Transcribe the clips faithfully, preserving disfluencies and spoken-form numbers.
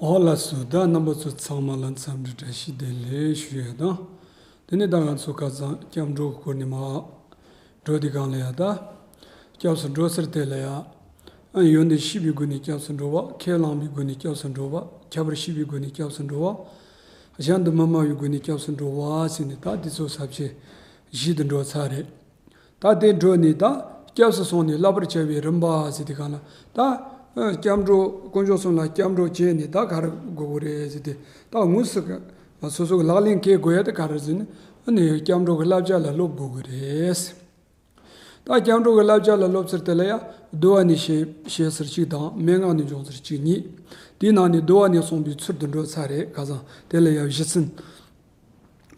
ཨོ་ལགས་སོ། ད་རྣམ་པ་ཚོ་ཚང་མ་ལ་འཚམས་འདྲི་བཀྲ་ཤིས་བདེ་ལེགས་ཞུ་ཡ་དང་། དེ་ནས་ད་ང་ཚོ་ཁ་སང་སྐྱབས་འགྲོ་གི་སྐོར་ནས་མར་འགྲོ་དུས་སྒང་ལ་ཡ། ད་སྐྱབས་སུ་འགྲོ་ཟེར་དེ་ལ་ཡ། ཨ། ཡོན་ཏན་ཤེས་པའི་སྒོ་ནས་སྐྱབས་སུ་འགྲོ་བ། ཁས་བླངས་པའི་སྒོ་ནས་སྐྱབས་སུ་འགྲོ་བ། ཁྱད་པར་ཤེས་པའི་སྒོ་ནས་སྐྱབས་སུ་འགྲོ་བ། གཞན་དུ་མི་སྨྲ་བའི་སྒོ་ནས་སྐྱབས་སུ་འགྲོ་བ་ཟེར་ནས། ད་དེ་ཚོ་ས་བཅད་བཞི་དུ་འགྲོ་ཚར་རེད། ད་དེ་འགྲོ་ནས་ད་སྐྱབས་སུ་སོང་ནས་བསླབ་པར་བྱ་བའི་རིམ་པ་ཟེར་དུས་སྒང་ལ། ད་ཨ། སྐྱབས་འགྲོ། དཀོན་མཆོག་གསུམ་ལ་སྐྱབས་འགྲོ་བྱས་ནས་ད་ག་རེ་དགོས་ཀྱི་རེད་ཟེར་ཏེ། ད་དངོས་སུ་ག་སོ་སོ་གི་ལག་ལེན་འཁེལ་དགོས་ཡ་དེ་ག་རེ་ཟེར་ན། ཨ་ནི་སྐྱབས་འགྲོ་གི་བསླབ་བྱ་ལ་སློབ་དགོས་ཀྱི་རེད། ད་སྐྱབས་འགྲོ་གི་བསླབ་བྱ་ལ་སློབ་ཚུལ་དེ་ལ་ཡ། བསྡུ་བ་ནས་བཤད་བཤད་ཚུལ་གཅིག་དང་། མན་ངག་ནས་འབྱུང་ཚུལ་གཅིག་གཉིས། དེའི་ནང་ནས་བསྡུ་བ་ནས་གསུངས་པའི་ཚུལ་དུ་འགྲོ་ཚར་རེད། ཁ་སང་དེ་ལ་ཡ་བཞི་ཚན།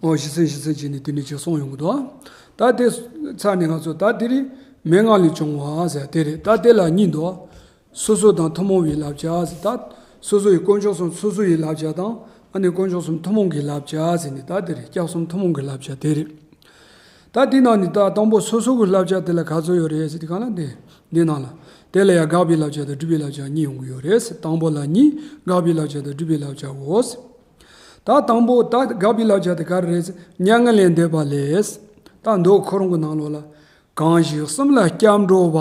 ཨོ། བཞི་ཚན་བཞི་ཚན་བྱས་ནས་དེ་འདྲ་ཅིག་གསུངས་ཡོང་གི་འདུག། ད་དེ་ཚར་ནས་ང་ཚོ་ད་དེ་རིང་མན་ངག་ལས་བྱུང་བ་ཟེར་དེ་རེད། ད་དེ་ལ་གཉིས་འདུག། སོ་སོ་དང་ཐུན་མོང་བའི་བསླབ་བྱ་ཟེར། ད་སོ་སོ་ཡི་དཀོན་མཆོག་གསུམ་སོ་སོ་ཡི་བསླབ་བྱ་དང་། ཨ་ནི་དཀོན་མཆོག་གསུམ་ཐུན་མོང་གི་བསླབ་བྱ་ཟེར་ནས། ད་དེ་རེད། སྐྱབས་གསུམ་ཐུན་མོང་གི་བསླབ་བྱ་དེ་རེད། ད་དེ་ནང་ནས་ད་དང་པོ་སོ་སོ་གི་བསླབ་བྱ་དེ་ལ་ག་ཚོད་ཡོད་རེད་ཟེར་དུས་སྒང་ལ། འདི་འདི་ནང་ལ་དེ་ལ་ཡང་དགག་པའི་བསླབ་བྱ་དང་སྒྲུབ་པའི་བསླབ་བྱ་གཉིས་ཡོང་གི་ཡོད་རེད་ཟེར། དང་པོ་ལ་གཉིས། དགག་པའི་བསླབ་བྱ་དང་སྒྲུབ་པའི་བསླབ་བྱའོ་ཟེར། ད་དང་པོ་ད་དགག་པའི་བསླབ་བྱ་དེ་ག་རེ་རེད་ཟེར། མྱ་ངན་ལས་འདས་པ་ལས། ད་མདོ་ཁོ་རང་གི་ནང་ལོགས་ལ། གང་ཞིག་གསུམ་ལ་སྐྱབས་འགྲོ་བ།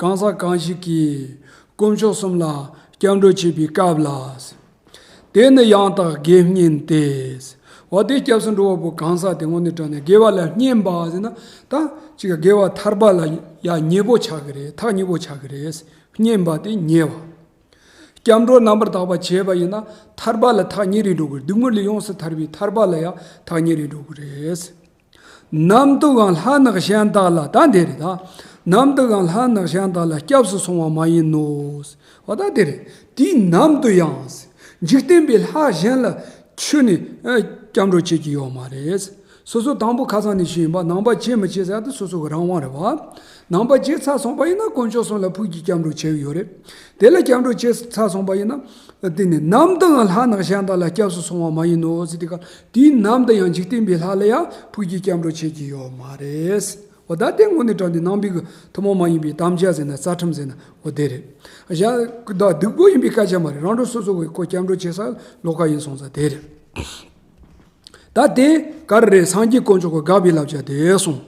གང་ཟག་གང་ཞིག་གིས་དཀོན་མཆོག་གསུམ་ལ་སྐྱབས་འགྲོ་བྱེད་པའི་སྐབས་ལ། དེ་ནི་ཡང་དག་དགེ་བསྙེན་ཏེ། འོ་དེ་སྐྱབས་སུ་འགྲོ་བ་པོ་གང་ཟག་དེ་དངོས་གནས་དྲང་གནས་དགེ་བ་ལ་བསྙེན་པ་ཟེར་ན། ད་ཅིག་དགེ་བ་ཐར་པ་ལ་ཡ་ཉེ་པོ་ཆགས་ཀྱི་རེད། ཐག་ཉེ་པོ་ཆགས་ཀྱི་རེད། བསྙེན་པ་དེ་ཉེ་བ། སྐྱབས་འགྲོ་རྣམ་པར་དག་པ་བྱས་པ་ཡིན་ན་ཐར་པ་ལ་ཐག་ཉེ་རུ་འགྲོ་གི་རེད། སྡུག་བསྔལ་ལས་ཡོངས་སུ་ཐར་པའི་ཐར་པ་ལ་ཡང་ཐག་ཉེ་རུ་འགྲོ་གི་རེད། ནམ་དུའང་ལྷ་ནག་གཞན་དག་ལ། ད་འདི་རེད་ད། ནམ་དུའང་ལྷ་ནག་གཞན་དག་ལ་སྐྱབས་སུ་སོང་བ་མ་ཡིན་ནོ། འོ་ད་འདི་རེད། དུས་ནམ་དུ་ཡང་འཇིག་རྟེན་པའི་ལྷ་གཞན་ལ་ཁྱོད་ནི་ཨ་སྐྱབས་འགྲོ་བྱེད་ཀྱི་ཡོད་མ་རེད། སོ་སོ་དང་པོ་ཁ་སང་ནས་ཞུས་ཡིན་པ། ནང་པ་བྱེད་མི་བྱེད་ཟེར་ཡ་དེ་སོ་སོ་གི་རང་དབང་རེད་བ། ནང་པ་བྱས་ཚར་སོང་པ་ཡིན་ན་དཀོན་མཆོག་གསུམ་ལ་ཕུགས་ཀྱི་སྐྱབས་འགྲོ་བྱེད་ཀྱི་ཡོད་རེད། དེ་ལ་སྐྱབས་འགྲོ་བྱས་ཚར་སོང་པ་ཡིན་ན། དེ་ནི་ནམ་དུའང་ལྷ་ནག་གཞན་དག་ལ་སྐྱབས་སུ་སོང་བ་མ་ཡིན་ནོ་ཟེར་དུས་སྒང་། དུས་ནམ་དུ་ཡང་འཇིག་རྟེན་པའི་ལྷ་ལ་ཡང་ཕུགས་ཀྱི་སྐྱབས་འགྲོ་བྱེད་ཀྱི་ཡོད་མ་རེད། འོ་ད་དེ་དངོས་གནས་དྲང་གནས་ནང་པའི་གི་ཐུན་མོང་མ་ཡིན་པའི་དམ་བཅའ་ཟེར་ན། རྩ་ཁྲིམས་ཟེར་ན། འོ་དེ་རེད། གཞན་ད་སྡིག་པོ་ཡིན་པའི་སྐད་ཆ་མ་རེད། རང་གྲོལ་སོ་སོ་གི་ཁོ་སྐྱབས་འགྲོ་བྱེད་ས་ལོགས་ཀ་ཡིན་སོང་ཙང་དེ་རེད། ད་དེ་ག་རེ་རེད། སངས་རྒྱས་དཀོན་མཆོག་གི་དགག་པའི་བསླབ་བྱ་དེ་སོང་།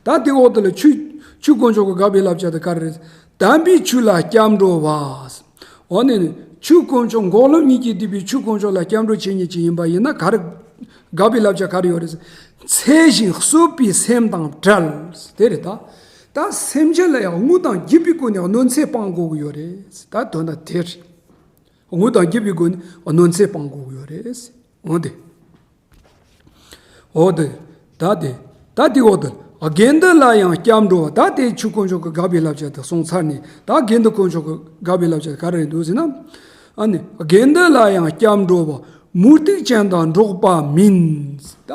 ད་དེ་འོག་ཏུ་ལ་ཆོས་ཆོས་དཀོན་མཆོག་གི་དགག་པའི་བསླབ་བྱ་དེ་ག་རེ་རེད། དམ་པའི་ཆོས་ལ་སྐྱབས་འགྲོ་བ། འོ་ནི་ཆོས་དཀོན་མཆོག། འགོག་ལམ་གཉིས་ཀྱིས་བསྡུས་པའི་ཆོས་དཀོན་མཆོག་ལ་སྐྱབས་འགྲོ་བྱེད་མཁན་ཅིག་ཡིན་པ་ཡིན་ན། ག་རེ་དགག་པའི་བསླབ་བྱ་ག་རེ་ཡོད་རེད། འཚེ་ཞིང་གསོད་པའི་སེམས་དང་བྲལ། དེ་རེད་ད། ད་སེམས་ཅན་ལ་ཡང་དངོས་དང་བརྒྱུད་པའི་སྒོ་ནས་གནོད་འཚེ་སྤང་དགོས་ཀྱི་ཡོད་རེད། ད་དོན་དག་དེ་རེད། དངོས་དང་བརྒྱུད་པའི་སྒོ་ནས་གནོད་འཚེ་སྤང་དགོས་ཀྱི་ཡོད་རེད། འོ་དེ། འོ་དེ། ད་དེ། ད་དེ་འོ་དེ། དགེ་འདུན་ལ་ཡང་སྐྱབས་འགྲོ་བ། ད་དེ་ཆོས་དཀོན་མཆོག་གི་དགག་པའི་བསླབ་བྱ་དེ་སོང་ཚར་ནས། ད་དགེ་འདུན་དཀོན་མཆོག་གི་དགག་པའི་བསླབ་བྱ་དེ་ག་རེ་འདུག་ཟེར་ན། ཨ་ནི་དགེ་འདུན་ལ་ཡང་སྐྱབས་འགྲོ་བ། མུ་སྟེགས་ཅན་དང་འགྲོགས་པ་མིན། ད་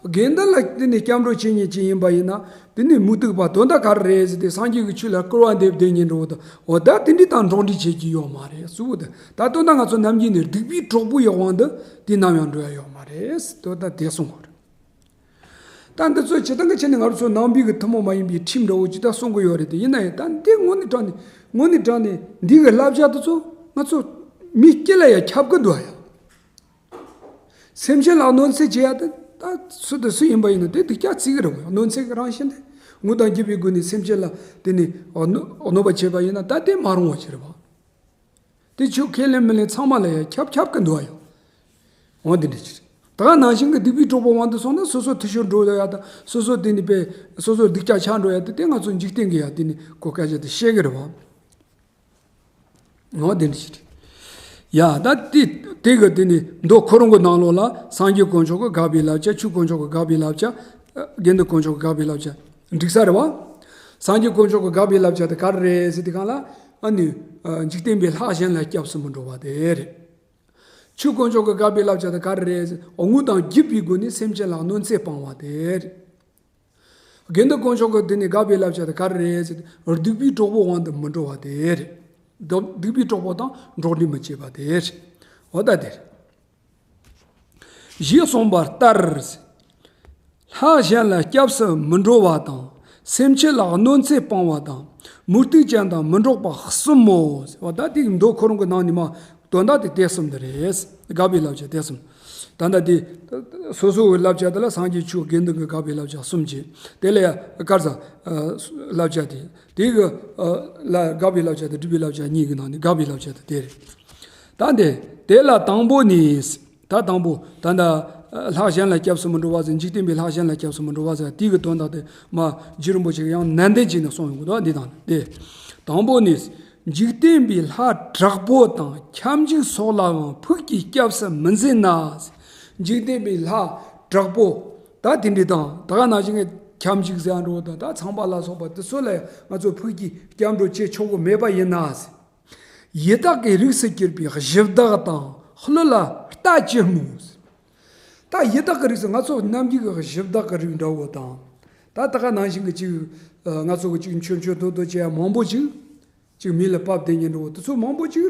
དགེ་འདུན་ལ་དེ་ནི་སྐྱབས་འགྲོ་བྱེད་མཁན་ཅིག་ཡིན་པ་ཡིན་ན། དེ་ནི་མུ་སྟེགས་པ། དོན་དག་ག་རེ་རེད་ཟེར་ཏེ། སངས་རྒྱས་ཀྱི་ཆོས་ལ་སྐུར་བ་འདེབས་བསྡད་མཁན་འགྲོ་བ་དང་། འོ་ད་དེ་འདྲ་དང་འགྲོགས་འདྲིས་བྱེད་ཀྱི་ཡོད་མ་རེད། གཙོ་བོ་དེ། ད་དོན་དག་ང་ཚོ་ནམ་རྒྱུན་ནས་སྡིག་པའི་གྲོགས་པོ་ཡི་དབང་དུ་དེ་ནམ་ཡང་འགྲོ་ཡ་ཡོད་མ་རེད། དོན་དག་དེ་གསུང་དགོས་རེད། ད་འདི་ཚོ་སྤྱིར་བཏང་གི་ཆ་ནས་ང་རང་ཚོ་ནང་པའི་གི་ཐུན་མོང་མ་ཡིན་པའི་ཁྲིམས་འདྲ་བོ་ཅིག་ད་གསུང་གི་ཡོད་རེད་དེ། ཡིན་ན་ཡང་ད་འདི་དངོས་གནས་དྲང་གནས། དངོས་གནས་དྲང་གནས་འདི་གི་བསླབ་བྱ་དེ་ཚོ་ང་ཚོ་མི་སྐྱེ་ལ་ཡང་ཁྱབ་ཀྱི་འདུག་ཡ། སེམས་ཅན་ལ་གནོད་འཚེ་བྱེད་ཡ་དེ། ད་སུ་དང་སུ་ཡིན་པ་ཡིན་ན་དེ་སྡིག་ཅག་བརྩི་གི་རེད་བ། གནོད་འཚེ་གི་རང་བཞིན་དེ། དངོས་དང་བརྒྱུད་པའི་སྒོ་ནས་སེམས་ཅན་ལ་དེ་ནི་གནོད་པ་བྱས་པ་ཡིན་ན། ད་དེ་མ་རུང་བ་ཅིག་རེད་བ། དེ་ཆོས་ཁས་ལེན་མི་ལེན་ཚང་མ་ལ་ཡང་ཁྱབ་ཁྱབ་ཀྱི་འདུག་ཡ། འོ་དེ་འདྲ་ཅིག་རེད། ད་ག་ནང་བཞིན་གྱི་སྡིག་པའི་གྲོགས་པོ་དབང་དུ་སོང་ན། སོ་སོ་འཐུས་ཤོར་འགྲོ་ཡ་དང་། སོ་སོ་དེ་ནི་པས་སོ་སོ་སྡིག་ཅག་ཆགས་འགྲོ་ཡ་དེ། དེ་ང་ཚོ་འཇིག་རྟེན་གྱི་ཡ་དེ་ནི་གོ་སྐད་ཆ་དེ་བཤད་གི་རེད་བ། འོ་དེ་འདྲ་ཞིག་རེད། ཡ། ད་དེ་དེ་གི་དེ་ནི་མདོ་ཁོ་རང་གི་ནང་ལོགས་ལ་སངས་རྒྱས་དཀོན་མཆོག་གི་དགག་པའི་བསླབ་བྱ། ཆོས་དཀོན་མཆོག་གི་དགག་པའི་བསླབ་བྱ། དགེ་འདུན་དཀོན་མཆོག་གི་དགག་པའི་བསླབ་བྱ་འགྲིག་ས་རེད་བ། སངས་རྒྱས་དཀོན་མཆོག་གི་དགག་པའི་བསླབ་བྱ་དེ་ག་རེ་རེད་ཟེར་དུས་སྒང་ལ། ཨ་ནི་འཇིག་རྟེན་པའི་ལྷ་གཞན་ལ་སྐྱབས་སུ་མི་འགྲོ་བ་དེ་རེད། ཆོས་དཀོན་མཆོག་གི་དགག་པའི་བསླབ་བྱ་དེ་ག་རེ་རེད་ཟེར། དངོས་དང་བརྒྱུད་པའི་སྒོ་ནས་སེམས་ཅན་ལ་གནོད་འཚེ་སྤང་བ་དེ་རེད། དགེ་འདུན་དཀོན་མཆོག་གི་དེ་ནི་དགག་པའི་བསླབ་བྱ་དེ་ག་རེ་རེད་ཟེར། སྡིག་པའི་གྲོགས་པོ་དབང་དུ་མི་འགྲོ་བ་དེ་རེད། སྡིག་པའི་གྲོགས་པོ་དང་འགྲོགས་འདྲིས་མི་བྱེད་པ་དེ་རེད། འོ་ད་དེ་རེད། ཞེས་གསུངས་པ་ལྟར། ལྷ་གཞན་ལ་སྐྱབས་སུ་མི་འགྲོ་བ་དང་། སེམས་ཅན་ལ་གནོད་འཚེ་སྤང་བ་དང་། མུ་སྟེགས་ཅན་དང་མི་འགྲོགས་པ་གསུམ་མོ། འོ་ད་དེ་མདོ་ཁོ་རང་གི་ནང་ནས་མར་ དོན་དག་དེ་དེ་གསུམ་དེ་རེད། དགག་པའི་བསླབ་བྱ་དེ་གསུམ། ད་ལྟ་དེ་སོ་སོའི་བསླབ་བྱ་དེ་ལ་སངས་རྒྱས་ཆོས་དགེ་འདུན་གྱི་དགག་པའི་བསླབ་བྱ་གསུམ་བྱས། དེ་ལ་ཡང་བཀར་ཟ་བསླབ་བྱ་དེ། དེ་གི་ལ་དགག་པའི་བསླབ་བྱ་དང་སྒྲུབ་པའི་བསླབ་བྱ་གཉིས་ཀྱི་ནང་ནས་དགག་པའི་བསླབ་བྱ་དེ་དེ་རེད། ད་འདི་དེ་ལ་དང་པོ་ནི། ད་དང་པོ་ད་ལྟ་ལྷ་གཞན་ལ་སྐྱབས་སུ་མི་འགྲོ་བ་ཟེར། འཇིག་རྟེན་པའི་ལྷ་གཞན་ལ་སྐྱབས་སུ་མི་འགྲོ་བ་ཟེར། དེའི་གི་དོན་དག་དེ་མ་རྗེ་རིན་པོ་ཆེ་གིས་ཡང་ནན་ཏན་བྱས་ནས་གསུངས་ཡོང་གི་འདུག་འདི་དང་དེ། དང་པོ་ནི། འཇིག་རྟེན་པའི་ལྷ་དྲག་པོ་དང་ཁྱབ་འཇུག་སོགས་ལའང་ཕུགས་ཀྱི་སྐྱབས་སུ་མི་འཛིན་ན། འཇིག་རྟེན་པའི་ལྷ་དྲག་པོ་ད་དེ་འདྲ་དང་ད་ག་ནང་བཞིན་གྱི་ཁྱབ་འཇུག་ཟེར་འགྲོ་དང་ད་ཚངས་པ་ལ་སོགས་པ་དེ་ཚོ་ལ་ང་ཚོ་ཕུགས་ཀྱི་སྐྱབས་འགྲོ་བྱེད་ཆོག་གི་མེད་པ་ཡིན་ན། ཡི་དྭགས་ཀྱི་རིགས་སུ་གྱུར་པའི་གཞི་བདག་དང་ཀླུ་ལ་ལྟ་ཅི་སྨོས། ད་ཡི་དྭགས་ཀྱི་རིགས་སུ་ང་ཚོ་ནམ་རྒྱུན་གྱི་གཞི་བདག་གི་རིགས་འདྲ་བོ་དང་། ད་ད་ག་ནང་བཞིན་གྱི་ཅིག་ང་ཚོ་གི་ཅིག་མཆོད་མཆོད་བསྟོད་བསྟོད་བྱེད་ཡ་མང་པོ་ཅིག་ཅིག་མི་ལ་བབས་བསྡད་མཁན་འདྲ་བོ་དེ་ཚོ་མང་པོ་ཅིག་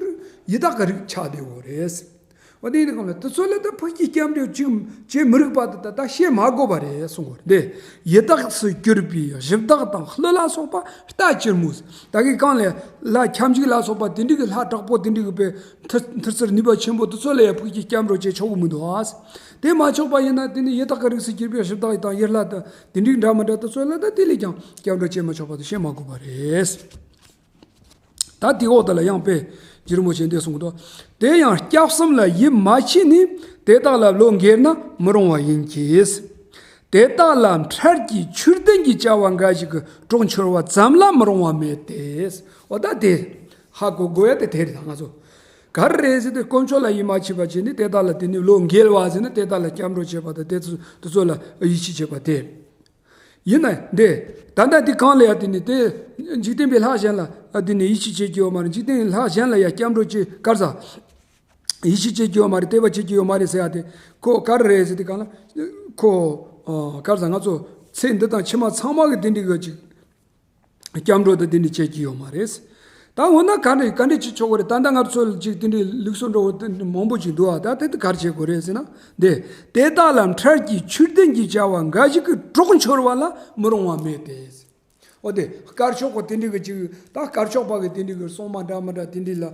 ཡི་དྭགས་ཀྱི་རིགས་ཆགས་བསྡད་ཡོད་རེད། འོ་དེ་ཡིན་དུས་གང་ལ་དེ་ཚོ་ལ་ད་ཕུགས་ཀྱི་སྐྱབས་འགྲོ་ཅིག་བྱེད་མི་རིགས་པ་དེ་ད་ད་བཤད་མ་དགོས་པ་རེད་གསུང་གི་རེད། ཡི་དྭགས་སུ་གྱུར་པའི་གཞི་བདག་དང་ཀླུ་ལ་སོགས་པ་ལྟ་ཅི་སྨོས། ད་གིན་གང་ལས་ལྷ་ཁྱབ་འཇུག་ལ་སོགས་པ་དེ་འདྲ་གི་ལྷ་དྲག་པོ་དེ་འདྲ་གི་པའི་མཐུ་མཐུ་རྩལ་ནུས་པ་ཆེན་པོ་དེ་ཚོ་ལ་ཡང་ཕུགས་ཀྱི་སྐྱབས་འགྲོ་བྱེད་ཆོག་གི་མི་འདུག་ཨ། དེ་མ་ཆོག་པ་ཡིན་ན་དེ་ནི་ཡི་དྭགས་ཀྱི་རིགས་སུ་གྱུར་པའི་གཞི་བདག་དང་ཡུལ་ལྷ་དང་དེ་འདྲ་འདྲ་མི་འདྲ་དེ་ཚོ་ལ་ད་དེ་ལས་ཀྱང་སྐྱབས་འགྲོ་བྱེད་མ་ཆོག་པ་དེ་བཤད་མ་དགོས་པ་རེད། ད་དེའི་འོག་དེ་ལ་ཡང་དཔེ་རྗེ་རིན་པོ་ཆེས་འདི་གསུངས་འདུག་དེ་ཡང་སྐྱབས་གསུམ་ལ་ཡིད་མ་ཆེས་ནས་དེ་དག་ལ་བློ་འགེལ་ན་མི་རུང་བ་ཡིན་གྱི། དེ་དག་ལ་འཕྲལ་གྱི་ཆོས་ལྡན་གྱི་བྱ་བ་འགའ་ཞིག་གི་གྲོགས་འཆོལ་བ་ཙམ་ལ་མི་རུང་བ་མེད་དེ། འོ་ད་དེ་ཧ་གོ་དགོས་ཡ་དེ་དེ་རེད་ད་ང་ཚོ། ག་རེ་རེད་ཟེར་ཏེ་དཀོན་མཆོག་ལ་ཡིད་མ་ཆེས་པ་བྱས་ནས་དེ་དག་ལ་དེ་ནི་བློ་འགེལ་བ་ཟེར་ན་དེ་དག་ལ་སྐྱབས་འགྲོ་བྱེད་པ་དང་དེ་ཚོ་དེ་ཚོ་ལ་ཡིད་ཆེས་བྱེད་པ་དེ། ཡིན་ན་འདི་ད་ལྟ་འདི་གང་ལ་ཡ་དེ་ནི་དེ་འཇིག་རྟེན་པའི་ལྷ་གཞན་ལ་དེ་ནི་ཡིད་ཆེས་བྱེད་ཀྱི་ཡོད་མ་རེད། འཇིག་རྟེན་ལྷ་གཞན་ལ་ཡ་སྐྱབས་འགྲོ་བྱེད་གར་ས་ཡིད་ཆེས་བྱེད་ཀྱི་ཡོད་མ་རེད། དད་པ་བྱེད་ཀྱི་ཡོད་མ་རེད་ཟེར་ཡ་དེ་ཁོ་ག་རེ་རེད་ཟེར་དུས་གང་ལ་ཁོ་གར་ས་ང་ཚོ་ཚེ་འདི་དང་ཕྱི་མ་ཚང་མ་གི་དེ་འདྲའི་གི་ཅིག་སྐྱབས་འགྲོ་དེ་དེ་འདྲ་བྱེད་ཀྱི་ཡོད་མ་རེད། ད་འོ་ན་ག་འདྲ་ག་འདྲ་བྱེད་ཆོག་གི་རེད། ད་ལྟ་ང་ཚོ་ཅིག་དེ་འདྲའི་ལུགས་སྲོལ་འདྲ་བོ་དེ་མང་པོ་ཅིག་འདུག་ཨ། ད་དེ་དེ་ག་རེ་བྱེད་དགོས་རེད་ཟེར་ན་འདི་དེ་དག་ལ་འཕྲལ་གྱི་ཆོས་ལྡན་གྱི་བྱ་བ་འགའ་ཞིག་གི་གྲོགས་འཆོལ་བ་ལ་མི་རུང་བ་མེད་དེ། འོ་དེ་དཀར་ཕྱོགས་པ་དེ་འདྲའི་གི་ཅིག་ད་དཀར་ཕྱོགས་པ་གི་དེ་འདྲའི་གི་སྲུང་མ་འདྲ་མི་འདྲ་དེ་འདྲའི་ལ་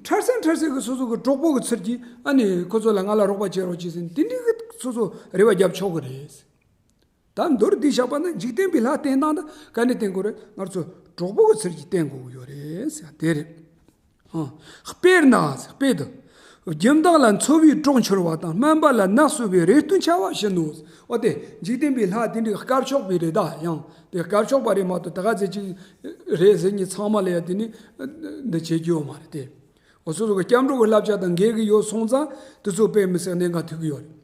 འཕྲལ་སེལ་འཕྲལ་སེལ་གི་སོ་སོ་གི་གྲོགས་པོ་གི་ཚུལ་གྱིས་ཨ་ནི་ཁོ་ཚོ་ལ་ང་ལ་རོགས་པ་བྱེད་རོགས་བྱེད་ཟེར་དེ་འདྲའི་གི་སོ་སོ་རེ་བ་རྒྱབ་ཆོག་གི་རེད། ད་མདོར་བསྡུས་བཞག་པ་ན་འཇིག་རྟེན་པའི་ལྷ་བསྟེན་སྟངས་དེ་ག་འདྲ་བསྟེན་དགོས་རེད། ང་ཚོ་གྲོགས་པོ་གི་ཚུལ་གྱིས་བསྟེན་དགོས་ཀྱི་ཡོད་རེད་ཟེར་དེ་རེད། ཨང་། དཔེར་ན་དཔེ་དུ། སྦྱིན་བདག་ལ་འཚོ་བའི་གྲོགས་འཆོལ་བ་དང་སྨན་པ་ལ་ནད་གསོ་བའི་རེ་ལྟོས་འཆའ་བ་བཞིན་ནོ། འོ་དེ་འཇིག་རྟེན་པའི་ལྷ་དེ་འདྲའི་དཀར་ཕྱོགས་པའི་རེད་ད། ཡང་དེ་དཀར་ཕྱོགས་པ་རེད་མ་གཏོགས་ད་ག་ཚད་ཅིག་རེད་ཟེར་མཁན་ཚང་མ་ལ་ཡ་དེ་ནི་འདི་བྱེད་རྒྱུ་ཡོད་མ་རེད་དེ། འོ་སོ་སོ་གི་སྐྱབས་འགྲོ་གི་བསླབ་བྱ་དང་འགལ་གི་ཡོད་སོང་ཙང་དེ་ཚོ་དཔེ་མི་སྲིད་གནད་འགག་ཐུག་གི་ཡོད་རེད།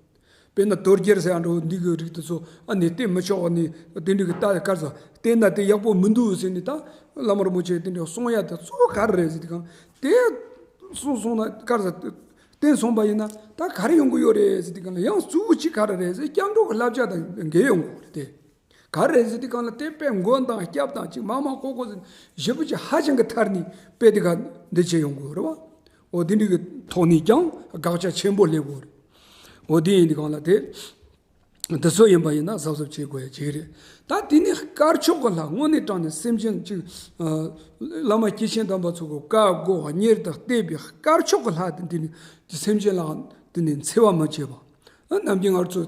དཔེར་ན་དོལ་རྒྱལ་ཟེར་ཡ་འགྲོ་འདི་གི་རིགས་དེ་ཚོ་ཨ་ནི་བསྟེན་མི་ཆོག་ནི་དེ་འདྲ་གི་ལྟ་གར་ས་བསྟེན་ན་དེ་ཡག་པོ་མི་འདུག་ཟེར་ནི་ད་བླ་མ་རིན་པོ་ཆེ་དེ་འདྲ་གསུང་ཡ་དེ་གཙོ་བོ་ག་རེ་རེད་ཟེར་དུས་གང་དེ་གསུང་སོང་ན་གར་ས་བསྟེན་སོང་པ་ཡིན་ན་ད་ག་རེ་ཡོང་གི་ཡོད་རེད་ཟེར་དུས་གང་ལ་ཡང་གཙོ་བོ་གཅིག་ག་རེ་རེད་ཟེར་སྐྱབས་འགྲོ་གི་བསླབ་བྱ་དང་འགལ་ཡོང་གི་ཡོད་རེད་དེ། ག་རེ་ཟེར་དུས་གང་ལ་དེ་དཔེ་མགོན་དང་སྐྱབས་དང་ཅིག་མ་མ་ཀོ་ཀོ་ཟེར་ཞེ་པོ་ཅིག་ཧ་ཅང་གི་ཐར་ནི་དཔེ་དེ་ག་འདི་བྱེད་ཡོང་དགོས་རེད་བ། འོ་དེ་འདྲ་གི་ཐོག་ནས་ཀྱང་དགག་བྱ་ཆེན་པོ་སླེབས་དགོས་རེད། འོ་དེ་ཡིན་དུས་གང་ལ་དེ་འདི་ཚོ་ཡིན་པ་ཡིན་ན་གཟབ་གཟབ་བྱེད་དགོས་ཡ་ཅིག་རེད། ད་དེ་ནི་དཀར་ཕྱོགས་ཀྱི་ལྷ་དངོས་གནས་དྲང་གནས་སེམས་ཅན་ཅིག་བླ་མ་སྐྱེས་ཆེན་དམ་པ་ཚོ་གི་བཀའ་བསྒོ་གཉེར་དང་བསྟེན་པའི་དཀར་ཕྱོགས་ཀྱི་ལྷ་དེ་འདི་ནི་སེམས་ཅན་ལའང་དེ་ནི་འཚེ་བ་མ་བྱེད་པ། ནམ་རྒྱུན་ང་ཚོ་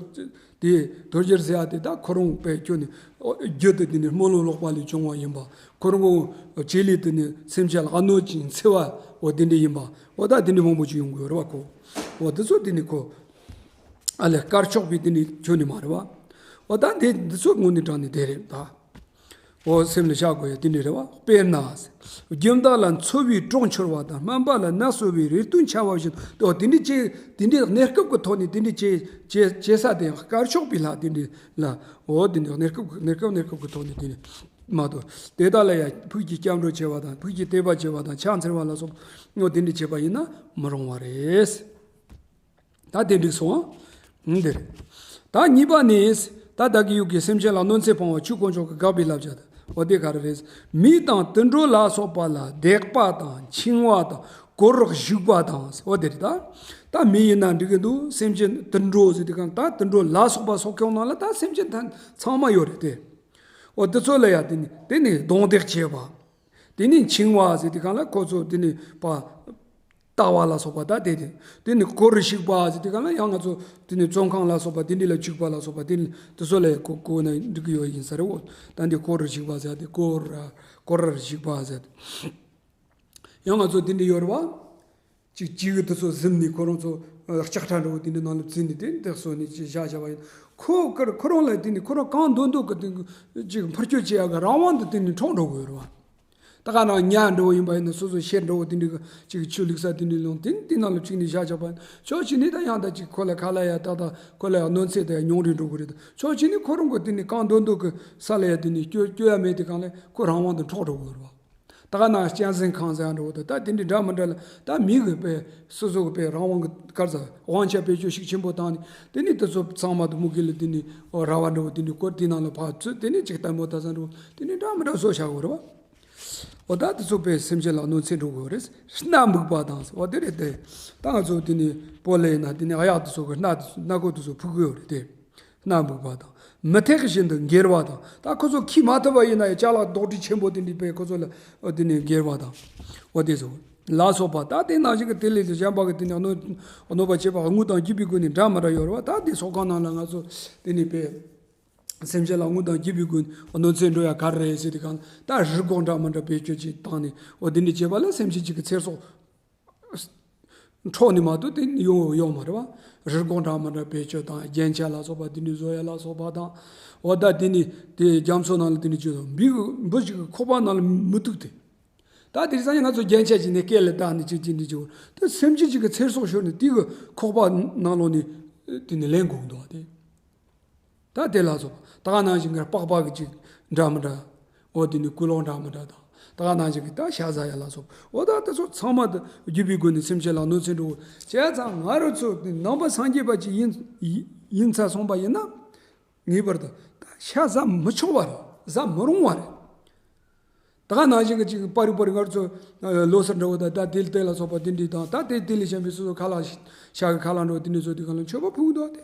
དེ་དོལ་རྒྱལ་ཟེར་ཡ་དེ་ད་ཁོ་རང་དཔེ་ཁྱོད་ནི་རྒྱུ་དེ་དེ་ནི་སྨོན་ལམ་ལོག་པ་ལས་བྱུང་བ་ཡིན་པ། ཁོ་རང་གི་བྱེད་ལས་དེ་ནི་སེམས་ཅན་ལ་གནོད་ཅིང་འཚེ་བ་འོ་དེ་འདྲ་ཡིན་པ། འོ་ད་དེ་འདྲ་མང་པོ་ཅིག་ཡོང་གི་ཡོད་རེད་བ་ཁོ། འོ་དེ་ཚོ་དེ་ནི་ཁོ་ཨ་ལས་དཀར་ཕྱོགས་པའི་དེ་འདྲ་ཁྱོད་ནི་མ་རེད་བ། འོ་ད་འདི་འདི་ཚོ་དངོས་གནས་དྲང་གནས་དེ་རེད་ད། འོ་སེམས་ལ་བཞག་དགོས་ཡ་དེ་འདྲ་རེད་བ། དཔེར་ན། སྦྱིན་བདག་ལ་འཚོ་བའི་གྲོགས་འཆོལ་བ་དང་སྨན་པ་ལ་ནད་གསོ་བའི་རེ་ལྟོས་འཆའ་བ་བཞིན་དུ་དེ་འདྲ་བྱེད་དེ་འདྲའི་གནས་སྐབས་ཀྱི་ཐོག་ནས་དེ་འདྲ་བྱེད་བྱེད་བྱེད་ས་དེ་ཡང་དཀར་ཕྱོགས་པའི་ལྷ་དེ་འདྲ་ལ་འོ་དེ་འདྲ་གནས་སྐབས་ཀྱི་གནས་སྐབས་གནས་སྐབས་ཀྱི་ཐོག་ནས་དེ་འདྲ་མ་གཏོགས་དེ་དག་ལ་ཡང་ཕུགས་ཀྱི་སྐྱབས་འགྲོ་བྱེད་པ་དང་ཕུགས་ཀྱི་དད་པ་བྱེད་པ་དང་ཕྱག་འཚལ་བ་ལ་སོགས་འོ་དེ་འདྲ་བྱེད་པ་ཡིན་ན་མི་རུང་བ་རེད། ད་དེ་འགྲིག་སོང་ཨ། འདིར། ད་གཉིས་པ་ནི། ད་བདག་གི་ཡུལ་གྱི་སེམས་ཅན་ལ་གནོད་འཚེ་སྤོང་བ་ཆོས་དཀོན་མཆོག་གི་དགག་པའི་བསླབ་བྱ་དང་། འོ་དེ་ག་རེ་རེད། མི་དང་དུད་འགྲོ་ལ་སོགས་པ་ལ་བརྡེག་པ་དང་འཆིང་བ་དང་གོ་རག་གཞུག་པ་དང་། འོ་དེ་རེད་ད། ད་མི་ཡིན་ན་འགྲིག་གི་འདུག་སེམས་ཅན་དུད་འགྲོ་ཟེར་དུས་གང་ད་དུད་འགྲོ་ལ་སོགས་པ་སོགས་ཁྱོན་ནང་ལ་ད་སེམས་ཅན་ད་ཚང་མ་ཡོད་རེད་དེ། འོ་དེ་ཚོ་ལ་ཡ་དེ་ནི་དེ་ནི་རྡུང་རྡེག་བྱེད་པ། དེ་ནི་འཆིང་བ་ཟེར་དུས་གང་ལ་ཁོ་ཚོ་དེ་ནི་པ། ལྟ་བ་ལ་སོགས་པ་ད་དེ་དེ། དེ་ནི་ཀོ་རུ་ཞིག་པ་ཟེར་དེ་ག་ལ་ཡང་ང་ཚོ་དེ་ནི་བཙོན་ཁང་ལ་སོགས་པ་དེ་འདྲ་ལ་བཅུག་པ་ལ་སོགས་པ་དེ་ནི་དེ་ཚོ་ལ་གོ་གོ་ན་འགྲིག་གི་ཡོད་ཡིན་ས་རེད་འོ། ད་འདི་ཀོ་རུ་ཞིག་པ་ཟེར་དེ་ཀོ་ར་ཀོ་ར་ཞིག་པ་ཟེར་དེ། ཡང་ང་ཚོ་དེ་འདྲ་ཡོད་རེད་བ། ཅིག་ཅིག་གི་དེ་ཚོ་གཟིམ་ནས་ཁོ་རང་ཚོ་ལྕགས་ཁྲ་འདྲ་བོ་དེ་འདྲ་ནང་ལ་བཙུགས་ནས་དེ་འདི་སོ་ནས་ཅིག་བཞག་བཞག་པ་ཡིན། ཁོ་ཁོ་རང་ལ་དེ་ནི་ཁོ་རང་གང་འདོད་འདོད་གི་དེ་ཅིག་འཕུར་སྐྱོད་བྱེད་ཡག་གི་རང་དབང་དུ་དེ་ནི་འཕྲོག་འགྲོ་གི་ཡོད་རེད་བ། ད་ག་ནང་ཉ་འདྲ་བོ་ཡིན་པ་ཡིན་ན་སོ་སོ་ཤེལ་འདྲ་བོ་དེ་འདྲ་གི་ཅིག་ཆུ་བླུགས་ས་དེ་འདྲ་ལོང་དེ་དེ་ནང་ལ་བཅུག་ནས་བཞག་བཞག་པ་ཡིན། ཕྱོགས་གཅིག་ནས་ད་ཡང་ད་ཅིག་ཁོ་ལ་ཁ་ལག་ཡ་ཏག་ཏག་ཁོ་ལ་ཡ་གནོད་འཚེ་དེ་ཉུང་རུ་འགྲོ་གི་རེད། ཕྱོགས་གཅིག་ནས་ཁོ་རང་གི་དེ་ནི་གང་འདོད་འདོད་གི་ས་ལ་ཡ་དེ་ནི་སྐྱོ་སྐྱོ་ཡ་མེད་དེ་གང་ལས་ཁོ་རང་དབང་དུ་འཕྲོག་འགྲོ་གི་ཡོད་རེད་བ། ད་ག་ནང་གཅན་གཟན་ཁང་ཟེར་ཡང་འགྲོ་ད་ད་དེ་འདྲའི་འདྲ་མི་འདྲ་ལ་ད་མི་གི་པའི་སོ་སོ་གི་པའི་རང་དབང་གི་གར་ཟ་དབང་ཆ་བེད་སྤྱོད་ཤུགས་ཆེན་པོ་བཏང་ནས་དེ་ནི་དེ་ཚོ་ཚང་མ་དུ་མུ་གེ་ལ་དེ་ནི་ཨོ་ར་བ་འགྲོ་དེ་ནི་སྐོར་དེ་ནང་ལ་ཕར་ཚུད་དེ་ནི་ཅིག་ལྟད་མོ་ལྟ་ས་འགྲོ་དེ་ནི་འདྲ་མི་འདྲ་བཟོ་བྱ་དགོས་རེད་བ། ཨོ་ད་དེ་ཚོ་པའི་སེམས་ཅན་ལ་གནོད་འཚེ་འགྲོ་དགོས་རེད། སྣ་འབུག་པ་དང་ཟེར་བ་དེ་རེད་དེ། ད་ང་ཚོ་དེ་ནི་སྤོ་ལེ་ཡིན་ན་དེ་ནི་ཨ་ཡག་དེ་ཚོ་གི་སྣ་དེ་ཚོ་སྣ་ཁོག་དེ་ཚོ་ཕུག་གི་ཡོད་རེད་དེ། སྣ་འབུག་པ་དང་། མི་ཐེག་བཞིན་དུ་འགྱེལ་བ་དང་། ད་ཁོ་ཚོ་ཁྱི་མ་ཐུབ་པ་ཡིན་ན་ཡང་ཅ་ལག་རྡོག་དྲི་ཆེན་པོ་དེ་འདྲ་པས་ཁོ་ཚོ་ལ་ཨོ་དེ་ནས་འགྱེལ་བ་དང་། ཨོ་དེ་ཚོ་ལ་སོགས་པ་ད་དེ་ནང་བཞིན་གྱི་དེ་ལས་དུ་གཞན་པ་གི་དེ་ནས་གནོད་གནོད་པ་བྱེད་པ་དངོས་དང་བརྒྱུད་པའི་སྒོ་ནས་འདྲ་མི་འདྲ་ཡོད་རེད་བ། ད་དེ་ཚོགས་ཁང་ནང་ལ་ང་ཚོ་དེ་ནས་པས་སེམས་ཅན་ལ་དངོས་དང་བརྒྱུད་པའི་སྒོ་ནས་གནོད་འཚེ་འགྲོ་ཡ་ག་རེ་རེད་ཟེར་དེ་གང་ད་རི་སྒོང་འདྲ་མི་འདྲ་བེད་སྤྱོད་ཅིག་བཏང་ནས་ཨོ་དེ་འདྲ་བྱས་པ་ལ་སེམས་ཅན་གཅིག་གི་ཚེ་སྲོག་འཕྲོག་ནི་མ་གཏོགས་དེ་ཡོང་ཡོང་མ་རེད་བ། རི་སྒོང་འདྲ་མི་འདྲ་བེད་སྤྱོད་དང་རྒྱན་ཆ་ལ་སོགས་པ་དེ་འདྲ་བཟོ་ཡ་ལ་སོགས་པ་དང་། འོ་ད་དེ་ནི་དེ་རྒྱ་མཚོ་ནང་ལ་དེ་འདྲ་བྱོས་དང་འབུ་འབུ་ཞིག་གི་ཁོག་པ་ནང་ལ་མི་གཏུག་སྟེ། ད་དེ་སང་ང་ཚོ་རྒྱན་ཆ་ཅིག་ནས་སྐེ་ལ་བཏགས་ནས་ཅིག་ཅིག་འདྲ་བྱོས་དེ་སེམས་ཅན་ཅིག་གི་ཚེ་སྲོག་ཤོར་ནས་དེ་གི་ཁོག་པ་ནང་ལོགས་ནས་དེ་ནི་ལེན་དགོས་འདུག་བ་དེ། ད་དེ་ལ་སོགས་ད་ག་ནང་བཞིན་གྱི་པགས་པ་གི་ཅིག་འདྲ་མི་འདྲ། འོ་དེ་ནི་ཀུན་སློང་འདྲ་མི་འདྲ་དང་ད་ག་ནང་བཞིན་གྱི་ད་ཤ་ཟ་ཡ་ལ་སོགས་འོ་ད་དེ་ཚོ་ཚང་མ་དུ་བརྒྱུད་པའི་སྒོ་ནས་སེམས་ཅན་ལ་གནོད་འཚེ་འགྲོ་བྱས་ཙང་ང་རང་ཚོ་ནང་པ་སངས་རྒྱས་པ་ཅིག་ཡིན་ཡིན་ཚར་སོང་པ་ཡིན་ན་ངེས་པར་དུ་ད་ཤ་ཟ་མི་ཆོག་པ་རེད། ཟ་མི་རུང་བ་རེད། ད་ག་ནང་བཞིན་གྱི་ཅིག་པར་རིག་པར་རིག་ང་ཚོ་ལོ་སར་འདྲ་བོ་དང་ད་དེ་དེ་ལ་སོགས་པ་དེ་འདྲ་དང་ད་དེ་དེ་ལས་གཞན་པའི་སོ་སོ་ཁ་ལག་ཤ་གི་ཁ་ལག་འདྲ་བོ་དེ་འདྲ་བཟོ་དུས་གང་ལ་མཆོད་པ་ཕུལ་འདུག་སྟེ།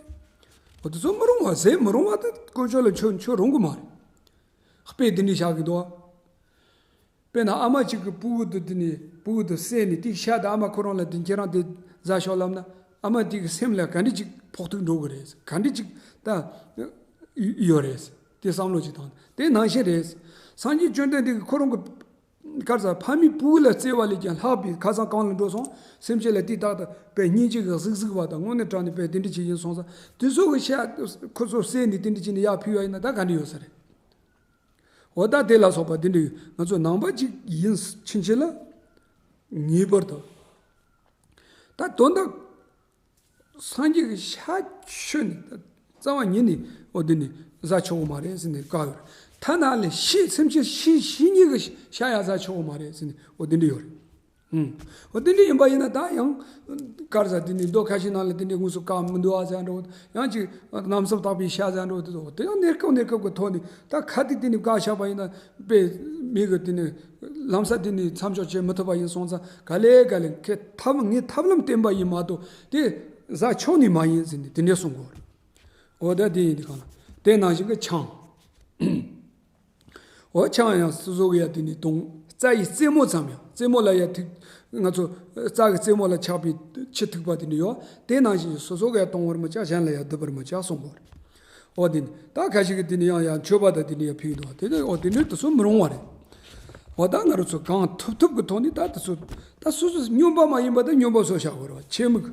འོ་དེ་ཚོ་མི་རུང་བ་ཟས་མི་རུང་བ་དེ་དཀོན་མཆོག་ལ་མཆོད་མཆོད་རུང་གི་མ་རེད། དཔེ་དེ་འདྲ་བཞག་གི་འདུག་དཔེར་ན་ཨ་མ་གཅིག་གི་ཕྲུ་གུ་དེ་དེ་ནས་ཕྲུ་གུ་དེ་བསད་ནས་དེ་ཤ་དེ་ཨ་མ་ཁོ་རང་ལ་དེ་ཁྱེད་རང་དེ་ཟ་ཤོག་ལབ་ན་ཨ་མ་དེ་གི་སེམས་ལ་ག་འདྲ་ཅིག་ཕོག་ཐུག་འགྲོ་གི་རེད། ག་འདྲ་ཅིག་ད་ཡོད་རེད། དེ་བསམ་བློ་ཅིག་བཏང་དེ་ནང་བཞིན་རེད། སངས་རྒྱས་བཅོམ་ལྡན་འདས་ཀྱིས་ཁོ་རང་གི་གར་ས་ཕ་མའི་བུ་ལ་བརྩེ་བ་ལས་ཀྱང་ལྷག་པའི་ཁ་སང་གང་ལ་འགྲོ་སོང་སེམས་ཅན་ལ་དེ་ཏག་ཏག་པའི་སྙིང་རྗེ་གི་གཟིགས་གཟིགས་པ་དང་དངོས་གནས་དྲང་གནས་པའི་དེ་འདྲ་བྱེད་ཀྱིན་སོང་ཙང་དེ་ཚོ་གི་ཤ་ཁོ་ཚོ་བསད་ནས་དེ་འདྲ་བྱས་ནས་ཡར་ཕུལ་བ་ཡིན་ན་ད་ག་འདྲ་ཡོད་ས་རེད། འོ་ད་དེ་ལ་སོགས་པ་དེ་འདྲ་ཡོད། ང་ཚོ་ནང་པ་ཅིག་ཡིན་ཕྱིན་ཆད་ལ་ངེས་པར་དུ་ད་དོན་དག་སངས་རྒྱས་ཀྱི་ཤ་མཆོད་ནས་རྩ་བ་ཉིད་ནས་འོ་དེ་ནས་ཟ་ཆོག་གི་མ་རེད་ཟེར་ནས་བཀག་ཡོད་རེད། ཐ་ན་ལས་ཤི་སེམས་ཅན་ཤི་ཤི་ཉིད་ཀྱི་ཤ་ཡང་ཟ་ཆོག་གི་མ་རེད་ཟེར་ནས་འོ་དེ་འདྲ་ཡོད་རེད། ཨུམ། འོ་དེ་འདྲ་ཡིན་པ་ཡིན་ན་ད་ཡང་གར་ཟ་དེ་ནས་མདོ་ཁ་ཤས་ནང་ལ་དེ་འདྲའི་དངོས་སུ་བཀག་མི་འདུག་ཨ་ཟེར་འགྲོ་ཡང་ཅིག་རྣམ་སྲས་དག་པའི་ཤ་ཟེར་འགྲོ་དེ་ཚོ་དེ་ཡང་གནས་སྐབས་གནས་སྐབས་ཀྱི་ཐོག་ནས་ད་ཁ་ཐིག་དེ་ནས་བཀག་བཞག་པ་ཡིན་ན་དཔེ་མི་གི་དེ་ནས་ལམ་སང་དེ་ནས་མཚམས་འཇོག་བྱེད་མི་ཐུབ་པ་ཡིན་སོང་ཙང་ག་ལེ་ག་ལེ་ཁེ་ཐབས་ངས་ཐབས་ལམ་བསྟན་པ་ཡིན་མ་གཏོགས་དེ་ཟ་ཆོག་ནི་མ་ཡིན་ཟེར་ནས་དེ་འདྲས་གསུང་གི་ཡོད་རེད། འོ་ད་དེ་ཡིན་དུས་གང་ལ་དེ་ནང་བཞིན་གྱི་ཆང་། འོ་ཆང་ཡང་སོ་སོ་གི་ཡ་དེ་ནས་གཏོང་། རྩྭ་ཡི་རྩེ་མོ་ཙམ་ཡང་རྩེ་མོ་ལ་ཡ་ཐིག་ང་ཚོ་རྩྭ་གི་རྩེ་མོ་ལ་ཆགས་པའི་ཁྱི་ཐིགས་པ་དེ་འདྲ་ཡོད། དེ་ནང་བཞིན་སོ་སོ་གི་ཡ་གཏོང་བར་མི་བྱ། གཞན་ལ་ཡ་སྡུད་པར་མི་བྱ་གསུངས་པ་རེད། འོ་དེ་ནི་ད་ཁ་ཤས་ཀྱིས་དེ་ནི་ཡང་ཡང་མཆོད་པ་དང་དེ་འདྲ་ཡ་ཕུལ་འདུག་དེ་ནི་འོ་དེ་འདྲ་དེ་ཚོ་མི་རུང་བ་རེད། འོ་ད་ང་རང་ཚོ་གང་ཐུབ་ཐུབ་ཀྱི་ཐོག་ནས་ད་དེ་ཚོ་ད་སོ་སོ་སྨྱོན་པ་མ་ཡིན་པ་དང་སྨྱོན་པ་བཟོ་བྱ་དགོས་རེད་བ། ཆེད་དམིགས།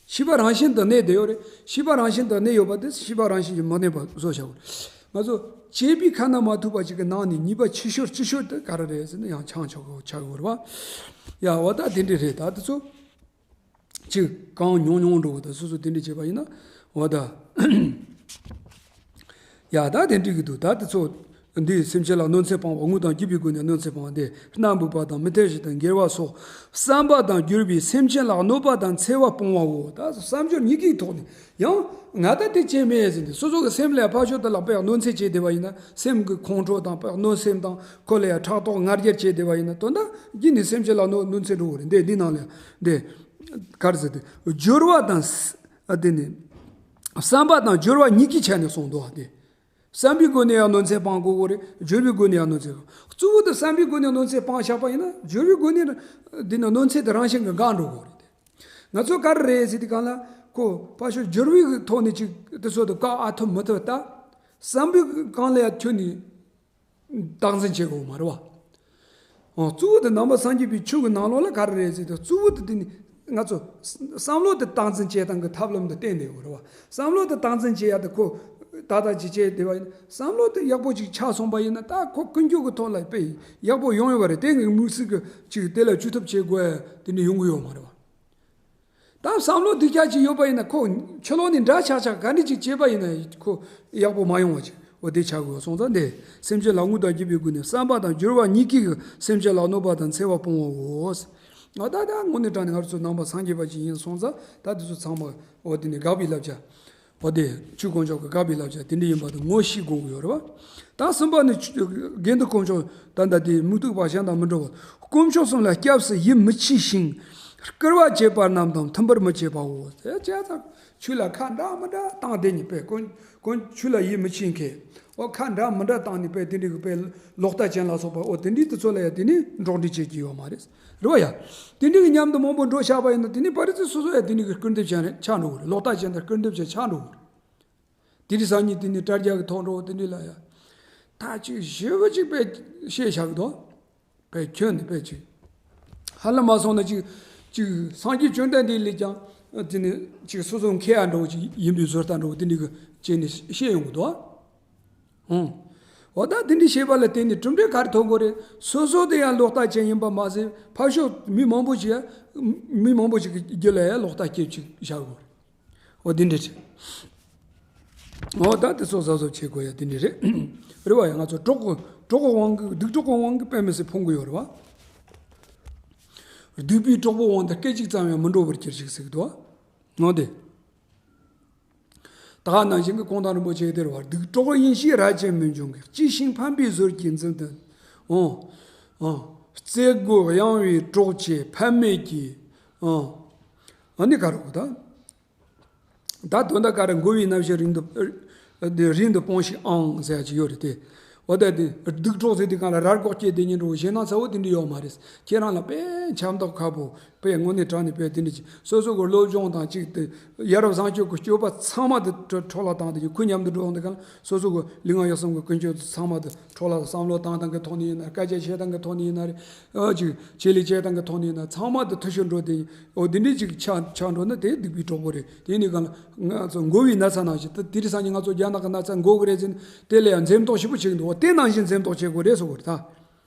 ཤེས་པ་རང་བཞིན་དུ་གནས་བསྡད་ཡོད་རེད། ཤེས་པ་རང་བཞིན་དུ་གནས་ཡོད་པ་དེ་ཤེས་པ་རང་བཞིན་གྱིས་མི་གནས་པ་བཟོ་བྱ་དགོས། ང་ཚོ་བྱས་པའི་ཁ་ན་མ་ཐོ་བ་ཅིག་གི་ནང་ནས་ཉེས་པ་ཆེ་ཤོས་ཆེ་ཤོས་དེ་ག་རེ་རེད་ཟེར་ན་ཡང་ཆང་ཆོག་གི་ཆགས་ཡོད་རེད་བ། ཡ་འོ་ད་དེ་འདྲ་རེད། ད་དེ་ཚོ་ཅིག་གང་ཉུང་ཉུང་འགྲོ་གི་ད་སོ་སོ་དེ་འདྲ་བྱས་པ་ཡིན་ན་འོ་ད། ཡ་ད་དེ་འགྲིག་གི་འདུག་ད་དེ་ཚོ་འདིས་སེམས་ཅན་ལ་གནོད་འཚེ་སྤངས་པ། དངོས་དང་བརྒྱུད་པའི་སྒོ་ནས་གནོད་འཚེ་སྤངས་པ་སྟེ། སྣ་འབུག་པ་དང་མི་ཐེག་བཞིན་དུ་འགྱེལ་བ་སོགས་བསམ་པ་དང་བསྒྱུར་བའི་སེམས་ཅན་ལ་གནོད་པ་དང་འཚེ་བ་སྤོང་བའོ། ད་བསམ་སྦྱོར་གཉིས་ཀའི་ཐོག་ནས་ཡང་ང་ད་དེ་བྱས་མེད་ཟེར་ཏེ་སོ་སོ་གི་སེམས་ལ་ཕར་ཕྱོགས་དེ་ལ་དཔེ་གནོད་འཚེ་བྱས་བསྡད་པ་ཡིན་ན་སེམས་ཀྱི་ཁོང་ཁྲོ་དང་དཔེ་གནོད་སེམས་དང་ཁོ་ལ་ཡང་ཕྲག་དོག་ང་རྒྱལ་བྱས་བསྡད་པ་ཡིན་ན་དོན་དག་གི་ནི་སེམས་ཅན་ལ་གནོད་གནོད་འཚེ་འགྲོ་གི་རེད། འདི་འདི་ནང་ལ་འདི་ག་རེ་ཟེར་ཏེ་སྦྱོར་བ་དང་ཨ་དེ་ནི་བསམ་པ་དང་སྦྱོར་བ་གཉིས་ཀྱི་ཆ་ནས་གསུངས་འདུག་ཨ། དེ་ བསམ་པའི་སྒོ་ནས་ཡང་གནོད་འཚེ་སྤང་དགོས་གོ་རེད། སྦྱོར་བའི་སྒོ་ནས་ཡང་གནོད་འཚེ་སྤང་། གཙོ་བོ་དེ་བསམ་པའི་སྒོ་ནས་གནོད་འཚེ་སྤང་བཞག་པ་ཡིན་ན། སྦྱོར་བའི་སྒོ་ནས་འདི་ནི་གནོད་འཚེ་དེ་རང་བཞིན་གྱིས་འགག་འགྲོ་གོ་རེད། ང་ཚོ་ག་རེ་རེད་ཟེར་དུས་སྒང་ལ་ཁོ་ཕར་ཕྱོགས་སྦྱོར་བའི་ཐོག་ནས་ཅིག་དེ་ཚོ་དེ་བཀག་ཨ་ཐུབ་མི་ཐུབ་ལྟ། བསམ་པའི་སྒང་ལ་ཡང་ཁྱོན་ནས་སྟངས་འཛིན་བྱེད་དགོས་མ་རེད་བ། ཨོ། གཙོ་བོ་དེ་ནང་པ་སངས་རྒྱས་པའི་ཆོས་ཀྱི་ནང་ལོགས་ལ་ག་རེ་རེད་ཟེར་དུས། གཙོ་བོ་དེ་དེ་ནི་ང་ཚོ་བསམ་བློ་དེ་སྟངས་འཛིན་བྱེད་སྟངས་ཀྱི་ཐབས་ལམ་དེ་བསྟན་བསྡད་ཡོད་རེད་བ། བསམ་བློ་དེ་སྟངས་འཛིན་བྱེད་ཡ་དེ་ཁོ་ཏག་ཏག་ཅིག་བྱས་བསྡད་པ་ཡིན་ན། བསམ་བློ་དེ་ཡག་པོ་ཅིག་ཆགས་སོང་པ་ཡིན་ན། ད་ཁོ་ཀུན་སྤྱོད་ཀྱི་ཐོག་ལ་དཔེ་ཡག་པོ་ཡོང་ཡོད་པ་རེད། དེ་ངས་དམིགས་བསལ་གྱི་ཅིག་དེ་ལ་བཅོས་ཐབས་བྱེད་དགོས་ཡ་དེ་འདྲ་ཡོང་གི་ཡོད་མ་རེད་བ། ད་བསམ་བློ་སྡུག་ཅག་ཅིག་ཡོད་པ་ཡིན་ན། ཁོ་ཕྱི་ལོགས་ནས་འདྲ་ཆགས་ཆགས་ག་འདྲ་ཅིག་བྱས་པ་ཡིན་ན་ཁོ་ཡག་པོ་མ་ཡོང་བ་ཅིག་འོ་དེ་ཆགས་དགོས་སོང་ཙང་། དེ་སེམས་ཅན་ལ་དངོས་དང་བརྒྱུད་པའི་སྒོ་ནས་བསམ་པ་དང་སྦྱོར་བ་གཉིས་ཀས་སེམས་ཅན་ལ་གནོད་པ་དང་འཚེ་བ་སྤོང་བའོ། ཨ། ད་ད་དངོས་གནས་དྲང་གནས་ང་ཚོ་ནང་པ་སངས་རྒྱས་པ་ཅིག་ཡིན་སོང་ཙང་། ད་དེ་ཚོ་ཚང་མ་འོ་དེ་ནི་དགག་པའི་བསླབ་བྱ། འོ་དེ་ཆོས་དཀོན་མཆོག་གི་དགག་པའི་བསླབ་བྱ་དེ་འདྲ་ཡིན་པ་དེ་ངོ་ཤེས་དགོས་ཀྱི་ཡོད་རེད་བ། ད་གསུམ་པ་ནི་དགེ་འདུན་དཀོན་མཆོག་ད་ལྟ་དེ་མུ་སྟེགས་པ་གཞན་དང་མི་འདྲ་བར། དཀོན་མཆོག་གསུམ་ལ་སྐྱབས་སུ་ཡིད་མི་ཆེས་ཤིང་། སྐུར་བ་བྱེད་པ་རྣམས་དང་མཐུན་པར་མི་བྱེད་པའོ། དེ་བྱས་ཙང་ཆོས་ལ་ཁ་འདྲ་མི་འདྲ་བཏང་བསྡད་ནས་དཔེ་དཀོན་དཀོན་ཆོས་ལ་ཡིད་མི་ཆེས་མཁན། འོ་ཁ་འདྲ་མི་འདྲ་བཏང་ནས་དཔེ་དེ་འདྲའི་གི་དཔེ་ལོག་ལྟ་ཅན་ལ་སོགས་པ། འོ་དེ་འདྲའི་དེ་ཚོ་ལ་ཡང་དེ་ནས་འགྲོགས་འདྲིས་བྱེད་ཀྱི་ཡོད་མ་རེད། རེད་བ་ཡ། དེ་འདྲའི་གི་མཉམ་དུ་མང་པོ་འགྲོ་བཞག་པ་ཡིན་ན། དེ་ནས་ཕ་རི་སི་སོ་སོ་ཡང་དེ་འདྲའི་གི་སྐུར་འདེབས་ཅན་ཆགས་འགྲོ་གི་རེད། ལོག་ལྟ་ཅན་དང་སྐུར་འདེབས་ཅན་ཆགས་འགྲོ་གི་རེད། དེ་རིང་སང་ཉིན་དེ་ནས་དྲ་རྒྱ་གི་ཐོག་འགྲོ་དེ་འདྲ་ལ་ཡ། ད་ཅིག་ཞེ་པོ་ཅིག་དཔེ་བཤད་བཞག་གི་འདུག་དཔེ་ཁྱོན་ནས་དཔེ་ཅིག་ཧ་ལམ་མ་སོང་ན་ཅིག་ཅིག་སངས་རྒྱས་བཅོམ་ལྡན་འདས་ལས་ཀྱང་དེ་ནས་ཅིག་སོ་སོ་མཁས་པ་འདྲ་བོ་ཅིག་ཡིན་པའི་བཟོ་ལྟ་འདྲ་བོ་དེ་འདྲ་གི་བྱས་ནས་བཤད་ཡོང་གི་འདུག་ཨང་། འོ་ད་དེ་འདྲ་བཤད་པ་ལ་བརྟེན་ནས་གྲུབ་འབྲས་ག་རེ་ཐོབ་དགོས་རེད། སོ་སོ་དེ་ཡང་ལོག་ལྟ་ཅན་ཡིན་པ་མ་ཟད། ཕར་ཕྱོགས་མི་མང་པོ་ཞིག་ཡ། མི་མང་པོ་ཞིག་གི་རྒྱུད་ལ་ཡང་ལོག་ལྟ་སྐྱེ་ཅིག་བཞག་དགོས་རེད། འོ་དེ་འདྲ་རེད། འོ་ད་དེ་ཚོ་གཟབ་གཟབ་བྱེད་དགོས་ཡ་དེ་འདྲ་རེད། རེད་བ་ཡ། ང་ཚོ་གྲོགས་གྲོགས་ཀྱི་དབང་གིས། སྡིག་གྲོགས་ཀྱི་དབང་གིས་དཔེ་མི་སྲིད་ཕོངས་གི་ཡོད་རེད་བ། སྡིག་པའི་གྲོགས་པོའི་དབང་དུ་སྐད་ཅིག་ཙམ་ཡང་མི་འགྲོ་བར་གྱུར་ཅིག་ཟེར་གི་འདུག་བ། འོ་དེ། ད་ག་ནང་བཞིན་གྱི་གོང་ཐང་རིན་པོ་ཆེ་དེར་བར། སྡིག་གྲོགས་ཡིན་ཞེས་ར་ཅན་མི་འབྱུང་གི། གཅེས་ཤིང་ཕན་པའི་ཟུར་གྱིས་འཛིན་དུ། འོང་། འོང་། རྩེ་དགུ་གཡེང་བའི་གྲོགས་ཆེ་ཕན་མེད་ཀྱི། འོང་། ཨ་ནི་ག་རེ་གོ་ད། ད་དོན་དག་ག་རེ། འགོ་བའི་རྣམ་ཤེས་རིང་དུ་རིང་དུ་སྤོངས་ཤིག་ཨང་ཟེར་ཡ་ཅིག་ཡོད་རེད་དེ། འོ་ད་དེ་སྡིག་གྲོགས་ཟེར་དུས་སྒང་ལ་ར་སྒོག་སྐྱེས་དེ་ཉིན་འགྲོ་ཞེད་སྣང་ཚ་བོ་དེ་འདྲ་ཡོད་མ་རེད། ཁྱེད་རང་ལ་དཔེ་འཆམ་མདོག་ཁ་པོ། དཔེ་དངོས་གནས་དྲང་གནས་དཔེ་དེ་འདྲ་ཅིག་སོ་སོ་གི་སློབ་སྦྱོང་དང་གཅིག་དེ་ཡ་རབས་བཟང་སྤྱོད་ཀྱི་སྤྱོད་པ་ཚང་མ་དེ་འཕྲོ་བརླག་བཏང་དེ། ཁོ་མཉམ་དུ་འགྲོ་ཡོང་དུས་སྒང་ལ་སོ་སོ་གི་ལུས་ངག་ཡིད་གསུམ་གྱི་ཀུན་སྤྱོད་ཚང་མ་དེ་འཕྲོ་བརླག་བསམ་བློ་བཏང་སྟངས་ཀྱི་ཐོག་ནས་ཡིན་ན། སྐད་ཆ་བཤད་སྟངས་ཀྱི་ཐོག་ནས་ཡིན་ན་རེད། ཨ་ཅིག་ཆེད་ལས་བྱེད་སྟངས་ཀྱི་ཐོག་ནས་ཡིན་ན། ཚང་མ་དེ་འཐུ་ཤོར་འགྲོ་དེ། འོ་དེ་འདྲ་ཅིག་ཆགས་ཆགས་འགྲོ་ན་དེ་སྡིག་པའི་གྲོགས་པོ་རེད། དེ་ནས་སྒང་ལ་ང་ཚོ་འགོ་བའི་ན་ཚ་ནང་བཞིན། དེ་དེ་རིང་སང་ཉིན་ང་ཚོ་རྒྱ་ནག་གི་ན་ཚ་འགོ་གི་རེད་ཟེར་ནས་དེ་ལ་ཡང་འཛེམ་དོགས་ཞེ་པོ་བྱེད་ཀྱི་འདུག་བ། དེ་ནང་བཞིན་འཛེམ་དོགས་བྱེད་དགོས་རེད་ཟེར་གོ་རེད་ད།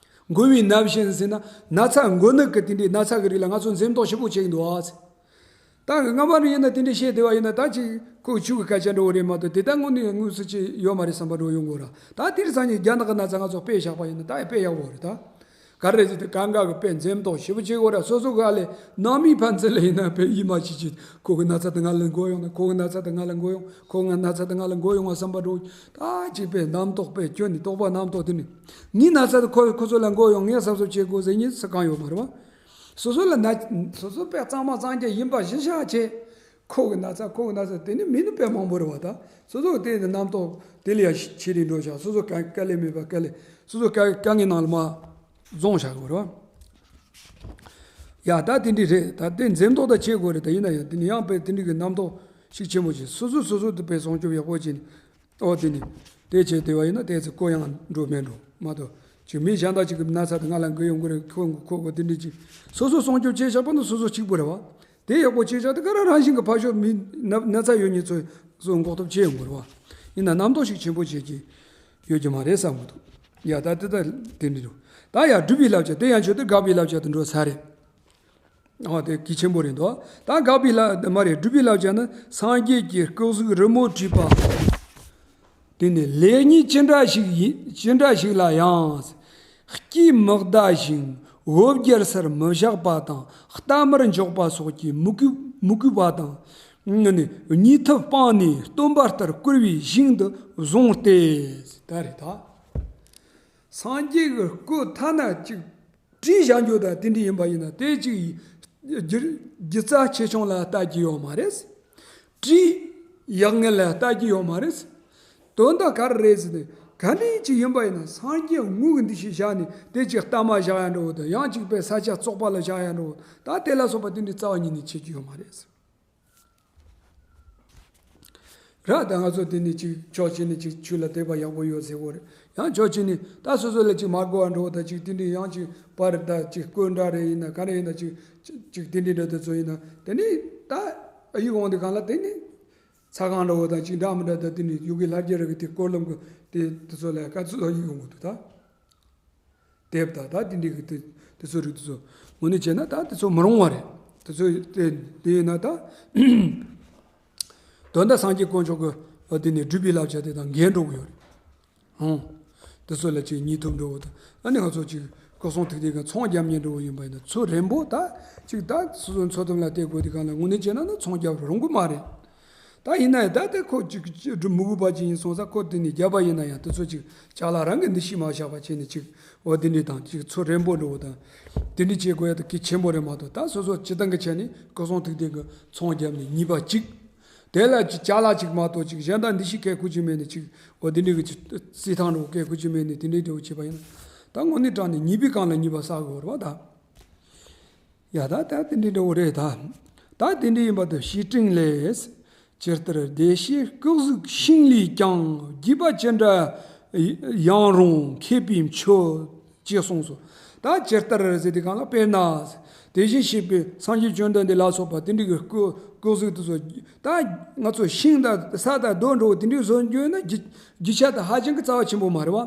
འགོ་བའི་ན་བཞིན་ཟེར་ན། ན་ཚ་འགོ་ནད་ཀྱི་དེ་འདྲའི་ན་ཚ་གི་རིགས་ལ་ང་ཚོ་འཛེམ་དོགས་ཞེ་པོ་བྱེད་ཀྱི་འདུག་བ། ད་སྔ་མ་རུ་ཡིན་ན་དེ་འདྲ་བཤད་བསྡད་པ་ཡིན་ན། ད་ཅིག་ཁོ་ཆོས་ཀྱི་སྐད་ཆ་འདྲ་བོ་རེད་མ་གཏོགས། དེ་ལྟར་དངོས་གནས་དངོས་སུ་ཅིག་ཡོད་མ་རེད་བསམ་པ་འདྲ་བོ་ཡོང་གི་རེད། ད་དེ་རིང་སང་ཉིན་རྒྱ་ནག་གི་ན་ཚ་ང་ཚོ་དཔེ་བཞག་པ་ཡིན་ན་ད་ཡང་དཔེ་ཡག་པོ་རེད་ད། ག་རེ་ཟེར་དུས་སྒང་ག་གི་དཔེ་འཛེམ་དོགས་ཞེ་པོ་བྱེད་དགོས་རེད། སོ་སོ་ག་ལས་ནང་མི་ཕན་ཚུན་ལ་ཡིན་ན་དཔེ་ཡིད་མ་ཆེས་ཅིག་ཁོ་གི་ན་ཚ་དེ་ང་ལ་འགོ་ཡོང་ན། ཁོ་གི་ན་ཚ་དེ་ང་ལ་འགོ་ཡོང་། ཁོ་གི་ན་ཚ་དེ་ང་ལ་འགོ་ཡོང་བ་བསམ་པ་འདྲ་བོ། ད་ཅིག་དཔེ་རྣམ་རྟོག་དཔེ་སྐྱོན་ནས་རྟོག་པ་རྣམ་རྟོག་དེ་ནི། ངའི་ན་ཚ་དེ་ཁོ་ཁོ་ཚོ་ལ་འགོ་ཡོང་། ངས་གཟབ་གཟབ་བྱེད་དགོས་ཟེར་མཁན་སུ་གང་ཡོད་མ་རེད་བ། སོ་སོ་ལ་ན། སོ་སོ་དཔེ་གཙང་མ་གཙང་རྐྱང་ཡིན་པ་གཞི་བཞག་བྱས། ཁོ་གི་ན་ཚ་ཁོ་གི་ན་ཚ་དེ་ནི་མི་ནི་དཔེ་མང་པོ་རེད་བ། ད་སོ་སོ་གི་དེ་ནི་རྣམ་རྟོག་དེ་ལ་ཡང་ཆེ་རིང་འགྲོ་བཞག་སོ་སོ་དཀའ་དཀའ་ལས་མེད་པ་དཀའ་ལས། སོ་སོ་དཀའ་དཀའ་ངལ་ནང་ལ་མར་རྫོང་བཞག་གི་རེད་བ། ཡ་ད་དེ་འདྲ་རེད། ད་དེ་འཛེམ་དོགས་ད་བྱེད་དགོས་རེད། ད་ཡིན་ན་ཡང་དེ་ནི་ཡང་དཔེ་དེ་འདྲ་གི་རྣམ་རྟོག་ཞིག་ཆེན་པོ་བྱས། སོ་སོ་སོ་སོ་དེ་དཔེ་སྲུང་སྐྱོབ་ཡག་པོ་བྱས་ནས། ཨོ་དེ་ནི། དེ་བྱས་བསྡད་པ་ཡིན་ན་དེ་ཚོ་གོ་ཡང་འགྲོ་མེད་འགྲོ་མ་གཏོགས། ཅིག་མི་གཞན་དག་ཅིག་གི་ན་ཚ་དེ་ང་ལ་འགོས་ཡོང་གི་རེད། ཁོ་ཁོ་ཁོ་དེ་འདྲ་ཅིག་སོ་སོ་སྲུང་སྐྱོབ་བྱས་བཞག་པ་ན་སོ་སོ་གཅིག་པུ་རེད་བ། དེ་ཡག་པོ་བྱས་བཞག་དེ་ག་རང་རང་བཞིན་གྱི་ཕར་ཕྱོགས་མི་ན་ན་ཚ་ཡོད་མཁན་ཚོ་སོ་འགོག་ཐབས་བྱས་ཡོང་གི་རེད་བ། ཡིན་ན་རྣམ་རྟོག་ཞིག་ཆེན་པོ་བྱེད་ཀྱི་ཡོད་ཀྱི་མ་རེད་བསམ་གི་འདུག་ཡ་ད་དེ་ད་དེ་འདྲ་འདུག་ད་ཡ་སྒྲུབ་པའི་བསླབ་བྱ་དེ་ཡང་ཆོས་དེ་དགག་པའི་བསླབ་བྱ་དུ་འགྲོ་ས་རེད། འོ་དེ་གལ་ཆེན་པོ་རེད་འདུག་ད་དགག་པའི་བསླབ་མ་རེད། སྒྲུབ་པའི་བསླབ་བྱ་ནི། སངས་རྒྱས་ཀྱི་སྐུ་གཟུགས་རི་མོར་བྲིས་པ། དེ་ནི་ལེགས་ཉེས་ཅི་འདྲ་ཞིག་ཡིན། ཅི་འདྲ་ཞིག་ལ་ཡང་། སྐྱེས་མི་བཟླ་ཞིང་འོ་བརྒྱལ་སར་མི་བཞག་པ་དང་། གཏའ་མར་འཇོག་པ་སོགས་ཀྱིས་མི་གོས་མི་གོས་པ་དང་། ནི་གཉིད་ཐུབ་སྤངས་ནས་སྟོན་པ་ལྟར་བཀུར་བའི་ཞིང་དུ་བཟུང་སྟེ། ད་རེད་ད། སངས་རྒྱས་ཀྱི་སྐུ་ཐ་ན་ཅིག་བྲིས་བཞག་རྒྱུ་དང་དེ་འདྲ་ཡིན་པ་ཡིན་ན། དེ་ཅིག་སྒྱུ་སྒྱུ་རྩལ་ཆེ་ཆུང་ལ་ལྟ་རྒྱུ་ཡོད་མ་རེད། བྲིས་ཡག་ངན་ལ་ལྟ་རྒྱུ་ཡོད་མ་རེད། དོན་དག་ག་རེ་རེད་ཟེར་ན། ག་འདྲ་ཅིག་ཡིན་པ་ཡིན་ན་སངས་རྒྱས་དངོས་ཀྱི་འདུ་ཤེས་བཞག་ནས་དེ་ཅིག་གཏའ་མ་བཞག་ཡ་འདྲ་བོ་དང་། ཡང་ཅིག་པའི་ས་ཆ་བཙོག་པ་ལ་བཞག་ཡ་འདྲ་བོ། ད་དེ་ལ་སོགས་པ་དེ་འདྲའི་རྩ་བ་ཉིད་ནས་བྱེད་རྒྱུ་ཡོད་མ་རེད་ཟེར། ར། ད་ང་ཚོ་དེ་ནས་ཅིག་ཕྱོགས་གཅིག་ནས་ཅིག་ཆོས་ལ་དད་པ་ཡག་པོ་ཡོད་ཟེར་གོ་རེད། ཡང་ཕྱོགས་གཅིག་ནས་ད་སོ་སོ་ལ་ཅིག་མ་དགོས་པ་འདྲ་བོ་དང་། ཅིག་དེ་འདྲའི་ཡང་ཅིག་པར་ད་ཅིག་སྐོར་འདྲ་རེ་ཡིན་ན། ག་རེ་ཡིན་ན། ཅིག་ཅིག་ཅིག་དེ་འདྲའི་འདྲ་དེ་ཚོ་ཡིན་ན། དེ་ནས་ད་ཨ་ཡིག་འོང་དུས་སྒང་ལ་དེ་ནས་ཚ་ཁང་འདྲ་བོ་དང་ཅིག་འདྲ་མི་འདྲ་དང་། དེ་ནས་ཡུལ་གྱི་ལྷ་རྒྱལ་ར་གི་དེ་སྐོར་ལམ་གི་དེ་དེ་ཚོ་ལ་ག་ཚོད་ཡིག་འོང་གི་འདུག་ད། དེབ་ད་ད་དེ་འདྲའི་གི་དེ་དེ་ཚོ་རིགས་དེ་ཚོ་དངོས་གནས་བྱས་ན་ད་དེ་ཚོ་མི་རུང་བ་རེད། དེ་ཚོ་དེ་དེ་ཡིན་ན་ད། དོན་དག་སངས་རྒྱས་དཀོན་མཆོག་གི་དེ་ནས་སྒྲུབ་པའི་བསླབ་བྱ་དེ་དང་འགལ་འགྲོ་གི་ཡོད་རེད། ཧུང་། དེ་ཚོ་ལ་ཅིག་ཉེས་ཐོབ་འགྲོ་བ་དང་། ཨ་ནི་ང་ཚོ་ཅིག་སྐུ་གསུང་ཐུགས་རྟེན་གྱི་ཚོང་རྒྱབ་མཁན་འདྲ་བོ་ཡིན་པ་ཡིན་ན། ཚུར་རན་པོ་ད་ཅིག་ད་སོ་སོའི་འཚོ་ཐབས་ལ་བལྟས་དགོས་དུས་སྒང་ལ་དངོས་གནས་བྱས་ན་ན་ཚོང་རྒྱབ་རུང་གི་མ་རེད། ད་ཡིན་ན་ཡང་ད་དེ་ཁོ་ཅིག་ཅིག་མི་དགོས་པ་ཅིག་ཡིན་སོང་ཙང་། ཁོ་དེ་ནས་རྒྱབ་པ་ཡིན་ན་ཡང་དེ་ཚོ་ཅིག་ཅ་ལག་རང་གི་འདུ་ཤེས་མ་བཞག་པ་བྱས་ནས་ཅིག་འོ་དེ་འདྲ་དང་། ཅིག་ཚུར་རན་པོ་འདྲ་བོ་དང་དེ་འདྲ་བྱེད་དགོས་ཡ་དེ་གལ་ཆེན་པོ་རེད་མ་གཏོགས། ད་སོ་སོ་སྤྱིར་བཏང་གི་ཆ་ནས་སྐུ་གསུང་ཐུགས་རྟེན་གྱི་ཚོང་རྒྱབ་ནས་ཉེས་པ་གཅིག་དེ་ལ་ཅིག་ཅ་ལག་ཅིག་མ་གཏོགས་ཅིག་གཞན་དག་འདུ་ཤེས་གལ་ཁུར་གྱི་མེད་ནས། ཅིག་འོ་དེ་འདྲའི་གི་ཅིག་རྩིས་ཐང་འདྲ་བོ་གལ་ཁུར་གྱི་མེད་ནས་དེ་འདྲའི་འདྲ་བོ་བྱས་པ་ཡིན་ན། ད་དངོས་གནས་དྲང་གནས་ཉེས་པའི་སྒང་ལ་ཉེས་པ་བསགས་དགོས་རེད་བ་ད། ཡ་ད་ད་དེ་འདྲའི་འདྲ་བོ་རེད་ད། ད་དེ་འདྲའི་ཡིན་པ་དང་། བཤེས་སྤྲིང་ལས། ཇི་ལྟར་བདེ་གཤེགས་སྐུ་གཟུགས་ཤིང་ལས་ཀྱང་། བརྒྱུས་པ་ཅི་འདྲ་ཡང་རུང་མཁས་པའི་མཆོག་ཅེས་གསུངས་སོ། ད་ཇི་ལྟར་ཟེར་དུས་སྒང་ལ། དཔེར་ན། དེ་བཞིན་གཤེགས་པའི་སངས་རྒྱས་བཅོམ་ལྡན་འདས་ལ་སོགས་པ་དེ་འདྲའི་གི་སྐུ་སྐུ་གཟུགས་དེ་ཚོ། ད་ང་ཚོ་ཤིང་དང་ས་དང་རྡོ་འདྲ་བོ་དེ་འདྲའི་བཟོ་རྒྱུ་ཡིན་ན། རྒྱུ་རྒྱུ་ཆ་དེ་ཧ་ཅང་གི་རྩ་བ་ཆེན་པོ་མ་རེད་བ།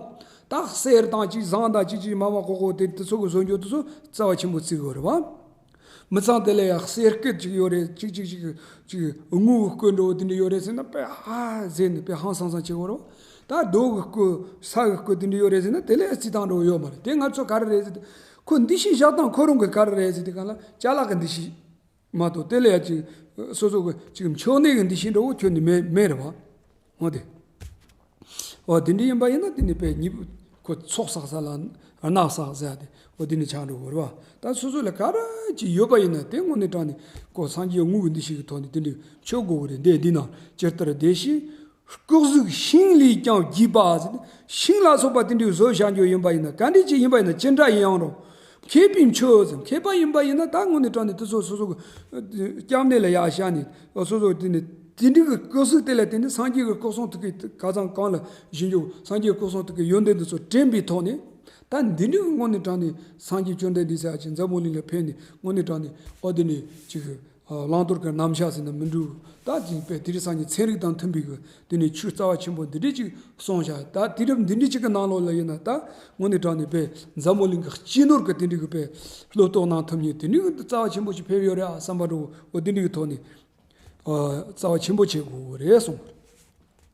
ད་གསེར་དང་ཅིག་ཟངས་དང་ཅིག་ཅིག་མ་མ་ཀོ་ཀོ་དེ་དེ་ཚོ་གི་བཟོ་རྒྱུ་དེ་ཚོ་རྩ་བ་ཆེན་པོ་བརྩི་དགོས་རེད་བ། མི་ཚང་དེ་ལ་ཡང་གསེར་སྐུ་ཅིག་ཡོད་རེད། ཅིག་ཅིག་ཅིག་ཅིག་དངུལ་གྱི་སྐུ་འདྲ་བོ་དེ་འདྲ་ཡོད་རེད་ཟེར་ན། དཔེ་ཧ་ཟེར་ནས་དཔེ་ཧང་སང་སང་བྱེད་དགོས་རེད། ད་རྡོ་གི་སྐུ། ས་གི་སྐུ་དེ་འདྲ་ཡོད་རེད་ཟེར་ན། དེ་ལ་ཡང་རྩིས་སྟངས་འདྲ་བོ་ཡོད་མ་རེད། དེ་ང་ཚོ་ག་རེ་རེད་ཟེར་དུས། ཁོ་འདུ་ཤེས་བཞག་སྟངས་ཁོ་རང་གི་ག་རེ་རེད་ཟེར་དུས་སྒང་ལ། ཅ་ལག་གི་འདུ་ཤེས་མ་གཏོགས་དེ་ལ་ཡང་ཅིག་སོ་སོ་གི་ཅིག་མཆོག་གནས་ཀྱི་འདུ་ཤེས་འདྲ་བོ་ཁྱོན་ནས་མེད་མེད་རེད་བ། འོ་དེ། འོ་དེ་འདྲ་ཡིན་པ་ཡིན་ན། དེ་ནི་དཔེ་ཉེས་པ། ཁོ་ཚོགས་བསགས་ས་ལ་རྣག་བསགས་ཟེར་ཡ་དེ། འོ་དེ་ནི་ཆགས་འགྲོ་གི་རེད་བ། ད་སོ་སོ་ལ་ག་རེ་ཅིག་ཡོད་པ་ཡིན་ན། དེ་དངོས་གནས་དྲང་གནས་ཁོ་སངས་རྒྱས་དངོས་ཀྱི་འདུ་ཤེས་ཀྱི་ཐོག་ནས་དེ་འདྲའི་མཆོད་དགོས་ཀྱི་རེད། འདི་འདི་ན། ཇི་ལྟར་བདེ་གཤེགས་སྐུ་གཟུགས་ཤིང་ལས་ཀྱང་བརྒྱུས་པ་ཟེར་ནས། ཤིང་ལ་སོགས་པ་དེ་འདྲའི་བཟོ་བཞག་རྒྱུ་ཡིན་པ་ཡིན་ན། ག་འདྲ་ཅིག་ཡིན་པ་ཡིན་ན། ཅི་འདྲ་ཡིན་ཡང་རུང་མཁས་པའི་མཆོག་ཟེར། མཁས་པ་ཡིན་པ་ཡིན་ན། ད་དངོས་གནས་དྲང་གནས་དེ་ཚོ་སོ་སོ་གི་སྐྱབས་གནས་ལ་ཡར་བཞག་ནས། སོ་སོ་དེ་ནས་དེ་འདྲའི་གི་སྐུ་གཟུགས་དེ་ལ་བརྟེན་ནས། སངས་རྒྱས་ཀྱི་སྐུ་གསུང་ཐུགས་ཀྱི་ཁ་སང་གང་ལ་བཞེངས་རྒྱུ། སངས་རྒྱས་སྐུ་གསུང་ཐུགས་ཀྱི་ཡོན་ཏན་དེ་ཚོ་དྲན་པའི་ཐོག་ནས། ད་འདི་འདྲའི་གི་དངོས་གནས་དྲང་གནས་སངས་རྒྱས་བཅོམ་ལྡན་འདས་ཟེར་ཡ་ཅིག་འཛམ་བུ་གླིང་ལ་ཕེབས་ནས། དངོས་གནས་དྲང་གནས་འོ་དེ་ནས་ཅིག་བླང་དོར་གྱི་རྣམ་གཞག་ཟེར་ན་མི་འདུག་ད་ཅིག་དཔེ་དེ་རིང་སང་ཉིན་ཚན་རིག་དང་མཐུན་པའི་གི་དེ་ནས་ཆོས་རྩ་བ་ཆེན་པོ་འདི་འདྲས་ཅིག་གསུངས་བཞག་ད་དུས་རབས་འདི་འདྲས་ཅིག་གི་ནང་ལོགས་ལ་ཡིན་ན། ད་དངོས་གནས་དྲང་གནས་དཔེ་འཛམ་བུ་གླིང་གི་སྤྱི་ནོར་གྱི་དེ་འདྲས་གི་དཔེ་སློབ་གཏོད་གནང་ཐུབ་མཁན་དེ་འདྲས་གི་རྩ་བ་ཆེན་པོ་ཞིག་ཕེབས་ཡོད་རེད་ཨ་བསམ་པ་འདྲ་བོ། འོ་དེ་འདྲས་གི་ཐོག་ནས་ཨ་རྩ་བ་ཆེན་པོ་བྱེད་དགོས་རེད་གསུངས།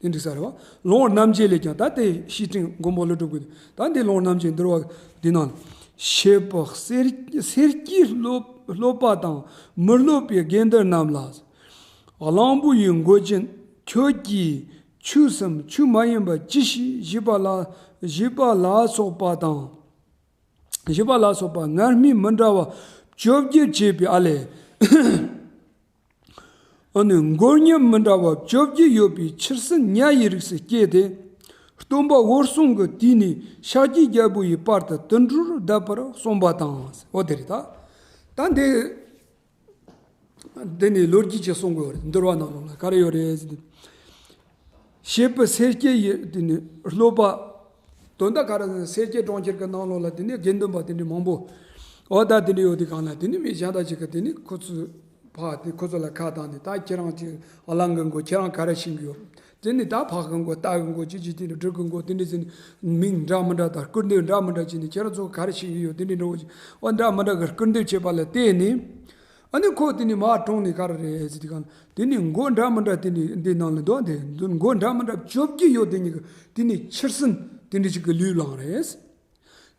དེ་འགྲིག་ས་རེད་བ། ལུང་རྣམ་འབྱེད་ལས་ཀྱང་། ད་དེ་བཤེས་སྤྲིང་མགོན་པོ་ཀླུ་སྒྲུབ་ཀྱི། ད་འདི་ལུང་རྣམ་འབྱེད་འདུལ་བ་འདི་ནང་ལ། བྱེད་པོ་སེར་སེར་སྐྱའི་སློབ་སློབ་པ་དང་། མི་སློབ་པའི་དགེ་འདུན་རྣམས་ལ། གླང་པོ་ཡི་མགོ་ཅན་ཁྱོད་ཀྱིས་ཆོས་སམ་ཆོས་མ་ཡིན་པ་ཅི་ཞིག་བཞེད་པ་ལ་བཞེད་པ་ལ་སོགས་པ་དང་། བཞེད་པ་ལ་སོགས་པ་ངར་སྨྲས་མི་འདྲ་བ་བཅོ་བརྒྱད་བྱས་པའི་ཨ་ལས། ཨ་ནི་མགོ་བརྙན་མི་འདྲ་བ་བཅོ་བརྒྱད་ཡོད་པའི་ཆུར་སྲིན་ཉ་ཡི་རིགས་སུ་སྐྱེས་ཏེ། སྟོན་པ་འོད་སྲུང་གི་དུས་ནས་ཤཱཀྱའི་རྒྱལ་པོ་ཡི་བར་དུ་དུད་འགྲོར་བསྡད་པར་གསུངས་པ་དང་། འོ་དེ་རེད་ད། ད་འདི་འདི་ནི་ལོ་རྒྱུས་ཀྱི་གསུང་གི་ཡོད་རེད། འདུལ་བ་ནང་ལོགས་ལ་ག་རེ་ཡོད་རེད་ཟེར་ན། བྱེད་པོ་སེར་སྐྱའི་ཡི་དེ་ནི་སློབ་པ། དོན་དག་ག་རེ་ཟེར་ན། སེར་སྐྱའི་གྲོང་ཁྱེར་གྱི་ནང་ལོགས་ལ་དེ་ནི་དགེ་འདུན་པ་དེ་འདྲ་མང་པོ། འོ་ད་དེ་འདྲ་ཡོད་དུས་སྒང་ལ། དེ་ནི་མི་གཞན་དག་ཅིག་གིས་དེ་ནི་ཁོ་ཚོའི་ཕར་དེ་ཁོ་ཚོ་ལ་ཁ་བཏང་ནས། ད་ཁྱེད་རང་ཅིག་གླང་གི་མགོ་ཁྱེད་རང་ག་རེ་ཤེས་ཀྱི་ཡོད། དེ་ནི་ད་ཕག་གི་མགོ་རྟ་གི་མགོ་ཅི་ཅི་དེ་འདྲ་འབྲི་གི་མགོ་དེ་འདྲ་ཟེར་ནས་མིང་འདྲ་མི་འདྲ་དང་སྐུར་འདེབས་འདྲ་མི་འདྲ་བྱས་ནས། ཁྱེད་རང་ཚོ་ག་རེ་ཤེས་ཀྱི་ཡོད། དེ་འདྲ་འདྲ་བོ་ཅིག་འོ་འདྲ་མི་འདྲ་གི་སྐུར་འདེབས་བྱས་པ་ལ་བརྟེན་ནས། ཨ་ནི་ཁོ་དེ་ནི་མར་གྲོངས་ནས་ག་རེ་རེད་ཟེར་དུས་སྒང་ལ། དེ་ནི་མགོ་འདྲ་མི་འདྲ་དེ་ནི་འདི་ནང་ལ་འདུག་དེ་མགོ་འདྲ་མི་འདྲ་བཅོ་བརྒྱད་ཡོད། དེ་ནི་གི་དེ་ནི་ཆུར་སྲིན་དེ་འདྲ་ཅིག་གི་ལུས་བླངས་རེད།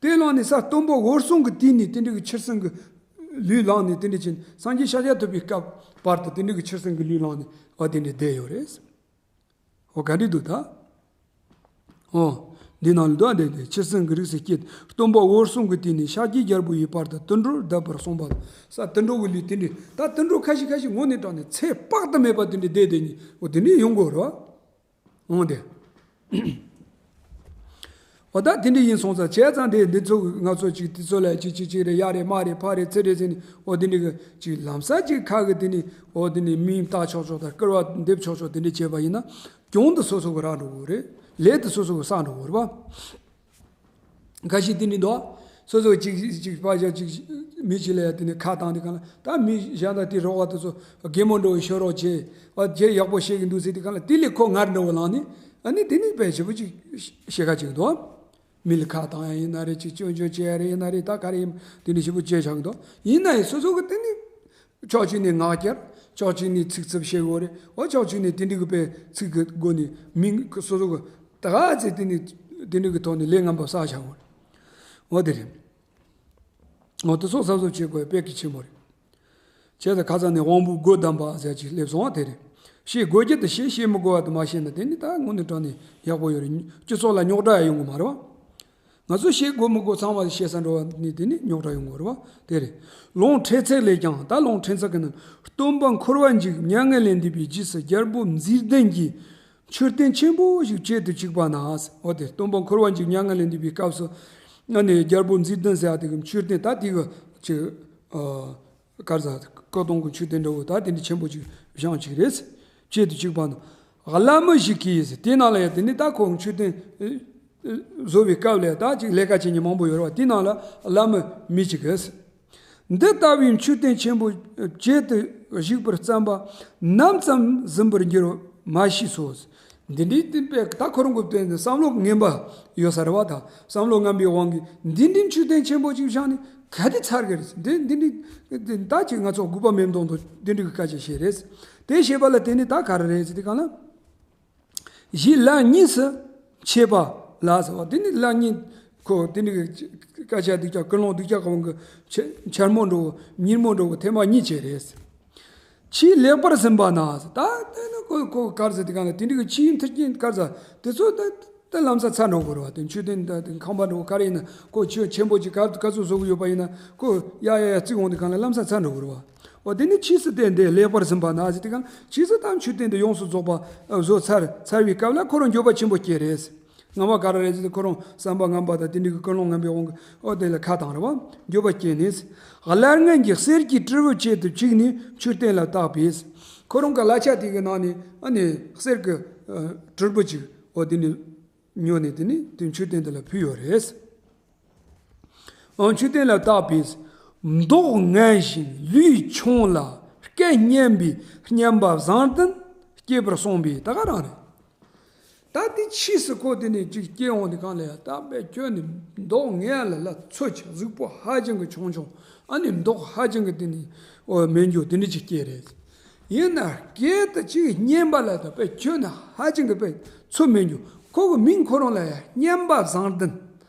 དེ་བླངས་ནས་ས་སྟོན་པ་འོད་སྲུང་གི་དུས་ནས་དེ་འདྲ་གི་ཆུར་སྲིན་གི་ལུས་བླངས་ནས། དེ་འདྲ་ཅིག་སངས་རྒྱས་ཤཱཀྱ་ཐུབ་པའི་སྐབས་བར་དུ་དེ་འདྲ་གི་ཆུར་སྲིན་གི་ལུས་བླངས་ནས། འོ་དེ་འདྲ་བསྡད་ཡོད་རེད། འོ་ག་འདྲ་འདུག་ད། འོ། འདི་ནང་ལ་འདུག་ཨ། འདི་འདི་ཆུར་སྲིན་གྱི་རིགས་སུ་སྐྱེས། སྟོན་པ་འོད་སྲུང་གི་དུས་ནས་ཤཱཀྱའི་རྒྱལ་པོ་ཡི་བར་དུ་དུད་འགྲོར་བསྡད་པར་གསུངས་པ། ས་དུད་འགྲོ་གི་ལུས་དེ་འདྲ། ད་དུད་འགྲོ་ཁ་ཤས་ཁ་ཤས་དངོས་གནས་དྲང་གནས་ཚེ་དཔག་ཏུ་མེད་པ་དེ་འདྲ་བསྡད་བསྡད་མཁན། འོ་དེ་འདྲ་ཡོང་གི་ཡོད་རེད་བ། འོ་དེ། འོ་ད་དེ་འདྲ་ཡིན་སོང་ཙང་བྱས་ཙང་དེ་འདི་ཚོ་ང་ཚོ་ཅིག་དེ་ཚོ་ལ་ཅིག་ཅིག་ཅིག་རེད། ཡ་རེད། མ་རེད། ཕ་རེད། ཚེ་རེད་ཟེར་ནས། འོ་དེ་འདྲ་གི་ཅིག་ལམ་སང་ཅིག་ཁ་གི་དེ་ནས། འོ་དེ་ནས་མིང་བཏགས་ཆོག་ཆོག་དང་སྐུར་བ་འདེབས་ཆོག་ཆོག་དེ་འདྲ་བྱས་པ་ཡིན་ན། གྱོང་དེ་སོ་སོ་གི་རག་འགྲོ་གི་རེད། ལས་དེ་སོ་སོ་གི་བསགས་འགྲོ་གི་རེད་པ། ཁ་ཤས་དེ་འདྲ་འདུག། སོ་སོ་ཅིག་ཅིག་པ་ཞག་ཅིག་མི་ཞིག་ལ་ཡ་དེ་ནས་ཁ་བཏང་དུས་སྒང་ལ། ད་མི་གཞན་དང་དེ་རོགས་པ་དེ་ཚོ་གད་མོ་འདྲ་བོ་ཤོར་རོགས་བྱེད། ཨ་ཁྱེད་ཡག་པོ་བཤད་གི་འདུག་ཟེར་དུས་སྒང་ལ། དེ་ལས་ཁོ་ངར་འདྲ་བོ་ལངས་ནས། ཨ་ནི་དེ་ནས་དཔེ་ཞེ་པོ་ཅིག་བཤད་ཁ་ཅིག་འདུག། མི་ལ་ཁ་བཏང་ཡ་ཡིན་ན་རེད། ཅིག་སྐྱོན་བརྗོད་བྱེད་ཡ་རེད། ཡིན་ན་རེད། ད་ག་རེ་ཡིན། དེ་འདྲ་ཞེ་པོ་བྱས་བཞག་གི་འདུག། ཡིན་ན་ཡང་སོ་སོ་གི་དེ་ནི་ཕྱོགས་གཅིག་ནས་ངག་འཁྱལ། ཕྱོགས་གཅིག་ནས་ཚིག་རྩུབ་བཤད་དགོས་རེད། འོ་ཕྱོགས་གཅིག་ནས་དེ་འདྲ་གི་དཔེ་ཚིག་གི་སྒོ་ནས་མིང་སོ་སོ་གི་ད་ག་ཚད་དེ་ནས་དེ་འདྲ་གི་ཐོག་ནས་ལས་ངན་པ་བསགས་བཞག་དགོས་རེད། འོ་དེ་རེད། འོ་དེ་སོགས་གཟབ་གཟབ་བྱེད་དགོས་དཔེ་གལ་ཆེན་པོ་རེད། བྱས་ཙང་ཁ་སང་ནས་དབང་པོའི་སྒོ་བསྡམས་པ་ཟེར་ཅིག་སླེབས་སོང་བ། དེ་རེད། བཤད་དགོས་རྒྱུ་དེ་བཤད། བཤད་མི་དགོས་པ་དེ་མ་བཤད་ན་དེ་ནི་ད་དངོས་གནས་དྲང་གནས་ཡག་པོ་ཡོད་རེད། སྤྱི་ཚོགས་ལ་རྙོག་དྲ་ཡང་ཡོང་གི་མ་རེད་བ། ང་ཚོས་བཤད་དགོས་མི་དགོས་ཚང་མ་བཤད་ས་འགྲོ་བ་ནི་དེ་ནི་རྙོག་དྲ་ཡོང་གི་རེད་བ། དེ་རེད། ལུང་ཕྲན་ཚེགས་ལས་ཀྱང་། ད་ལུང་ཕྲན་ཚེགས་ཀྱི་ནང་སྟོན་པ་འཁོར་བ་འཇིག་མྱ་ངན་ལས་འདས་པའི་རྗེས་སུ་རྒྱལ་པོ་མཛེས་ལྡན་གྱིས་མཆོད་རྟེན་ཆེན་པོ་ཞིག་བྱེད་དུ་བཅུག་པ་ན། འོ་དེ་སྟོན་པ་འཁོར་བ་འཇིག་མྱ་ངན་ལས་འདས་པའི་སྐབས་སུ། ཨ་ནི་རྒྱལ་པོ་མཛེས་ལྡན་ཟེར་ཡ་དེ་གི་མཆོད་རྟེན་ད་དེ་གི་ཅིག་ཨ། གར་ཟ་ཀ་སྟོང་གི་མཆོད་རྟེན་འདྲ་བོ་ད་དེ་འདྲ་ཆེན་པོ་ཅིག་བཞེངས་ཅིག་རེད། བྱེད་དུ་བཅུག་པ་ན། བླ་མ་ཞིག་གིས། དེ་ནང་ལ་ཡང་དེ་ནི་ད་ཁོ་མཆོད་རྟེན་ཨ་ཨ་བཟོ་བའི་སྐབས་ལ་ད་ཅིག་ལས་ཀ་བྱེད་མཁན་མང་པོ་ཡོད་རེད་བ། དེ་ནང་ལ་བླ་མ་མི་གཅིག་གིས། འདི་ལྟ་བུའི་མཆོད་རྟེན་ཆེན་པོ་བྱེད་དུ་བཅུག་པར་བརྩམས་པ་ནམ་ཙམ་ཟིན་པར་འགྱུར་མ་ཤེས་སོ། འདི་འདྲའི་སྟེང་པའི་ད་ཁོ་རང་གི་སྟེང་ནས་བསམ་བློ་ངན་པ་ཡོད་ས་རེད་བ། ད་བསམ་བློ་ངན་པའི་དབང་གིས་འདི་འདྲའི་མཆོད་རྟེན་ཆེན་པོ་ཅིག་བཞེངས་ནས་ག་དེ་ཚར་གི་རེད། འདི་འདི་འདྲའི་ད་ཅིག་ང་ཚོ་དགོས་པ་མེད་མདོག་མདོག་འདི་འདྲའི་གི་སྐད་ཆ་བཤད་རེད། དེ་བཤད་པ་ལ་དེ་ནི་ད་ག་རེ་རེད་ཟེར་དུས་སྒང་ལ། གཞི་ལ་གཉིས་སུ་ཕྱེ་བ་ལ་ཟེར་བ། དེ་ནི་ལ་གཉིས། ཁོ་དེ་ནི་སྐད་ཆ་སྡུག་ཅག་ཀུན་སློང་སྡུག་ཅག་གི་དབང་གིས་འཆར་མོ་འདྲ་བོ་གཉེར་མོ་འདྲ་བོ་ཐེངས་མ་གཉིས་བྱས་རེད། ཆུས་ལེགས་པར་ཟིན་པ་ན། ད་དེ་ནི་ཁོ་ཁོ་གར་ཟེར་དུས་སྒང་ལ་དེ་འདྲ་གི་ཆུའི་མཐུན་རྐྱེན་གར་ཟ་དེ་ཚོ་ད་ད་ལམ་སང་ཚར་འགྲོ་དགོས་རེད་བ། དེ་མཆོད་རྟེན་ད་དེ་ཁང་པ་འདྲ་བོ་ག་རེ་ཡིན་ན་ཁོ་ཆུ་ཆེན་པོ་ཅིག་ག་ག་ཚོད་བཟོ་གི་ཡོད་པ་ཡིན་ན་ཁོ་ཡ་ཡ་ཡ་བརྩིགས་འོང་དུས་སྒང་ལ་ལམ་སང་ཚར་འགྲོ་དགོས་རེད་བ། འོ་དེ་ནི་ཆུས་སུ་བརྟེན་ཏེ་ལེགས་པར་ཟིན་པ་ན་ཟེར་དུས་སྒང་ཆུས་སུ་ད་མཆོད་རྟེན་དེ་ཡོངས་སུ་རྫོགས་པ་བཟོ་ཚར་ཚར་བའི་སྐབས་ལ་ཁོ་རང་འགྱོད་པ་ཆེན་པོ་སྐྱེས་རེད། སྔ་མ་ག་རེ་རེད་ཟེར་དུས་ཁོ་རང་བསམ་པ་ངན་པ་དང་དེ་འདྲའི་གི་ཀུན་སློང་ངན་པའི་དབང་གིས་འོ་དེ་ལ་ཁ་བཏང་རེད་བ། འགྱོད་པ་སྐྱེས་ནས། སླར་ངན་གྱི་གསེར་གྱི་དྲིལ་བུ་བྱེད་དུ་བཅུག་ནས་མཆོད་རྟེན་ལ་བཏགས་པས། ཁོ་རང་གི་ལག་ཆ་དེ་གི་ནང་ནས་ཨ་ནི་གསེར་གྱི་ཨ་དྲིལ་བུ་ཅིག་འོ་དེ་ནི་ཉོས་ནས་དེ་ནི་དེ་མཆོད་རྟེན་དེ་ལ་ཕུལ་ཡོད་རེད། འོ་མཆོད་རྟེན་ལ་བཏགས་པས། མདོག་ངན་ཞིང་ལུས་ཆུང་ལ་སྐད་སྙན་པའི་སྙན་པ་བཟང་ལྡན་སྐྱེས་པར་གསུངས་པས། ད་ག་རང་རེད། ད་དེ་ཕྱིས་སུ་ཁོ་དེ་ནས་ཅིག་སྐྱེ་འོང་དུས་སྒང་ལ་ཡ་ད་དཔེ་ཁྱོད་ནི་མདོག་ངན་ལ་ལ་ཚོད་ཆེ། གཟུགས་པོ་ཧ་ཅང་གི་ཆུང་ཆུང་། ཨ་ནི་མདོག་ཧ་ཅང་གི་དེ་ནི་འོ་མེད་རྒྱུ་དེ་འདྲ་ཅིག་སྐྱེས་རེད། ཡིན་ན་སྐད་དེ་ཅིག་སྙན་པ་ལ་ད་དཔེ་ཁྱོད་ནི་ཧ་ཅང་གི་དཔེ་ཚོད་མེད་རྒྱུ། ཁོ་གི་མིང་ཁོ་རང་ལ་ཡ་སྙན་པ་བཟང་ལྡན་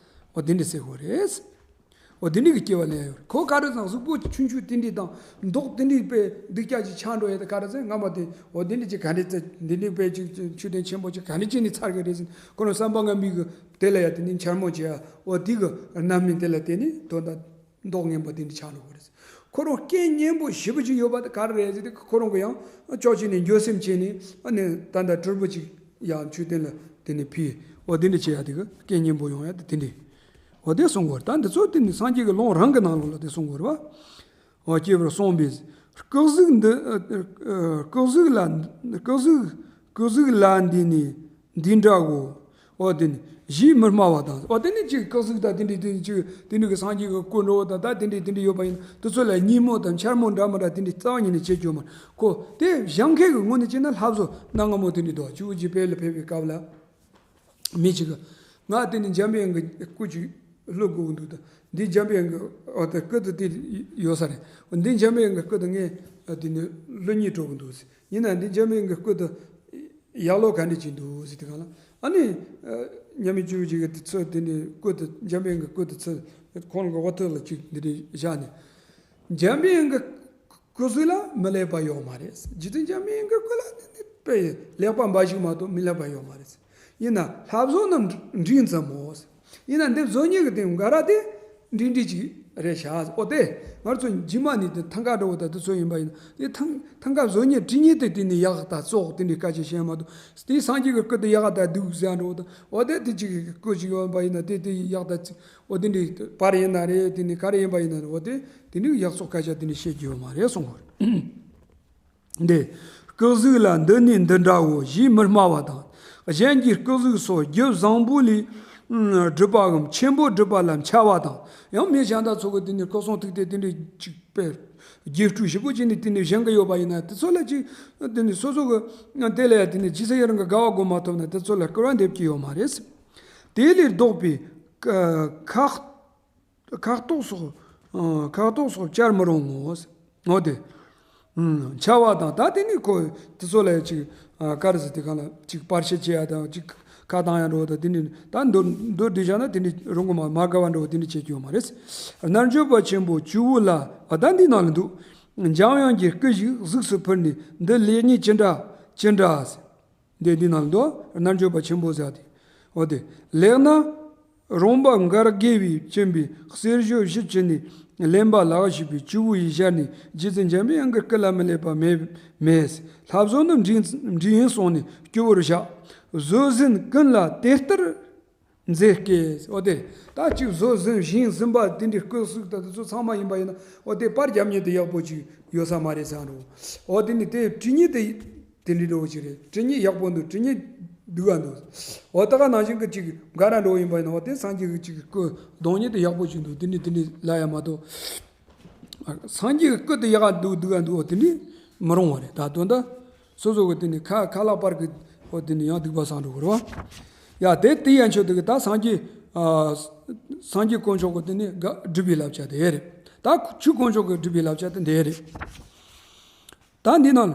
འོ་དེ་འདྲ་ཟེར་དགོས་རེད། འོ་དེ་འདྲ་གི་སྐྱེ་བ་ལེན་ཡོད། ཁོ་ག་རེ་ཟེར་ན་གཟུགས་པོ་ཆུང་ཆུང་དེ་འདྲ་དང་མདོག་དེ་འདྲ་དཔེ་སྡུག་ཅག་ཅིག་ཆགས་འགྲོ་ཡ་དེ་ག་རེ་ཟེར། སྔ་མ་དེ་འོ་དེ་འདྲ་ཅིག་ག་འདྲ་ཚེ་འདི་འདྲ་དཔེ་ཅིག་མཆོད་རྟེན་ཆེན་པོ་ཅིག་ག་འདྲ་ཅིག་ནས་ཚར་གི་རེད་ཟེར། ཁོ་རང་བསམ་པ་ངན་པའི་གི་དེ་ལ་ཡ་དེ་ནས་འཆར་མོ་བྱེད་ཡ་འོ་དེ་གི་རྣམ་སྨིན་དེ་ལ་བརྟེན་ནས་དོན་དག་མདོག་ངན་པ་དེ་འདྲ་ཆགས་འགྲོ་གི་རེད་ཟེར། ཁོ་རང་སྐད་སྙན་པོ་ཞེ་པོ་ཅིག་ཡོད་པ་དེ་ག་རེ་རེད་ཟེར་དུས་ཁོ་རང་གི་ཡང་ཕྱོགས་གཅིག་ནས་འགྱོད་སེམས་བྱས་ནས་ཨ་ནི་ད་ལྟ་དྲིལ་བུ་ཅིག་ཡང་མཆོད་རྟེན་ལ་དེ་ནས་ཕུལ། འོ་དེ་འདྲ་བྱེད་ཡ་དེ་གི་སྐད་སྙན་པོ་ཡོང་ཡ་དེ་དེ་འདྲ། འོ་དེ་གསུང་དགོས། ད་འདི་ཚོ་དེ་ནི་སངས་རྒྱས་ཀྱི་ལུང་རང་གི་ནང་ལོགས་ལ་དེ་གསུང་དགོས་རེད་བ། འོ་སྐྱེས་པར་གསུངས་པས། སྐུ་གཟུགས་འདི་ཨ་ཨ་སྐུ་གཟུགས་ལ་སྐུ་གཟུགས་སྐུ་གཟུགས་ལ་འདི་ནི་འདི་འདྲ་གོ། འོ་དེ་ནི་གཞི་མི་སྨྲ་བ་དང་། འོ་དེ་ནི་ཅིག་སྐུ་གཟུགས་དང་དེ་འདྲའི་དེ་ནི་ཅིག་དེ་ནི་གི་སངས་རྒྱས་ཀྱི་སྐུ་འདྲ་བོ་དང་ད་དེ་འདྲའི་དེ་འདྲའི་ཡོད་པ་ཡིན་ན་དེ་ཚོ་ལ་ཉིན་མོ་དང་འཆར་མོ་འདྲ་མི་འདྲ་དེ་འདྲའི་རྩ་བ་ཉིད་ནས་བྱེད་རྒྱུ་མ་རེད། ཁོ་དེ་བཞེངས་མཁན་གྱི་ངོས་ནས་བྱས་ན་ལྷ་བཟོ་གནའ་སྔ་མོ་དེ་འདྲའི་འདུག། ཇོ་བོ་རྗེ་དཔལ་ལ་ཕེབས་པའི་སྐབས་ལ། མི་གཅིག་གིས་ང་དེ་ནི་འཇམ་དབྱངས་ཀྱི་སྐུ་ཅིག་བླུག་དགོས་ཀྱི་འདུག། ད་འདི་འཇམ་དབྱངས་ཀྱི་འོ་དེ་སྐུ་དེ་དེ་ཡོད་ས་རེད། འདི་འཇམ་དབྱངས་ཀྱི་སྐུ་དེ་ངས་དེ་ནི་བླུག་སྙིང་བྲོ་གི་འདུག་ཟེར། ཡིན་ན་འདི་འཇམ་དབྱངས་ཀྱི་སྐུ་དེ་ཡག་ལོས་ག་འདྲ་ཅིག་འདུག་ཟེར་དུས་སྒང་ལ། ཨ་ནི་མཉམ་མེད་ཇོ་བོ་རྗེ་གིས་དེ་ཚོ་དེ་ནི་སྐུ་དེ་འཇམ་དབྱངས་ཀྱི་སྐུ་དེ་ཚོ་ཁོང་གི་འོ་ཐུག་ལ་ཅིག་འདི་འདྲ་བཞག་ནས། འཇམ་དབྱངས་ཀྱི་སྐུ་གཟུགས་ལ་མི་ལེགས་པ་ཡོད་མ་རེད། རྗེ་བཙུན་འཇམ་དབྱངས་ཀྱི་སྐུ་ལ་ནི་དཔེ་ལེགས་པ་འབའ་ཞིག་མ་གཏོགས་མི་ལེགས་པ་ཡོད་མ་རེད། ཡིན་ན་ལྷ་བཟོ་རྣམས་འགྲིག་འཛོམས་མོ། ཡིན་ན་འདི་བཟོ་མཁན་གྱི་དེ་འགའ་རེ་དེ་འགྲིག་འགྲིག་ཅིག་ རེད་ཤག་འོ་དེ་ང་ཚོ་རྗེས་མ་ནས་དེ་ཐང་ག་འགྲོ་བ་དང་དེ་ཚོ་ཡིན་པ་ཡིན་ན་དེ་ཐང་ཐང་ག་བཟོ་མཁན་བྲིས་མཁན་དེ་དེ་ནས་ཡག་ད་ཙོག་དེ་འདྲའི་སྐད་ཆ་བཤད་མ་གཏོགས་དེ་སངས་རྒྱས་ཀྱི་སྐུ་དེ་ཡག་ད་འདུག་ཟེར་འགྲོ་བ་དང་འོ་དེ་དེ་ཅིག་སྐུ་ཅིག་ཡོད་པ་ཡིན་ན་དེ་དེ་ཡག་ད་ཅིག་འོ་དེ་འདྲའི་པར་ཡིན་ན་རེད་དེ་ནས་ག་རེ་ཡིན་པ་ཡིན་ན་རེད་འོ་དེ་དེ་འདྲའི་ཡག་ཙོག་སྐད་ཆ་དེ་འདྲ་བཤད་རྒྱུ་ཡོད་མ་རེད་གསུང་གི་རེད། འདི། སྐུ་གཟུགས་ལ་འདི་ནས་འདི་འདྲའོ་ཞེས་མི་སྨྲ་བ་དང་། གཞན་གྱི་སྐུ་གཟུགས་སོགས་རྒྱུ་བཟང་པོ་ལས་ཨུམ་བསྒྲུབས་པའམ་ཆེན་པོ་བསྒྲུབས་པ་ལ་འཕྱ་བ་དང་། ཡང་མི་གཞན་དག་ཚོ་གི་དེ་ནས་སྐུ་གསུང་ཐུགས་དེ་དེ་འདྲའི་ཅིག་དཔེ་རྒྱས་སྤྲོས་ཞིབ་པོ་བྱས་ནས་དེ་ནས་བཞེངས་གི་ཡོད་པ་ཡིན་ན་དེ་ཚོ་ལ་ཅིག་དེ་ནས་སོ་སོ་གི་དེ་ལ་ཡང་དེ་ནས་ཇི་སྲིད་ཡུན་རིང་གི་དགའ་བ་སྒོམ་མ་ཐུབ་ན་དེ་ཚོ་ལ་སྐུར་བ་འདེབས་ཀྱི་ཡོད་མ་རེད། དེ་ལས་ལྡོག་པའི་ཁ་ཁ་ཁ་དོག་སོགས། ཨ། ཁ་དོག་སོགས་བཅར་མི་རུང་ངོ་། འོ་དེ། ཨུམ། འཕྱ་བ་དང་ད་དེ་ནི་ཁོ་དེ་ཚོ་ལ་ཅིག་ཨ། ག་རེ་ཟེར་དེ་གང་ལ་ཅིག་པར་ཤི་བྱེད་ཡ་དང་ཅིག་ཁ་བཏང་ཡ་འགྲོ་བ་དང་དེ་ནི་ད་མདོར་མདོར་བསྡུས་བཞག་ན་དེ་ནི་རུང་གི་མ་མ་དགའ་བ་འགྲོ་བ་དེ་ནི་བྱེད་རྒྱུ་ཡོད་མ་རེད། རྣལ་འབྱོར་པ་ཆེན་པོ་བཅུ་བོ་ལ་ཨ། ད་འདི་ནང་ལ་འདུག་འཇམ་དབྱངས་ཀྱི་སྐུ་ཞིག་གཟུགས་སུ་ཕུལ་ནས་འདི་ལེགས་ཉེས་ཅི་འདྲ་ཅི་འདྲ། འདི་འདི་ནང་དུ་རྣལ་འབྱོར་པ་ཆེན་པོ་ཟེར་ཏེ། འོ་དེ། ལེགས་ན། རོང་པ་འགར་དགེ་བའི་སྦྱིན་པའི་གསེར་ཞོ་བཞི་བྱིན་ནས་ལེན་པ་ལག་བཞི་པའི་བཅུ་བོ་ཡི་ཞལ་ནས་རྗེ་བཙུན་འཇམ་པའི་དབྱངས་ཀྱི་སྐུ་ལ་མི་ལེགས་པ་མེད་མེད། ལྷ་བཟོ་ནི་འབྲིང་འབྲིང་ཡིན་གསུངས་ནས་སྐྱོ་བོར་བཞག་བཟོ་ཟིན་ཀུན་ལ་དེ་ལྟར་མཛེས་སྐད། འོ་དེ། ད་ཅིག་བཟོ་ཟིན་བཞེངས་ཟིན་པ་དེ་འདྲའི་སྐུ་གཟུགས་དང་དེ་ཚོ་ཚང་མ་ཡིན་པ་ཡིན་ན་འོ་དེ་པར་རྒྱབ་མཁན་དེ་ཡག་པོ་ཅིག་ཡོད་ས་མ་རེད་བསམ་འགྲོ། འོ་དེ་ནི་དེ་བྲིས་མཁན་དེ། དེ་འདྲའི་འགྲོ་བ་ཅིག་རེད། བྲིས་མཁན་ཡག་པོ་འདུག་བྲིས་མཁན་སྡུག་ག་འདུག་འོ་ད་ག་ནང་བཞིན་གྱི་ཅིག་འགའ་ར་འགྲོ་ཡིན་པ་ཡིན་ན་འོ་དེ་སངས་རྒྱས་ཀྱི་ཅིག་སྐུ་གདོང་ཉིད་དེ་ཡག་པོ་ཅིག་འདུག་དེ་འདྲའི་དེ་འདྲའི་ལ་ཡ་མ་གཏོགས། སངས་རྒྱས་ཀྱི་སྐུ་དེ་ཡག་ག་འདུག་སྡུག་ག་འདུག་འོ་དེ་འདྲའི་མི་རུང་བ་རེད། ད་དོན་དུ་སོ་སོ་གི་དེ་ནི་ཁ་ཁ་ལག་པར་གི་འོ་དེ་ནི་ཡང་སྡུག་པ་བསམ་འགྲོ་གི་རེད་བ། ཡ་དེ་དེ་ཡན་ཆོད་དེ་གི་ད་སངས་རྒྱས་ཨ། སངས་རྒྱས་དཀོན་མཆོག་གི་དེ་ནི་ག་སྒྲུབ་པའི་བསླབ་བྱ་དེ་རེད། ད་ཆོས་དཀོན་མཆོག་གི་སྒྲུབ་པའི་བསླབ་བྱ་དེ་འདི་རེད། ད་འདི་ནང་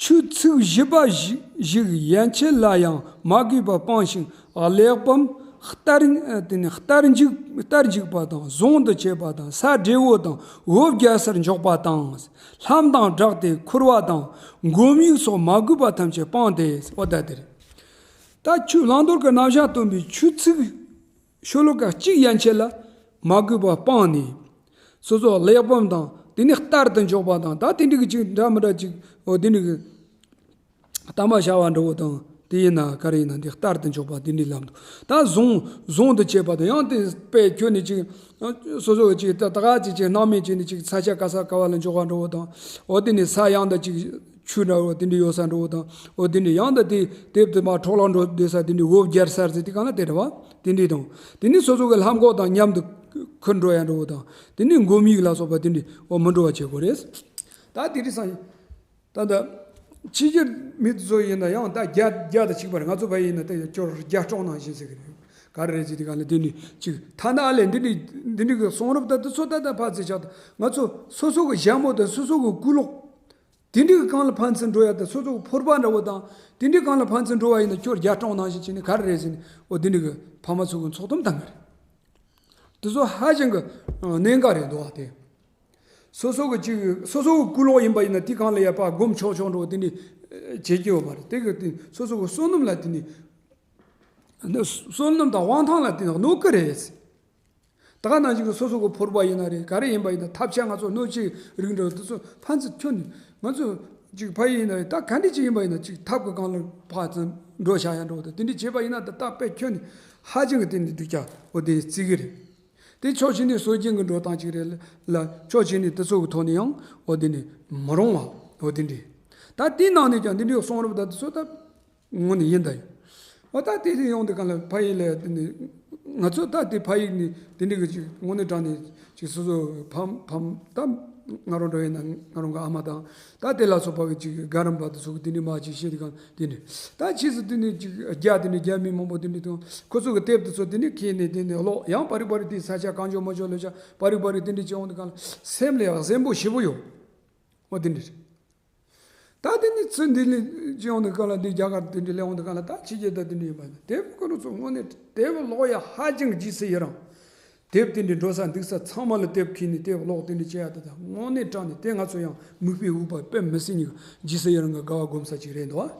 ཆོས་ཚིག་བཞི་པ་ཞིག་ཞིག་ཡན་ཆད་ལ་ཡང་མ་གུས་པ་སྤང་ཞིང་གླེགས་བམ་གཏར་དེ་ནི་གཏར་འཇུག་གཏར་འཇུག་པ་དང་ཟུང་དུ་བཅད་པ་དང་ས་འབྲས་བུ་དང་འོབས་རྒྱལ་སར་འཇོག་པ་དང་། ལྷམ་དང་སྦྲགས་ཏེ་འཁུར་བ་དང་སྒོམ་ཡིག་སོགས་མ་གུས་པ་ཐམས་ཅད་སྤངས་ཏེ། འོ་ད་དེ་རེད། ད་ཆོས་བླང་དོར་གྱི་རྣམ་གཞག་སྟོན་པའི་ཆོས་ཚིག་ཤོ་ལོ་ཀ་གཅིག་ཡན་ཆད་ལ་མ་གུས་པ་སྤངས་ནས། སོ་སོ་གླེགས་བམ་དང་དེ་ནས་གཏར་དུ་འཇོག་པ་དང་ད་དེ་འདྲ་གི་ཅིག་འདྲ་མི་འདྲ་ཅིག་འོ་དེ་འདྲ་གི་གཏམ་བཤད་པ་འདྲ་བོ་དང་དེ་ཡིན་ན་ག་རེ་ཡིན་ན་འདི་གཏར་དུ་འཇོག་པ་དེ་འདྲའི་ལམ་དུ་ད་ཟུང་ཟུང་དུ་བཅད་པ་དང་ཡང་དེ་དཔེ་ཁྱོད་ནས་ཅིག་སོ་སོ་གི་ཅིག་ད་ད་ག་ཅིག་ཅིག་སྣང་མེད་ཅིག་ནས་ཅིག་ས་ཆ་ག་ས་ག་བ་ལ་འཇོག་པ་འདྲ་བོ་དང་འོ་དེ་ནས་ས་ཡང་ད་ཅིག་ཆུ་འདྲ་བོ་དེ་འདྲ་ཡོད་ས་འདྲ་བོ་དང་འོ་དེ་འདྲ་ཡང་ད་དེ་དེབ་དེ་མ་འཕྲོ་བརླག་འགྲོ་བསྡད་ས་དེ་འདྲ་འོབས་རྒྱལ་སར་ཟེར་དེ་གང་ལ་དེ་འདྲ་བ་དེ་འདྲ་དང་དེ་ནས་སོ་སོ་གི་ལྷམ་གོག་དང་མཉམ་དུ་འཁུར་འགྲོ་ཡ་འདྲ་བོ་དང་དེ་ནས་སྒོམ་ཡིག་ལ་སོགས་པ་དེ་འདྲ་འོ་མི་འགྲོ་བ་བྱེད་དགོས་རེད། ད་དེ་འདྲ་སང་ད་ད་ཕྱི་རྒྱལ་མི་ཚོ་ཡིན་ན་ཡང་ད་རྒྱ་རྒྱ་དང་གཅིག་པ་རེད། ང་ཚོ་བ་ཡིན་ན་དེ་ཁྱོད་རྒྱ་སྐྱོང་ནང་བཞིན་ཟེར་གི་རེད། ག་རེ་རེད་ཟེར་དེ་གང་ལ་དེ་འདྲ་ཅིག་ཐ་ན་ཨ་ལས་འདི་འདྲ་འདི་འདྲ་གི་གསུང་རབ་ད་དེ་ཚོ་ད་ད་ཕར་ཚུར་བཞག་ང་ཚོ་སོ་སོ་གི་ཞྭ་མོ་དང་སོ་སོ་གི་སྐུ་ལོག་དེ་འདྲའི་སྒང་ལ་ཕན་ཚུན་འགྲོ་ཡ་དང་སོ་སོ་གི་ཕོར་པ་འདྲ་བོ་དང་དེ་འདྲའི་སྒང་ལ་ཕན་ཚུན་འགྲོ་བ་ཡིན་ན་ཁྱོད་རྒྱ་སྐྱོང་ནང་བཞིན་བྱས་ནས་ག་རེ་རེད་ཟེར་ནས་འོ་དེ་འདྲའི་གི་ཕ་མ་ཚོ་གི་འཚོ་སྡོམ་བཏང་གི་རེད། དེ་ཚོ་ཧ་ཅང་གི་གནད་འགག་རེད་འདུག་ཨ། དེ་སོ་སོ་གི་ཅིག་སོ་སོ་གི་སྐུ་ལོག་ཡིན་པ་ཡིན་ན་དེ་སྒང་ལ་ཡ་ཕར་སྒོམ་ཆོག་ཆོག་འགྲོ་དེ་འདྲའི་བྱེད་ཀྱི་ཡོད་མ་རེད། དེ་གི་དེ་སོ་སོ་གི་བསོད་ནམས་ལ་དེ་ནི་བསོད་ནམས་དང་དབང་ཐང་ལ་དེ་ནི་གནོད་ཀྱི་རེད། ད་ག་ནང་བཞིན་གྱི་སོ་སོ་གི་ཕོར་པ་ཡིན་ན་རེད། ག་རེ་ཡིན་པ་ཡིན་ན་ཐབས་ཆག་ང་ཚོ་སྣོད་ཆས་རིགས་འདྲ་དེ་ཚོ་ཕན་ཚུན་ཁྱོན་ནས་ང་ཚོ་ཅིག་ཕ་ཡུལ་ཡིན་ན་རེད། ད་ག་འདྲ་ཅིག་ཡིན་པ་ཡིན་ན་ཅིག་ཐབ་ཀྱི་སྒང་ལ་ཕར་ཚུར་འགྲོ་བྱ་ཡ་འགྲོ་དང་དེ་འདྲ་བྱས་པ་ཡིན་ན་ད་ད་དཔེ་ཁྱོན་ནས་ཧ་ཅང་གི་དེ་འདྲ་སྡུག་ཅག་འོ་དེ་བརྩི་གི་རེད། དེ་ཕྱོགས་གཅིག་ནས་སྲོལ་རྒྱུན་གྱི་འགྲོ་སྟངས་ཅིག་རེད་ལ་ཕྱོགས་གཅིག་ནས་དེ་ཚོ་གི་ཐོག་ནས་ཡང་འོ་དེ་འདྲ་མི་རུང་བ་འོ་དེ་འདྲ། ད་དེའི་ནང་ནས་ཀྱང་འདི་འདྲའི་གསུང་རབ་ད་དེ་ཚོ་ད། དངོས་གནས་ཡིན་ད་ཡིན། འོ་ད་དེ་དེ་ཡོང་དུས་གང་ལ་ཕ་ཡུལ་ལ་དེ་ནི་ང་ཚོ་ད་དེ་ཕ་ཡུལ་ནི་དེ་འདྲ་གི་ཅིག་དངོས་གནས་དྲང་ནས་ཅིག་སོ་སོ་ཕམ་ཕམ་ད་ང་རང་འདྲ་ཡིན་ན་ང་རང་གི་ཨ་མ་དང་ད་དེ་ལ་སོགས་པ་གི་ཅིག་དགའ་རམ་པ་དེ་ཚོ་གི་དེ་འདྲ་མ་ཅིག་བཤད་དུས་གང་དེ་འདྲ་ད་ཕྱིས་སུ་དེ་ནི་ཅིག་རྒྱ་དེ་འདྲ་རྒྱ་མི་མང་པོ་དེ་འདྲ་དང་ཁོ་ཚོ་གི་དེབ་དེ་ཚོ་དེ་ནི་ཁྱེར་ནས་དེ་ནི་ཀློག་ཡང་པ་རིག་པ་རིག་དེ་ས་ཆ་གང་བྱུང་མ་བྱུང་ལོ་ཆ་པ་རིག་པ་རིག་དེ་འདྲ་ཅིག་ཡོང་དུས་གང་ལ་སེམས་ལ་ཡང་གཟན་པོ་ཞེ་པོ་ཡོང་འོ་དེ་འདྲ་རེད། ད་དེ་ནི་ཚུར་འདི་ལས་ཅི་ཡོང་དུས་གང་ལ་འདི་རྒྱ་གར་དེ་འདྲ་ལས་ཡོང་དུས་གང་ལ་ད་ཕྱི་རྒྱལ་ད་དེ་འདྲ་ཡོད་པ་ཡིན་ན་དེབ་ཁོ་རང་ཚོ་དངོས་གནས་དེབ་ཀློག་ཡ་ཧ་ཅང་རྗེས་སུ་ཡི་རང་། དེབ་དེ་འདྲ་འགྲོ་ས་འདུག་ས་ཚང་མ་ལ་དེབ་ཁྱེར་ནས་དེབ་ཀློག་དེ་འདྲ་བྱེད་ཡ་དེ་ད་དངོས་གནས་དྲང་ནས་དེ་ང་ཚོ་ཡང་མིག་དཔེ་འུག་པ་དཔེ་མི་སྲིད་ཉིག་རྗེས་སུ་ཡི་རང་གི་དགའ་བ་སྒོམ་ས་ཅིག་རེད་འདུག་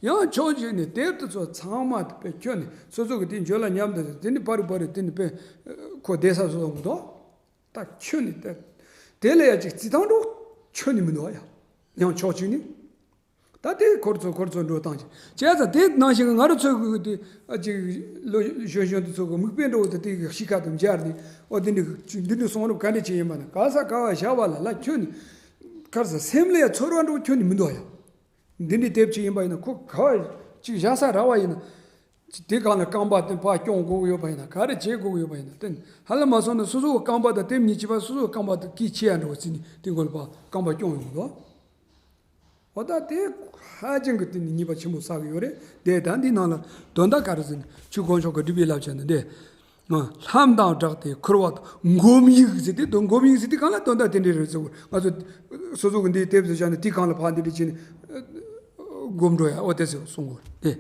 ཡང་ཕྱོགས་གཅིག་ནས་དེབ་དེ་ཚོ་ཚང་མ་དཔེ་ཁྱོན་ནས་སོ་སོ་གི་དེ་འཇོན་ལ་ཉམས་དེ་དེ་ནི་པར་རིག་པར་རིག་དེ་ནི་དཔེ་ཁོ་བསྡད་ས་སོ་སོ་འདུག་ད་ཁྱོན་ནས་ད་དེ་ལ་ཡ་ཅིག་རྩིས་སྟངས་འགྲོ་ཁྱོན་ནས་མི་འདུག་ཡ། ཡང་ཕྱོགས་གཅིག་ནས། ད་དེ་ཁོར་ཚོ་ཁོར་ཚོ་འགྲོ་སྟངས་ཅིག་བྱས་ཙང་དེ་ནང་བཞིན་ང་རང་ཚོའི་གི་དེ་ཨ་ཅིག་ལོ་གཞོན་གཞོན་དུ་ཚོ་གི་མིག་དཔེ་འགྲོ་དེ་དེ་གི་གཤིས་ཀ་དང་སྦྱར་ནས། ཨོ་དེ་འདྲ་འདི་འདྲ་གསུང་རབ་ག་འདྲ་ཅིག་ཡིན་པ་ན། ག་ས་ག་བ་བཞག་པ་ལ་ལ་ཁྱོན་ནས་གར་ས་སེམས་ལ་ཡ་ཚོར་བ་འགྲོ་ཁྱོན་ནས་མི་འདུག་ཡ། འདི་འདྲའི་དེབ་ཅིག་ཡིན་པ་ཡིན་ན་ཁོ་ག་བ་ཅིག་བཞག་ས་རག་པ་ཡིན་ན། དེ་གང་ལ་རྐང་པ་དེ་ཕར་རྐྱོང་དགོས་ཀྱི་ཡོད་པ་ཡིན་ན། ག་རེ་བྱེད་དགོས་ཀྱི་ཡོད་པ་ཡིན་ན། དེ་ཧ་ལམ་མ་སོང་ན་སོ་སོ་གི་རྐང་པ་དང་དེ་མི་གཅིག་པ་སོ་སོ་གི་རྐང་པ་དང་སྐད་ཆེ་ཡ་འགྲོ་བ་ཟིན་ནས་དེ་མགོ་ལ་ཕར་རྐང་པ་རྐྱོང་ཡོང་གི་འདུག་འོ་ད་དེ་ཧ་ཅང་གི་དེ་ནི་ཉེས་པ་ཆེན་པོ་བསགས་ཀྱི་ཡོད་རེད། དེ་ད་འདི་ནང་ལ་དོན་དག་ག་རེ་ཟེར་ན། ཆོས་དཀོན་མཆོག་གི་སྒྲུབ་པའི་བསླབ་བྱ་ནི་འདི། ལྷམ་དང་སྦྲགས་ཏེ་འཁུར་བ་དང་སྒོམ་ཡིག་ཟེར་ཏེ། དོན་སྒོམ་ཡིག་ཟེར་ཏེ་གང་ལ་དོན་དག་དེ་འདྲ་རེད་ཟེར་བ། ང་ཚོ་སོ་སོ་གི་འདིའི་དེབ་ཟེར་བྱ་ནི་དེ་གང་ལ་ཕར་འདི་འདྲ་བྱས་ནས་སྒོམ་འགྲོ་ཡ། འོ་དེ་ཟེར་གསུང་གོ་དེ།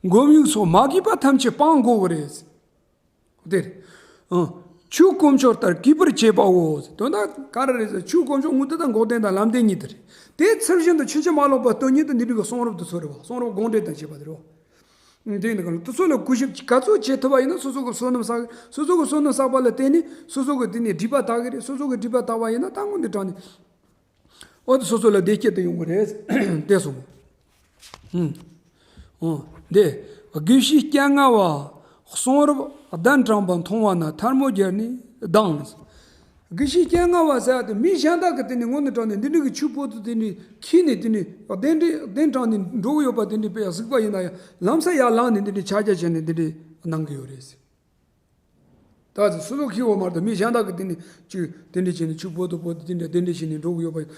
སྒོམ་ཡིག་སོགས་མ་གུས་པ་ཐམས་ཅད་སྤང་དགོས་ཀྱི་རེད། དེ་རེད། ཨང་། ཆོས་དཀོན་མཆོག་ལྟར་གུས་པར་བྱེད་པའོ། དོན་དག་ག་རེ་རེད་ཟེར། ཆོས་དཀོན་མཆོག་དངོས་དེ་དང་འགོག་བདེན་དང་ལམ་བདེན་གཉིས་དེ་རེད། དེ་ཚུལ་བཞིན་དུ་ཕྱིན་ཅི་མ་ལོག་པར་སྟོན་ཉིད་དུ་འདི་འདྲ་གི་གསུང་རབ་དེ་ཚོ་རེད་བ། གསུང་རབ་དགོངས་འགྲེལ་དང་བཅས་པ་དེ་རེད་བ། དེ་ཡིན་དུས་ལ་གུས་ཞབས་ག་ཚོད་བྱེད་ཐུབ་པ་ཡིན་ན་སོ་སོ་གི་བསོད་ནམས་བསགས། སོ་སོ་གི་བསོད་ནམས་བསགས་པ་ལ་བརྟེན་ནས་སོ་སོ་གི་དེ་ནས་སྒྲིབ་པ་དག་གི་རེད། སོ་སོ་གི་སྒྲིབ་པ་དག་པ་ཡིན་ན་ད་དངོས་གནས་དྲང་ནས། འོ་དེ་སོ་སོ་ལ་བདེ་སྐྱིད་དུ་ཡོང་གི་རེད། དེ་གསུངས། ཨང་། འོ་དེ། དགེ་བཤེས་སྤྱན་སྔ་བ། གསུང་རབ་གདན་དྲངས་པ་མཐོང་བ་ན་ཐལ་མོ་སྦྱར་ནས་ལྡང་། དགེ་བཤེས་སྤྱན་སྔ་བ་ཟེར་བ་དེ་མི་གཞན་དག་གི་དེ་ནས་དངོས་གནས་དྲང་ནས་འདི་འདྲ་གི་ཆོས་པོ་ཏི་དེ་ནས་ཁྱེར་ནས་དེ་ནས་གདན་འདྲེན་གདན་དྲངས་ནས་འགྲོ་གི་ཡོད་པ་དེ་འདྲ་དཔེ་གཟིགས་པ་ཡིན་ན་ཡང་ལམ་སང་ཡར་ལངས་ནས་འདི་འདྲ་ཕྱག་རྒྱ་བྱས་ནས་འདི་འདྲ་གནང་གི་ཡོད་རེད། ད་ཚོ་སོ་སོ་ཁྱི་འོ་མར་དང་མི་གཞན་དག་གི་དེ་ནས་ཅིག་དེ་འདྲ་བྱས་ནས་ཆུ་པོ་ཏོ་པོ་ཏོ་དེ་འདྲ་དེ་འདྲ་བྱས་ནས་འགྲོ་གི་ཡོད་པ་ཡིན་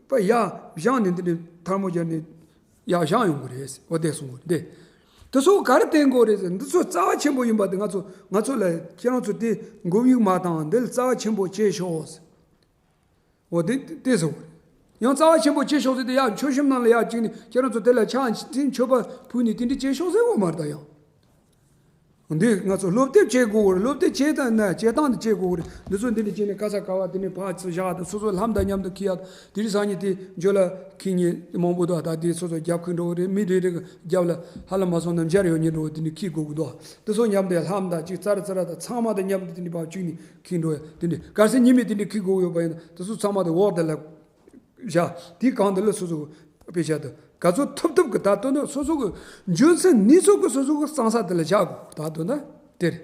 པ། ཡ་བཞག་ནས་འདི་འདྲ་ཐལ་མོ་སྦྱར་ནས་ཡར་བཞེངས་ཡོང་གི་རེད། འོ་དེ་གསུང་གི་རེད། དེ་ཚོ་ག་རེ་བསྟན་དགོས་རེད་ཟེར། འདི་ཚོ་རྩ་བ་ཆེན་པོ་ཡིན་པ་དེ་ང་ཚོ་ང་ཚོ་ལ་ཁྱེད་རང་ཚོ་དེ་མགོ་མཇུག་མ་བཏང་བ་འདི་ལ་རྩ་བ་ཆེན་པོ་བྱེད་ཤོག་ཟེར། འོ་དེ་དེ་ཟེར་བ་རེད། ཡང་རྩ་བ་ཆེན་པོ་བྱེད་ཤོག་ཟེར་དེ་ཡང་མཆོད་གཤོམ་ནང་ལ་ཡར་བཅུག་ནས་ཁྱེད་རང་ཚོ་དེ་ལ་ཕྱག་མཆོད་པ་ཕུལ་ནས་དེ་འདྲ་བྱེད་ཤོག་ཟེར་བ་མ་རེད་ད་ཡང་། འདི་ང་ཚོ་སློབ་དེབ་བྱེད་དགོས་རེད། སློབ་དེབ་བྱེད་དང་ན་བྱེད་སྟངས་དེ་བྱེད་དགོས་རེད། འདི་ཚོ་འདི་འདྲ་བྱས་ནས་ག་ས་ག་བ་དེ་ནས་ཕར་ཚུར་བཞག་དང་སོ་སོ་ལྷམ་དང་མཉམ་དུ་འཁྱེར་ཡག་དེ་རིང་སང་ཉིན་དེ་འཇོ་ལ་འཁྱེར་མཁན་མང་པོ་འདུག་ད་དེ་སོ་སོ་རྒྱབ་འཁྱེར་འགྲོ་གི་རེད། མི་རེ་རེ་གི་རྒྱབ་ལ་ཧ་ལམ་མ་སོང་ན་འབྱར་ཡོད་མཁན་འགྲོ་དེ་འདྲ་འཁྱེར་དགོས་ཀྱི་འདུག་དེ་ཚོ་མཉམ་དུ་ལྷམ་དང་གཅིག་ཙར་ཙར་དང་ཚང་མ་དང་མཉམ་དུ་དེ་འདྲ་ཕར་བཅུག་ནས་འཁྱེར་འགྲོ་ཡ་དེ་འདྲ་གལ་སྲིད་ཉི་མས་དེ་འདྲ་འཁྱེར་དགོས་ཀྱི་ཡོད་པ་ཡིན་ན་དེ་ཚོ་ཚང་མ་དེ་འོག་དེ་ལ། བཞག་དེའི་སྒང་དེ་ལ་སོ་སོ་གི་དཔེ་ཆ་དེ་ག་ཚོད་ཐུབ་ཐུབ་ཀྱི་ད་དོན་དུ་སོ་སོ་གི་འཇོན་ཚད་ནུས་ཚོད་ཀྱི་སོ་སོ་གི་གཙང་ས་དེ་ལ་བཞག་དགོས་ད་དོན་དུ་དེ་རེད།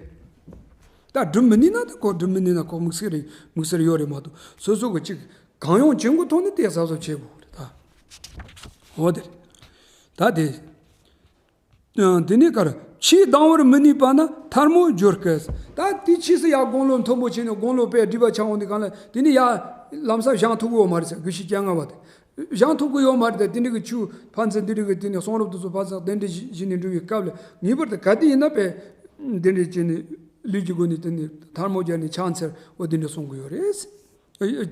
ད་སྒྲུབ་མི་ནུས་ན་ད་ཁོ་སྒྲུབ་མི་ནུས་ན་ཁོ་དམིགས་བསལ་རེད། དམིགས་བསལ་ཡོད་རེད་མ་གཏོགས་སོ་སོ་གི་ཅིག་གང་ཡོང་ཅན་གྱི་ཐོག་ནས་དེ་གཟབ་གཟབ་བྱེད་དགོས་རེད་ད། འོ་དེ་རེད། ད་དེ། དེ་ནས་གར་ཆོས་སྡང་བར་མི་ནུས་པ་ན་ཐལ་མོ་སྦྱོར་སྐད། ད་དེ་ཕྱིས་སུ་ཡང་དགུང་ལོ་མཐོན་པོ་ཕྱིན་ནས་དགུང་ལོ་དཔེ་སྒྲིབ་པ་ཆགས་འོང་དུས་གང་ལ་དེ་ནས་ཡང་ལམ་སང་བཞེངས་ཐུབ་ཀྱི་ཡོད་མ་རེད་ཟེར། དགེ་བཤེས་སྤྱན་སྔ་བ་དེ་བཞེངས་ཐུབ་ཀྱི་ཡོད་མ་རེད། དེ་འདྲ་གི་ཆོས་ཕན་ཚུན་འདི་འདྲ་གི་དེ་ནས་གསུང་རབ་དེ་ཚོ་ཕན་ཚུན་གདན་འདྲེན་བྱས་ནས་འགྲོ་བའི་སྐབས་ལ་ངེས་པར་དུ་ག་དུས་ཡིན་ན་དཔེ་གདན་འདྲེན་བྱས་ནས་ལུས་ཀྱི་སྒོ་ནས་དེ་ནས་ཐལ་མོ་སྦྱར་ནས་ཕྱག་འཚལ་འོ་དེ་འདྲ་གསུང་གི་ཡོད་རེད།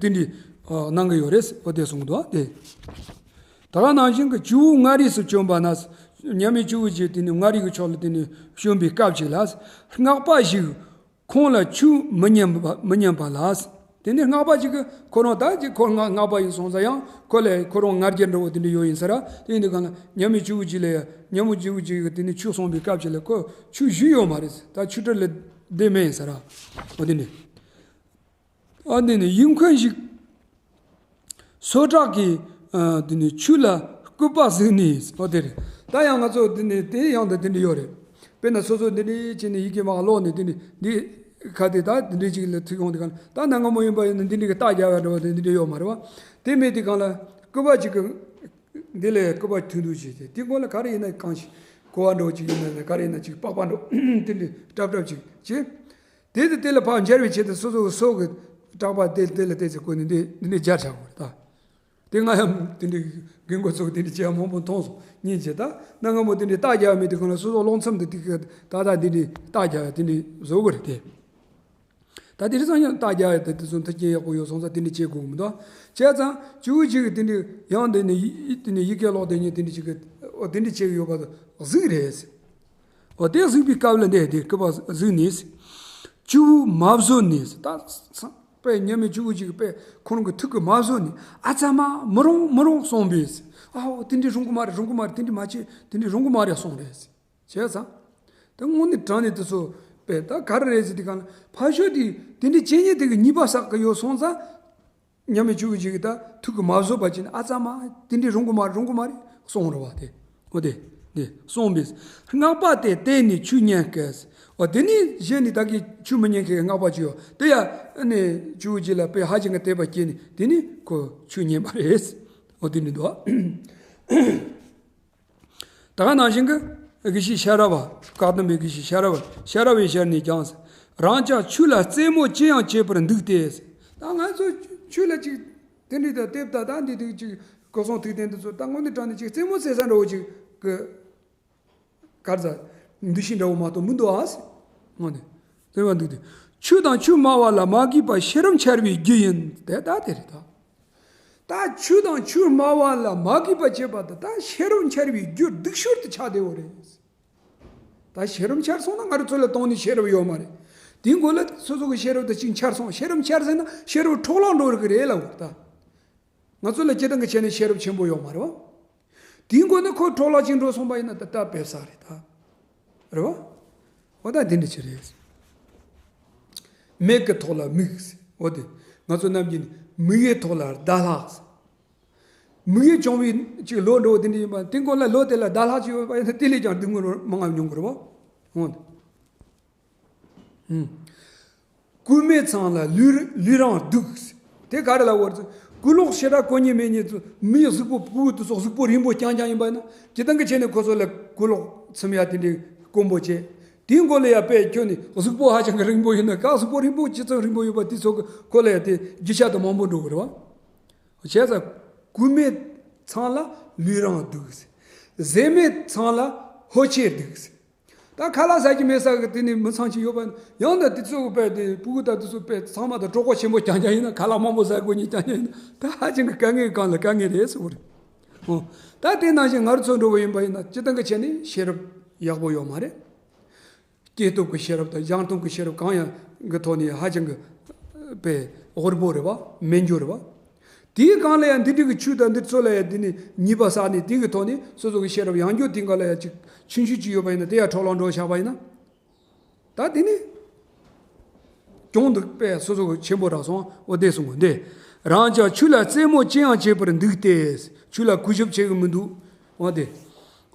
དེ་འདྲའི་གནང་གི་ཡོད་རེད། འོ་དེ་གསུངས་འདུག་དེ། ད་ག་ནང་བཞིན་གྱི་ཇོ་བོ་མངའ་རིས་སུ་བྱོན་པ་ན། མཉམ་མེད་ཇོ་བོ་རྗེ་དེ་ནི་མངའ་རིས་ཀྱི་ཕྱོགས་ལ་དེ་ནི་བྱོན་པའི་སྐབས་ཅིག་ལ། སྔགས་པ་ཞིག་ཁོང་ལ་ཆོས་མི་ཉན་པ་མི་ཉན་པ་ལ། དེ་ནི་སྔགས་པ་ཞིག་གིས་ཁོ་རང་ད་ཅིག་ཁོ་སྔགས་སྔགས་པ་ཡིན་སོང་ཙང་ཡང་ཁོ་ལ་ཁོ་རང་ང་རྒྱལ་འདྲ་བོ་དེ་འདྲ་ཡོད་ཡིན་ས་ར། དེ་ཡིན་དུས་གང་ལ་མཉམ་མེད་ཇོ་བོ་རྗེ་ལ་ཡང་མཉམ་མེད་ཇོ་བོ་རྗེ་གིས་དེ་ནི་ཆོས་གསུངས་པའི་སྐབས་ཅིག་ལ་ཁོ་ཆོས་ཞུས་ཡོད་མ་རེད། ད་ཆོས་ཁྲིད་ལ་བསྡད་མེད་ཡིན་ས་ར། འོ་དེ་ནི། ཨ་འདི་ནི་ཡིད་འཁོན་ཞིག་སོ་དྲག་གིས་ཨ་འདི་ནི་ཆོས་ལ་སྐུར་པ་གཟིགས་ནས། ཨོ་དེ་རེད། ད་ཡང་ང་ཚོ་འདི་ནི་དེ་ཡང་འདི་འདི་འདྲ་ཡོད་རེད། དཔེར་ན་སོ་སོ་འདི་འདྲ་བྱས་ནས་ཡི་གེ་མར་ཀློག་ནས་འདི་འདྲ་འདི་ཁ་དེ་ད་འདི་འདྲ་ཅིག་ལ་ཐུག་ཡོང་དུས་གང་ད་གནའ་སྔ་མོ་ཡིན་པ་ཡིན་ན་འདི་འདྲ་གི་རྟ་རྒྱག་ཡ་འདྲ་བ་དེ་འདི་འདྲ་ཡོད་མ་རེད་བ། དེ་མེད་དུས་གང་ལ་སྐུར་པ་ཅིག་གི་འདི་ལ་སྐུར་པ་ཐུང་ཐུང་བྱས་ཏེ་དེ་སྒང་ལ་ག་རེ་ཡིན་ན་གང་ཞིག་ཀོ་བ་འདྲ་བོ་ཅིག་ཡིན་ན་ག་རེ་ཡིན་ན་ཅིག་པགས་པ་འདྲ་བོ་དེ་འདྲ་སྲབ་སྲབ་ཅིག་བྱས། དེ་དང་དེ་ལ་ཕར་འབྱར་བའི་ཆེད་དུ་སོ་སོ་སོ་གི་སྐྲག་པ་དེ་དེ་ལ་བལྟས་ཚེ་ཀོ་ནི་འདི་འདི་ནས་སྦྱར་བྱ་དགོས་རེད་ད། དེ་ང་ཡང་དེ་འདྲའི་རྒན་གོག་ཚོ་དེ་འདྲ་བྱེད་ཡ་མང་པོ་མཐོང་སོང་སྙིང་རྗེ། ད་གནའ་སྔ་མོ་དེ་འདྲའི་རྟ་རྒྱག་མི་དེ་གང་ལ་སོ་སོ་ཀློང་མཚམས་དེ་དེ་གི་ད་ད་འདི་འདྲའི་རྟ་རྒྱག་ཡ་དེ་འདྲའི་བཟོ་དགོས་རེད་དེ། ད་དེ་རིང་སང་ཉིན་རྟ་རྒྱག་ཡ་དེ་དེ་ཚོ་མཐུན་རྐྱེན་ཡག་པོ་ཡོད་སོང་ཙང་དེ་འདྲ་བྱེད་དགོས་གི་མི་འདུག་བྱས་ཙང་ཇོ་བོ་རྗེ་གིས་དེ་འདྲའི་ཡང་དེ་ནས་ཡི་དེ་ནས་ཡི་གེ་ཀློག་བསྡད་མཁན་དེ་འདྲ་ཅིག་གི་འོ་དེ་འདྲ་བྱེད་གི་ཡོད་པ་གཟིགས་རེད། འོ་དེ་གཟིགས་པའི་སྐབས་ལ་འདི་དེ་སྐུར་པ་གཟིགས་ནས། ཇོ་བོས་མ་བཟོད་ནས། ད་ས་དཔེ་མཉམ་མེད་ཇོ་བོ་རྗེ་གིས་དཔེ་ཁོ་རང་གི་ཐུགས་ཀྱིས་མ་བཟོད་ནས། ཨ་ཙ་མ་མི་རུང་མི་རུང་གསུངས་པས། ཨའོ་དེ་འདྲ་རུང་གི་མ་རེད། རུང་གི་མ་རེད། དེ་འདྲ་མ་བྱེད། དེ་འདྲ་རུང་གི་མ་རེད་གསུངས་རེད། བྱས་ཙང་། དེ་དངོས་གནས་དྲང་གནས་དེ་ཚོ་ པས་ད་ག་རེ་རེད་ཟེར་དུས་གང་ལ་ཕར་ཕྱོགས་དེ་དེ་འདྲའི་བྱེད་ཉེན་དེ་གི་ཉེས་པ་བསགས་གི་ཡོད་སོང་ཙང་། མཉམ་མེད་ཆོས་ཀྱི་རྗེ་གིས་ད་ཐུགས་ཀྱིས་མ་བཟོད་པ་བྱས་ནས། ཨ་ཙ་མ། དེ་འདྲའི་རུང་གི་མ་རེད། རུང་གི་མ་རེད་གསུངས་རེད་བ། དེ་འོ་དེ་དེ་གསུངས་པས། སྔགས་པ་དེ་བསྟེན་ནས་ཆོས་ཉན་སྐད། འོ་དེ་ནས་གཞན་ནི་ད་གིན་ཆོས་མི་ཉན་མཁན་གྱི་སྔགས་པ་ཅིག་ཡོད། དེ་ཡ་ཨ་ནི་ཆོས་ཀྱི་རྗེ་ལ་དཔེ་ཧ་ཅང་གི་དད་པ་སྐྱེས་ནས་དེ་ནས་ཁོ་ཆོས་ཉན་པ་རེད། འོ་དེ་ནི་འདུག་ད་ག་ནང་བཞིན་གྱི་དགེ་བཤེས་ཤ་ར་བ། བཀའ་གདམས་པའི་དགེ་བཤེས་ཤ་ར་བ། ཤ་ར་བའི་ཞལ་ནས་ཀྱང་། རང་ཅག་ཆོས་ལ་རྩེད་མོ་ཅི་ཡང་བྱེད་པར་འདུག་སྟེ། ད་ང་ཚོ་ཆོས་ལ་ཅིག་དེ་འདྲའི་ད་དེབ་ད་ད་འདི་དུས་ཅིག་སྐུ་གསུང་ཐུགས་རྟེན་འདི་ཚོ་ད་དངོས་གནས་དྲང་གནས་ཅིག་རྩེད་མོ་རྩེ་ས་འདྲ་བོ་ཅིག་གི་གར་ཟ་འདུ་ཤེས་འདྲ་བོ་མ་གཏོགས་མི་འདུག་ཨ་ཟེར། དངོས་གནས་དེ་བ་འདུག་སྟེ། ཆོས་དང་ཆོས་སྨྲ་བ་ལ་མ་གུས་པ་ཤེས་རབ་འཆལ་བའི་རྒྱུ་ཡིན། དེ་ད་དེ་རེད་ད། ད་ཆོས་དང་ཆོས་སྨྲ་བ་ལ་མ་གུས་པ་བྱེད་པ་དེ་ད་ཤེས་རབ་འཆལ་བའི་རྒྱུ་སྡུག་ཤོས་དེ་ཆགས་བསྡད་ཡོད་རེད། ད་ཤེས་རབ་འཆལ་སོང་ན་ང་རང་ཚོ་ལ་དོན་ནི་ཤེས་རབ་ཡོད་མ་རེད། དེའི་མགོ་ལ་སོ་སོ་གི་ཤེས་རབ་དེ་གཅིག་འཆལ་སོང་། ཤེས་རབ་འཆལ་ཟེར་ན་ཤེས་རབ་འཕྲོ་བརླག་འགྲོ་གི་རེད་ལབ་ད། ང་ཚོ་ལ་སྤྱིར་བཏང་གི་ཆ་ནས་ཤེས་རབ་ཆེན་པོ་ཡོད་མ་རེད་བ། དེའི་མགོ་ནས་ཁོ་འཕྲོ་བརླག་ཅིག་འགྲོ་སོང་པ་ཡིན་ན་ད་ལྟ་བེབས་ས་རེད་ད། རེད་བ། འོ་ད་འདི་འདྲ་ཅིག་རེད། མིག་གི་ཐོག་ལ་མིག་ཟེར། འོ་དེ། ང་ཚོ་ནམ་རྒྱུན་མིག་ཡའི་ཐོག་ལ་ཟླ་ལྷག་ཟེར། མིག་ཡོད་བྱུང་བའི་ཅིག་ལོ་འགྲོ་བ་དེ་འདྲ་ཡིན་པ། དེ་འགོ་ལ་ལོ་དེ་ལ་ཟླ་ལྷག་ཅིག་ཡོད་པ་ཡིན་ན་དེ་ལས་ཀྱང་སྡུག་བསྔལ་མང་ང་མྱོང་གི་རེད་བ། འོང་། ཨུམ། སྐུ་མེད་ཚང་ལ་ལུས་ལུས་རང་སྡུག་དེ་ག་རེ་ལབ་པ་རེད། སྐུ་ལོག་ཞེ་དྲག་གོ་ཉེ་མེད་ཉེ་ཚོ་མིའི་གཟུགས་པོ་སྤུ་གུ་དེ་ཚོ་གཟུགས་པོ་རིང་པོ་རྐྱང་རྐྱང་ཡིན་པ་ཡིན་ན་སྤྱིར་བཏང་གི་ཆ་ནས་ཁོ་ཚོ་ལ་སྐུ་ལོག་ཚིམ་ཡ་དེ་འདྲའི་དཀོན་པོ་བྱེད། དེའི་མགོ་ལ་ཡ་དཔེ་ཁྱོད་ནི་གཟུགས་པོ་ཧ་ཅང་གི་རིང་པོ་ཡིན་ན། ག་གཟུགས་པོ་རིང་པོ་ཇི་ཙམ་རིང་པོ་ཡོད་པ་དེ་ཚོ་གི་ཁོ་ལ་ཡ་དེ་རྒྱུ་ཆ་དེ་མང་པོ་འགྲོ་གི་རེད་བ། བྱས་ཙང་སྐུ་མེད་ཚང་ལ་ལུས་རང་སྡུག་ཟེར། ཟས་མེད་ཚང་ལ་ཕོ་ཆེ་སྡུག་ཟེར། ད་ཁ་ལག་ཟ་རྒྱུ་མེད་ས་གི་དེ་ནི་མི་ཚང་ཅིག་ཡོད་པ་ཡིན་ན། ཡང་ན་དེ་ཚོ་གི་དཔེ་དེ་སྤུ་གུ་དང་དེ་ཚོ་དཔེ་ཚང་མ་དང་གྲོགས་པོ་ཆེན་པོ་རྐྱང་རྐྱང་ཡིན་ན། ཁ་ལག་མང་པོ་ཟ་དགོས་ཉེན་རྐྱང་རྐྱང་ཡིན་ན། ད་ཧ་ཅང་གི་དཀའ་ངལ་གང་ལ་དཀའ་ངལ་རེད་ཟེར་བ་རེད། ཨོ། ད་དེ་ནང་བཞིན་ང་རང་ཚོ་འགྲོ་བ་ཡིན་པ་ཡིན་ན་སྤྱིར་བཏང་གི་ཆ་ནས་ཤེས་རབ་ཡག་པོ་ཡོད་མ་རེད། སྐྱེས་སྟོབས་ཀྱི་ཤེས་རབ་དང་སྦྱངས་སྟོབས་ཀྱི་ཤེས་རབ་གང་ཡང་གི་ཐོག་ནས་ཧ་ཅང་གི་དཔེ་ཧོར་པོ་རེད་བ། མེད་འགྱུར་རེད་བ། དེའི་སྒང་ལ་ཡང་འདི་འདྲ་གི་ཆོས་དང་འདི་ཚོ་ལ་ཡང་འདི་ནི་ཉེས་པ་བསགས་ནས་དེ་གི་ཐོག་ནས་སོ་སོ་གི་ཤེས་རབ་ཡང་འགྱུར་དེ་འགའ་ལ་ཡང་ཅིག་ཆུང་ཆུང་ཅིག་ཡོད་པ་ཡིན་ན་དེ་ཡང་འཕྲོ་བརླག་འགྲོ་བཞག་པ་ཡིན་ན། ད་དེ་ནི་གྱོང་འདུག་པས་སོ་སོ་གི་ཆེན་པོ་རག་སོང་། འོ་དེ་གསུང་གི་འདི། རང་ཅག་ཆོས་ལ་རྩེད་མོ་ཅི་ཡང་བྱེད་པར་འདུག་སྟེ། ཆོས་ལ་གུས་ཞབས་བྱེད་གི་མི་འདུག་འོ་དེ།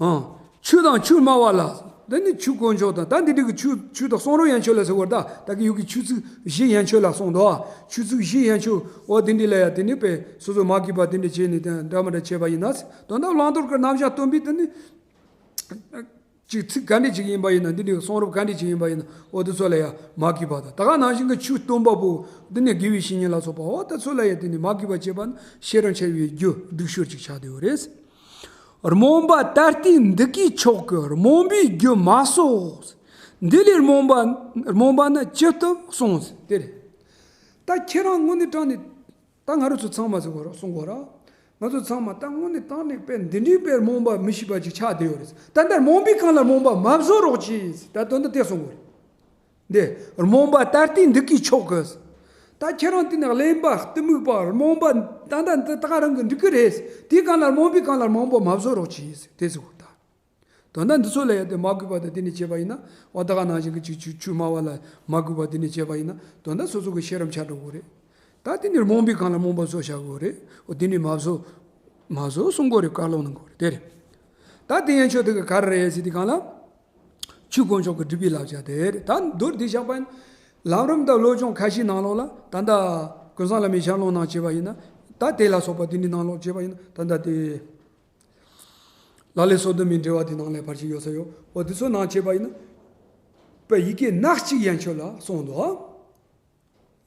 ཨང་། ཆོས་དང་ཆོས་སྨྲ་བ་ལ། འདི་ནི་ཆོས་དཀོན་མཆོག་དང་། ད་འདི་འདྲ་གི་ཆོས་ཆོས་དང་གསུང་རབ་ཡན་ཆོད་ལ་ཟེར་བར། ད་ད་གི་ཡུལ་གི་ཆོས་ཚིག་བཞི་ཡན་ཆོད་ལ་གསུངས་འདུག་ཆོས་ཚིག་བཞི་ཡན་ཆོད། འོ་དེ་འདྲ་ལ་ཡ་དེ་ནི་དཔེ་སོ་སོ་མ་གུས་པ་དེ་འདྲ་བྱས་ནས་དེ་འདྲ་མི་འདྲ་བྱས་པ་ཡིན་ན། དོན་དག་བླང་དོར་གྱི་རྣམ་གཞག་སྟོན་པས་དེ་ནི། ཅིག་ཚིག་ག་འདྲ་ཅིག་ཡིན་པ་ཡིན་ན། འདི་འདྲའི་གསུང་རབ་ག་འདྲ་ཅིག་ཡིན་པ་ཡིན་ན། འོ་དེ་ཚོ་ལ་ཡ་མ་གུས་པ་དང་། ད་ག་ནང་བཞིན་གྱི་ཆོས་སྟོན་པ་པོ་འདི་ནི་དགེ་བའི་བཤེས་གཉེན་ལ་སོགས་པ། འོ་དེ་ཚོ་ལ་ཡ་དེ་ནི་མ་གུས་པ་བྱེད་པ་ནི་ཤེས་རབ་འཆལ་བའི་རྒྱུ་སྡུག་ཤོས་ཅིག་ཆགས་བསྡད་ཡོད་རེད། རྨོངས་པ་ད་ལྟའི་འདི་གའི་མཆོག་གི་རྨོངས་པའི་རྒྱུ་མ་གསོག་འདི་ལས་རྨོངས་པ་རྨོངས་པ་ནི་ཇི་ལྟར་གསུངས་ཟེར། དེ་རེད། ད་ཁྱེད་རང་དངོས་གནས་དྲང་གནས། ད་ང་རང་ཚོ་ཚང་མ་ཟེར་དགོས་ར། གསུང་དགོས་ར། ང་ཚོ་ཚང་མ་ད་དངོས་གནས་དྲང་གནས་དཔེ་འདི་འདྲའི་དཔེ་རྨོངས་པ་མི་ཤེས་པ་ཅིག་ཆགས་བསྡད་ཡོད་རེད། ད་ལྟ་རྨོངས་པའི་སྒང་ལ་རྨོངས་པ་མ་བཟོ་རོགས་གྱིས། ད་དོན་དག་དེ་གསུང་དགོས་རེད། འདི་རྨོངས་པ་ད་ལྟའི་འདི་གའི་མཆོག་གི། ད་ཁྱེད་རང་དེ་ནས་གླེན་པ་གཏི་མུག་པ་རྨོངས་པ་ད་ལྟ་འདི་ད་ག་རང་གི་འགྲིག་གི་རེད། དེའི་སྒང་ལ་རྨོངས་པའི་སྒང་ལ་རྨོངས་པ་མ་བཟོ་རོགས་གྱིས། དེ་ཟེར་དགོས་ད། དོན་དག་འདི་ཚོ་ལ་ཡ་དེ་མ་གུས་པ་དང་དེ་ནས་བྱས་པ་ཡིན་ན། འོ་ད་ག་ནང་བཞིན་གྱི་ཅིག་ཆོས་ཆོས་སྨྲ་བ་ལ་མ་གུས་པ་དེ་ནས་བྱས་པ་ཡིན་ན། དོན་དག་སོ་སོ་གི་ཤེས་རབ་འཆལ་འགྲོ་གི་རེད། ད་དེ་ནི་རྨོངས་པའི་སྒང་ལ་རྨོངས་པ་བཟོ་བཞག་གི་རེད། འོ་དེ་ནི་མ་བཟོ། མ་བཟོ་གསུང་གི་རེད། བཀའ་སློབ་གནང་གི་རེད། དེ་རེད། ད་དེ་ཡན་ཆོད་དེ་གི་ག་རེ་རེད་ཟེར་དུས་སྒང་ལ། ཆོས་དཀོན་མཆོག་གི་སྒྲུབ་པའི་བསླབ་བྱ་དེ་རེད། ད་མདོར་བསྡུས་བཞག་པ་ཡིན་ན། ལམ་རིམ་དང་བློ་སྦྱོང་ཁ་ཤས་ནང་ལོགས་ལ་ད་ལྟ་ཀུན་བཟང་བླ་མའི་ཞལ་ལུང་ནང་བྱས་པ་ཡིན་ན། ད་དེ་ལ་སོགས་པ་དེ་འདྲའི་ནང་ལོགས་བྱས་པ་ཡིན་ན། ད་ལྟ་དེ། ལག་ལེན་སོ་བདུན་མའི་འགྲེལ་པ་དེ་ནང་ལ་ཕལ་ཆེར་ཡོད་ས་ཡོད། འོ་དེ་ཚོ་ནང་བྱས་པ་ཡིན་ན། དཔེ་ཡི་གེ་སྣ་གཅིག་ཡན་ཆོད་ལ་གསུངས་འདུག་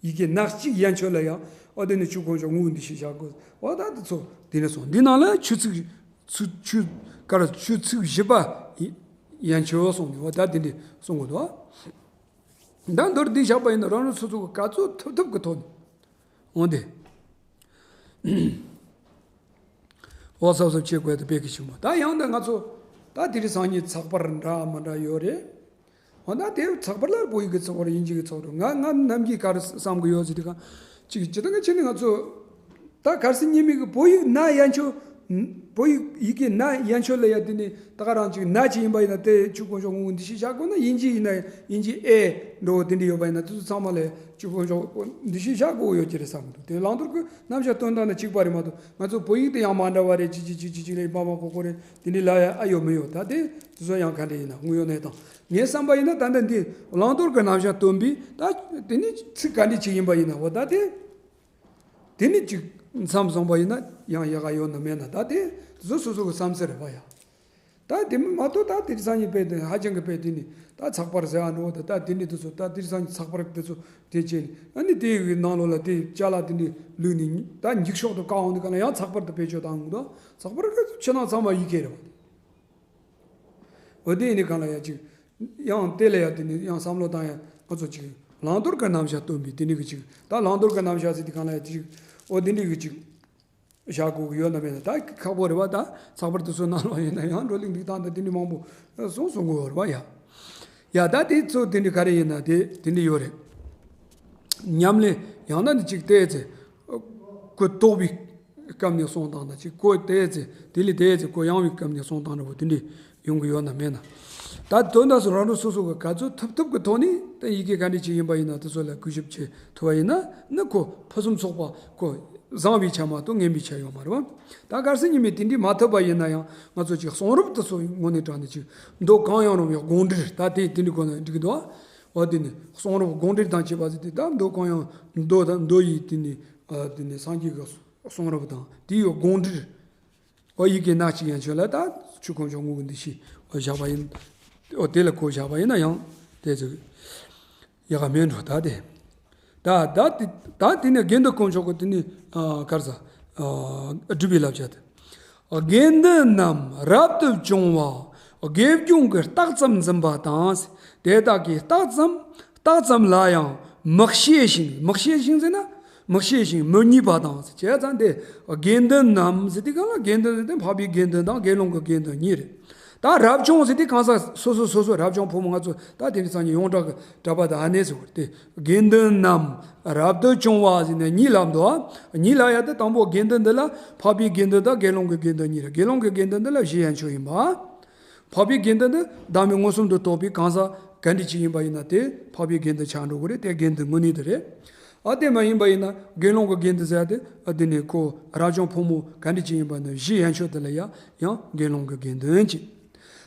ཡི་གེ་སྣ་གཅིག་ཡན་ཆོད་ལ་ཡང་། འོ་དེ་ནི་ཆོས་དཀོན་མཆོག་དངོས་འདི་ཞེས་བྱ་དགོས། འོ་ད་དེ་ཚོ་དེ་ནས་གསུངས། འདི་ནང་ལ་ཆོས་ཚིག་ཆོས་ཆོས་ག་རེ། ཆོས་ཚིག་བཞི་པ་ཡན་ཆོད་གསུངས་ནས། འོ་ད་དེ་འདྲ་གསུང་གི་འདུག་ད་མདོར་བསྡུས་བཞག་པ་ཡིན་ན་རང་རང་སོ་སོ་གི་ག་ཚོད་ཐུབ་ཐུབ་ཀྱི་ཐོག་ནས། འོ་དེ། འོ་གཟབ་གཟབ་བྱེད་དགོས་དེ་དཔེ་གི་ཆུང་མ། ད་ཡང་ད་ང་ཚོ་ད་དེ་རིང་སང་ཉིན་ཚགས་པར་འདྲ་མི་འདྲ་ཡོད་རེད། འོ་ད་དེ་ཚགས་པར་ལ་བོད་ཡིག་གི་ཚགས་པར་དབྱིན་ཇི་གི་ཚགས་པར། ང་ང་ནམ་རྒྱུན་ག་རེ་བསམ་གི་ཡོད་ཟེར་དུས་གང་། ཅིག་ཇི་ལྟར་ང་ཆེ་ནི་ང་ཚོ་ད་གལ་སྲིད་ཉན་མི་གི་བོད་ཡིག་ན་ཡན་ཆོད། བོད་ཡིག་ཡི་གེ་ན་ཡན་ཆོད་ལ་ཡ་དེ་ནི་ད་ག་རང་ཅིག་ན་ཅིག་ཡིན་པ་ཡིན་ན་དེ་ཆོས་དཀོན་མཆོག་དངོས་འདི་ཤེས་བྱ་དགོས་ན། དབྱིན་ཇི་ཡིན་ན་དབྱིན་ཇི་ཨེ་འགྲོ་བོ་དེ་འདྲ་ཡོད་པ་ཡིན་ན་དེ་ཚོ་ཚང་མ་ལ་ཆོས་དཀོན་མཆོག་འདི་ཤེས་བྱ་དགོས་ཡོད་ཀྱི་རེད་བསམ་གི་འདུག་དེ་བླང་དོར་གྱི་རྣམ་གཞག་སྟོན་སྟངས་ནི་གཅིག་པ་རེད་མ་གཏོགས། ང་ཚོ་བོད་ཡིག་དེ་ཡང་མ་འདྲ་བ་རེད། ཅི་ཅི་ཅི་ཅི་ཅི་ལས་པ་མ་གོ་གོ་རེད། དེ་འདྲའི་ལ་ཡ་ཨ་ཡོད་མི་ཡོད། ད་དེ་དེ་ཚོ་ཡང་ག་འདྲ་ཡིན་ན་དངོས་ཡོད་གནས་སྟངས་ངའི་བསམ་པ་ཡིན་ན། ད་ལྟ་འདི་བླང་དོར་གྱི་རྣམ་གཞག་སྟོན་པའི་ད་དེ་ནི་ཚིག་ག་འདྲ་ཅིག་ཡིན་པ་ཡིན་ན། འོ་ད་དེ་དེ་ནི་ཅིག་མཚམས་བཟུང་པ་ཡིན་ན་ཡང་ཡག་ག་ཡོད་ན་མེད་ན། ད་དེ་དེ་ཚོ་སོ་སོ་གི་བསམ་ཚུལ་རེད་པ་ཡ། ད་དེ་མ་གཏོགས་ད་དེ་རིང་སང་ཉིན་དཔེ་དེ་ཧ་ཅང་གི་དཔེ་དེ་ནི་ད་ཚགས་པར་ཟེར་བ་འགྲོ། ད་ད་དེ་འདྲ་དེ་ཚོ་ད་དེ་རིང་སང་ཉིན་ཚགས་པར་དེ་ཚོ་དེ་བྱས་ནས་ཨ་ནི་དེ་གི་ནང་ལོགས་ལ་དེ་ཅ་ལག་དེ་འདྲ་བླུགས་ནས་ད་འགྱིག་ཤོག་ཏུ་བཀག་འོང་དུས་ག་ལ་ཡང་ཚགས་པར་དུ་བེད་སྤྱོད་བཏང་འོང་དུས། ཚགས་པར་གི་ཕྱི་ནང་ཚང་མ་ཡི་གེ་རེད་པ། འོ་དེ་ཡིན་དུས་ག་ལ་ཡ་ཅིག་ཡང་དེ་ལ་ཡ་དེ་ནི་ཡང་བསམ་བློ་བཏང་ཡ་ང་ཚོ་ཅིག་བླང་དོར་གི་རྣམ་གཞག་སྟོན་པའི་དེ་འདྲ་གི་ཅིག་ད་བླང་དོར་གི་རྣམ་གཞག་ཟེར་དུས་ག་ལ་ཡ་ཅིག་འོ་དེ་འདྲ་གི་ཅིག་བཞག་དགོས་ཀྱི་ཡོད་ན་མེད་ན་ད་ཁག་པོ་རེད་པ། ད་ཚགས་པར་དེ་ཚོ་ནང་ལོགས་ཡིན་ན་ཡང་བགྲོ་གླེང་འདི་དང་ད་དེ་འདྲ་མང་པོ་གསུང་གསུང་དགོས་པ་རེད་པ་ཡ། ཡ་ད་དེ་ཚོ་དེ་འདྲ་ག་རེ་ཡིན་ན་དེ་དེ་འདྲ་ཡོད་རེད། ཉམས་ལེན་ཡང་ན་ནི་ཅིག་བལྟས་ཚེ་གོ་ལྡོག་པའི་སྐབས་ནས་གསུང་སྟངས་དང་། ཅིག་གོ་བལྟས་ཚེ་དེ་ལས་བལྟས་ཚེ་གོ་ཡངས་པའི་སྐབས་ནས་གསུང་སྟངས་འདྲ་པོ་དེ་འདྲ་ཡོང་གི་ཡོད་ན་མེད་ན། ད་དོན་དག་སུ་རང་རང་སོ་སོ་གི་ག་ཚོད་ཐུབ་ཐུབ་ཀྱི་ཐོག་ནས་ད་ཡི་གེ་ག་འདྲ་ཅིག་ཡིན་པ་ཡིན་ན་དེ་ཚོ་ལ་གུས་ཞབས་བྱེད་ཐུབ་པ་ཡིན་ན་ནི་ཁོ་ཕུན་སུམ་ཚོགས་པ་ཁོ་བཟང་བའི་ཆ་མ་གཏོགས་ངན་པའི་ཆ་ཡོད་མ་རེད་པ། ད་གལ་སྲིད་ཉི་མ་དེ་འདྲ་མ་ཐུབ་པ་ཡིན་ན་ཡང་ང་ཚོ་ཅིག་གསུང་རབ་དེ་ཚོ་དངོས་གནས་དྲང་གནས་ཅིག་མདོ་གང་ཡང་རུང་བའི་དགོངས་འགྲེལ་ད་དེ་དེ་འདྲ་དགོས་ན་འགྲིག་གི་འདུག་འོ་དེ་ནི་གསུང་རབ་དགོངས་འགྲེལ་དང་བཅས་པ་ཟེར་དུས་ད་མདོ་གང་ཡང་མདོ་དང་མདོ་ཡི་དེ་ནི་ཨ་དེ་ནི་སངས་རྒྱས་ཀྱི་གསུང་རབ་དང་དེ་ཡི་དགོངས་འགྲེལ། འོ་ཡི་གེ་ན་གཅིག་ཡན་ཆོད་ལ་ད་ཆོས་དཀོན་མཆོག་དངོས་ཀྱི་འདི་ཤེས་འོ་བཞག་པ་ཡིན། འོ་དེ་ལ་གོ་བཞག་པ་ཡིན་ན་ཡང་དེ་ཚོ་ཡག་ག་མེད་འགྲོ། ད་དེ་ད་ད་དེ་ད་དེ་ནི་དགེ་འདུན་དཀོན་མཆོག་གི་དེ་ནི་ཨ་ག་རེ་ཟ་ཨ་སྒྲུབ་པའི་བསླབ་བྱ་དེ། དགེ་འདུན་རྣམས་རབ་ཏུ་བྱུང་བ་དགེ་སྦྱོང་གི་རྟགས་ཙམ་འཛིན་པ་དང་། དེ་དག་གི་རྟགས་ཙམ་རྟགས་ཙམ་ལ་ཡང་མི་ཤེས་ཤིང་། མི་ཤེས་ཤིང་ཟེར་ན་མི་ཤེས་ཤིང་མི་རྙེད་པ་དང་། བྱས་ཙང་དེ་དགེ་འདུན་རྣམས་ཟེར་དུས་གང་ལ་དགེ་འདུན་ཟེར་དུས་འཕགས་པའི་དགེ་འདུན་དང་དགེ་སློང་གི་དགེ་འདུན་གཉིས་རེད། ད་རབ་བྱུང་ཟེར་དུས་གང་ཟག་སོ་སོ་སོ་སོ་རབ་བྱུང་ཕོ་མོ་ང་ཚོ་ད་དེ་རིང་སང་ཉིན་ཡོངས་གྲགས་ཀྱི་གྲྭ་པ་དང་ཨ་ནེ་ཟེར་བ་དེ། དགེ་འདུན་རྣམས་རབ་ཏུ་བྱུང་བ་ཟེར་ནས་གཉིས་ལབ་འདུག་གཉིས་ལབ་ཡ་དེ་དང་པོ་དགེ་འདུན་འདི་ལ་འཕགས་པའི་དགེ་འདུན་དང་དགེ་སློང་གི་དགེ་འདུན་གཉིས་རེད། དགེ་སློང་གི་དགེ་འདུན་འདི་ལ་བཞི་ཡན་ཆོད་ཡིན་པ། འཕགས་པའི་དགེ་འདུན་འདི་བདག་མེད་མངོན་སུམ་དུ་རྟོགས་པའི་གང་ཟག་ག་འདྲ་ཅིག་ཡིན་པ་ཡིན་ན་དེ་འཕགས་པའི་དགེ་འདུན་ཆགས་འགྲོ་གི་རེད། དེ་དགེ་འདུན་དངོས་གནས་དེ་རེད། ཨ་དེ་མ་ཡིན་པ་ཡིན་ན་དགེ་སློང་གི་དགེ་འདུན་ཟེར་ཡ་དེ་ཨ་དེ་ནི་ཁོ་རབ་བྱུང་ཕོ་མོ་ག་འདྲ་ཅིག་ཡིན་པ་ནི་བཞི་ཡན་ཆོད་དེ་ལ་ཡ་ཡང་དགེ་སློང་གི་དགེ་འདུན་གྱི།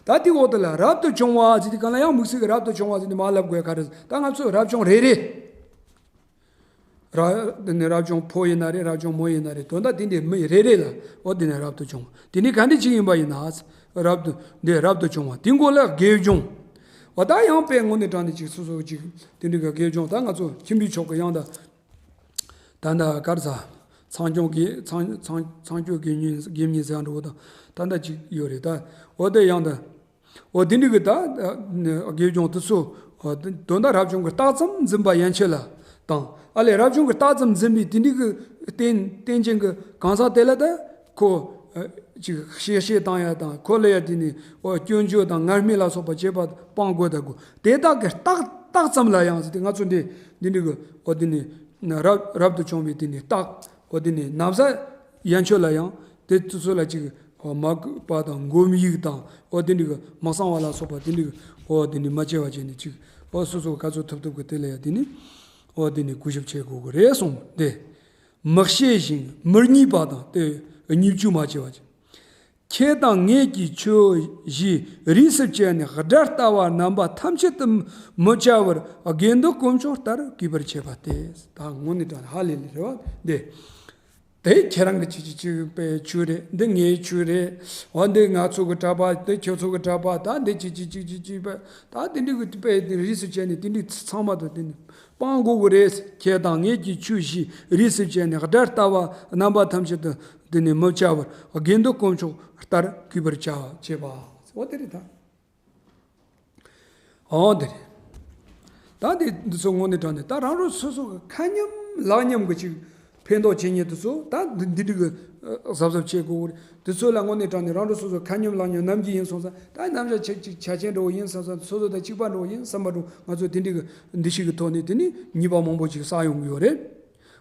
ད་དེ་འོག་དེ་ལ་རབ་ཏུ་བྱུང་བ་ཟེར་དུས་གང་ལ་ཡང་དམིགས་བསལ་གྱི་རབ་ཏུ་བྱུང་བ་ཟེར་ནས་མ་ལབ་དགོས་ག་རེ། ད་ང་ཚོས་རབ་བྱུང་རེ་རེ། ར་དེ་ནས་རབ་བྱུང་ཕོ་ཡིན་ན་རེད། རབ་བྱུང་མོ་ཡིན་ན་རེད། དོན་དག་དེ་འདྲའི་མི་རེ་རེ་ལ་འོ་དེ་ནས་རབ་ཏུ་བྱུང་བ་དེ་ནི་ག་འདྲ་ཅིག་ཡིན་པ་ཡིན་ན། རབ་ཏུ་འདི་རབ་ཏུ་བྱུང་བ་དེ་མགོ་ལ་དགེ་སྦྱོང་། འོ་ད་ཡང་དཔེ་དངོས་གནས་དྲང་གནས་ཅིག་སོ་སོ་ཅིག་དེ་འདྲའི་གི་དགེ་སྦྱོང་ད་ང་ཚོ་ཁྱིམ་པའི་ཕྱོགས་ཀྱི་ཡང་ད། ད་ལྟ་ག་རེ་ཟ། ཚངས་སྐྱོང་དགེ་ཚངས་ཚངས་ཚངས་སྐྱོང་དགེ་བསྙེན་དགེ་བསྙེན་ཟེར་འགྲོ་བ་དང་ད་ལྟ་ཅིག་ཡོད་རེད་ད། འོ་དེ་ཡང་ད། འོ་དེ་འདྲ་གི་ད་དགེ་སྦྱོང་དེ་ཚོ་དོན་དག་རབ་བྱུང་གི་རྟགས་ཙམ་འཛིན་པ་ཡན་ཆད་ལ་དང་། ཨ་ལས་རབ་བྱུང་གི་རྟགས་ཙམ་འཛིན་པའི་དེ་འདྲ་གི་རྟེན་རྟེན་ཅན་གྱི་གང་ཟག་དེ་ལ་ད་ཁོ་ཅིག་གཤེ་གཤེ་བཏང་ཡ་དང་ཁོ་ལ་ཡ་དེ་ནི་འོ་སྐྱོན་བརྗོད་དང་ངན་སྨྲས་ལ་སོགས་པ་བྱེད་པ་སྤང་དགོས་ད་དགོས། དེ་དག་གི་རྟགས་རྟགས་ཙམ་ལ་ཡང་ཟེར་ཏེ་ང་ཚོ་འདི་འདི་འདྲ་གི་འོ་དེ་ནི་རབ་རབ་ཏུ་བྱུང་བའི་དེ་ནི་རྟགས། འོ་དེ་ནི་ན་བཟའ་ཡན་ཆོད་ལ་ཡང་དེ་ཚོ་ལ་ཅིག་འོ་མ་གུས་པ་དང་མགོ་མི་གཡུག་དང་འོ་དེ་འདྲ་གི་མ་གསང་བ་ལ་སོགས་པ་དེ་འདྲ་གི་འོ་དེ་ནི་མ་བྱས་པ་བྱས་ནས་ཅིག་འོ་སོ་སོ་ག་ཚོད་ཐུབ་ཐུབ་གི་དེ་ལ་ཡང་དེ་ནི་འོ་དེ་ནི་གུས་ཞབས་བྱེད་དགོས་གི་རེད་གསུངས་ཏེ། མི་ཤེས་ཤིང་མི་རྙེད་པ་དང་དེ་བརྙས་བཅོས་མ་བྱས་པ་བྱས། ཁྱེད་དང་ངེད་ཀྱི་ཆོས་བཞི་རིས་སུ་བཅད་ནས་དགྲ་ལྟ་བུ་རྣམ་པ་ཐམས་ཅད་དུ་མི་བྱ་བར་དགེ་འདུན་དཀོན་མཆོག་ལྟར་གུས་པར་བྱེད་པ་སྟེ། ད་དངོས་གནས་དྲང་ཧ་ལས་ལས་རེད་བ་འདི། དེ་ཁྱེད་རང་གི་ཅི་ཅི་ཅི་པའི་ཆོས་རེད། འདི་ངའི་ཆོས་རེད། འོ་འདི་ང་ཚོ་གི་གྲྭ་པ། འདི་ཁྱོད་ཚོ་གི་གྲྭ་པ། ད་འདི་ཅི་ཅི་ཅི་ཅི་ཅི་པ་ད་འདི་འདྲ་གི་པའི་འདི་རིས་སུ་བཅད་ནས་འདི་འདྲ་ཚང་མ་དང་འདི་འདྲ་སྤང་དགོས་གི་རེད། ཁྱེད་དང་ངེད་ཀྱི་ཆོས་བཞི་རིས་སུ་བཅད་ནས་དགྲ་ལྟ་བུ་རྣམ་པ་ཐམས་ཅད་དུ་འདི་ནས་མི་བྱ་བར་དགེ་འདུན་དཀོན་མཆོག་ལྟར་གུས་པར་བྱ་བྱེད་པ། འོ་དེ་རེད་ད། འོ་དེ་རེད། ད་འདི་འདི་ཚོ་དངོས་གནས་དྲང་གནས་ད་རང་རང་སོ་སོ་གི་ཁ་མཉམ་ལག་མཉམ་གི་ཅིག་ཕན་ཐོགས་བྱེད་མཁན་དེ་ཚོ་ད་འདི་འདི་འདྲ་གི་གཟབ་གཟབ་བྱེད་དགོས་གི་རེད། དེ་ཚོ་ལ་དངོས་གནས་དྲང་གནས་རང་རང་སོ་སོ་ཁ་མཉམ་ལག་མཉམ་ནམ་རྒྱུན་ཡིན་སོང་ཙང་ད་རྣམ་གཞག་ཆེ་ཅིག་ཆ་ཆེན་འདྲ་བོ་ཡིན་སོང་ཙང་སོ་སོ་དང་གཅིག་པ་འདྲ་བོ་ཡིན་བསམ་པ་འདྲ་བོ་ང་ཚོ་དེ་འདྲ་གི་འདུ་ཤེས་ཀྱི་ཐོག་ནས་དེ་ནི་ཉེས་པ་མང་པོ་ཅིག་བསགས་ཡོང་གི་ཡོད་རེད།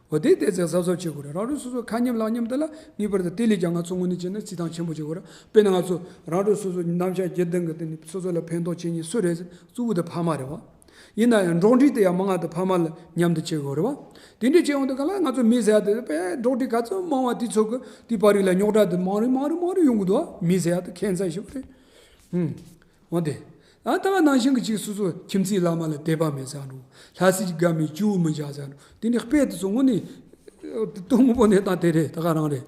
འོ་དེ་དེ་ཚེ་གཟབ་གཟབ་བྱེད་དགོས་རེད། རང་རང་སོ་སོ་ཁ་ཉམས་ལག་ཉམས་དེ་ལ་ངེས་པར་དུ་དེ་ལས་ཀྱང་ང་ཚོ་ངོས་ནས་བྱས་ན་བརྩི་སྟངས་ཆེན་པོ་བྱེད་དགོས་རེད། དཔེར་ན་ང་ཚོ་རང་རང་སོ་སོ་རྣམ་གཞག་བརྒྱད་ལྡན་གྱི་དེ་ནི་སོ་སོ་ལ་ཕན་ཐོགས་བྱེད་མཁན་སུ་རེད་ཟེར་གཙོ་བོ་དེ་ཕ་མ་རེད་བ། ཡིན་ན་ཡང་འགྲོགས་འདྲིས་དེ་ཡང་མང་ང་དུ་ཕ་མ་ལ་མཉམ་དུ་བྱེད་དགོས་རེད་བ། དེ་འདྲ་བྱེད་ཡོང་དུས་ག་ལ་ང་ཚོ་མི་ཟེར་ཡ་དེ་དཔེ་འགྲོགས་འདྲིས་ག་ཚོད་མང་བ་དེ་ཚོ་གི་དེ་བར་རིགས་ལ་རྙོག་དྲ་དེ་མང་རུ་མང་རུ་མང་རུ་ཡོང་གི་འདུག་བ། མི་ཟེར་ཡ་དེ་ཁྱད་མཚར་ཞིག་རེད། ཧུམ། འོ་དེ། ཨ་ད་ག་ནང་བཞིན་གྱི་ཅིག་སོ་སོ་ཁྱིམ་མཚེས་བླ་མ་ལ་དད་པ་མེད་ཟེར་འགྲོ། ལྷ་སྲས་དགའ་མོས་སྐྱེ་བོ་མི་འཇའ་ཟེར་འགྲོ། དེ་ནི་དཔེ་དེ་ཚོ་དངོས་གནས་སྟོང་པོ་ནས་དང་དེ་རེད། ད་ག་རང་རེད།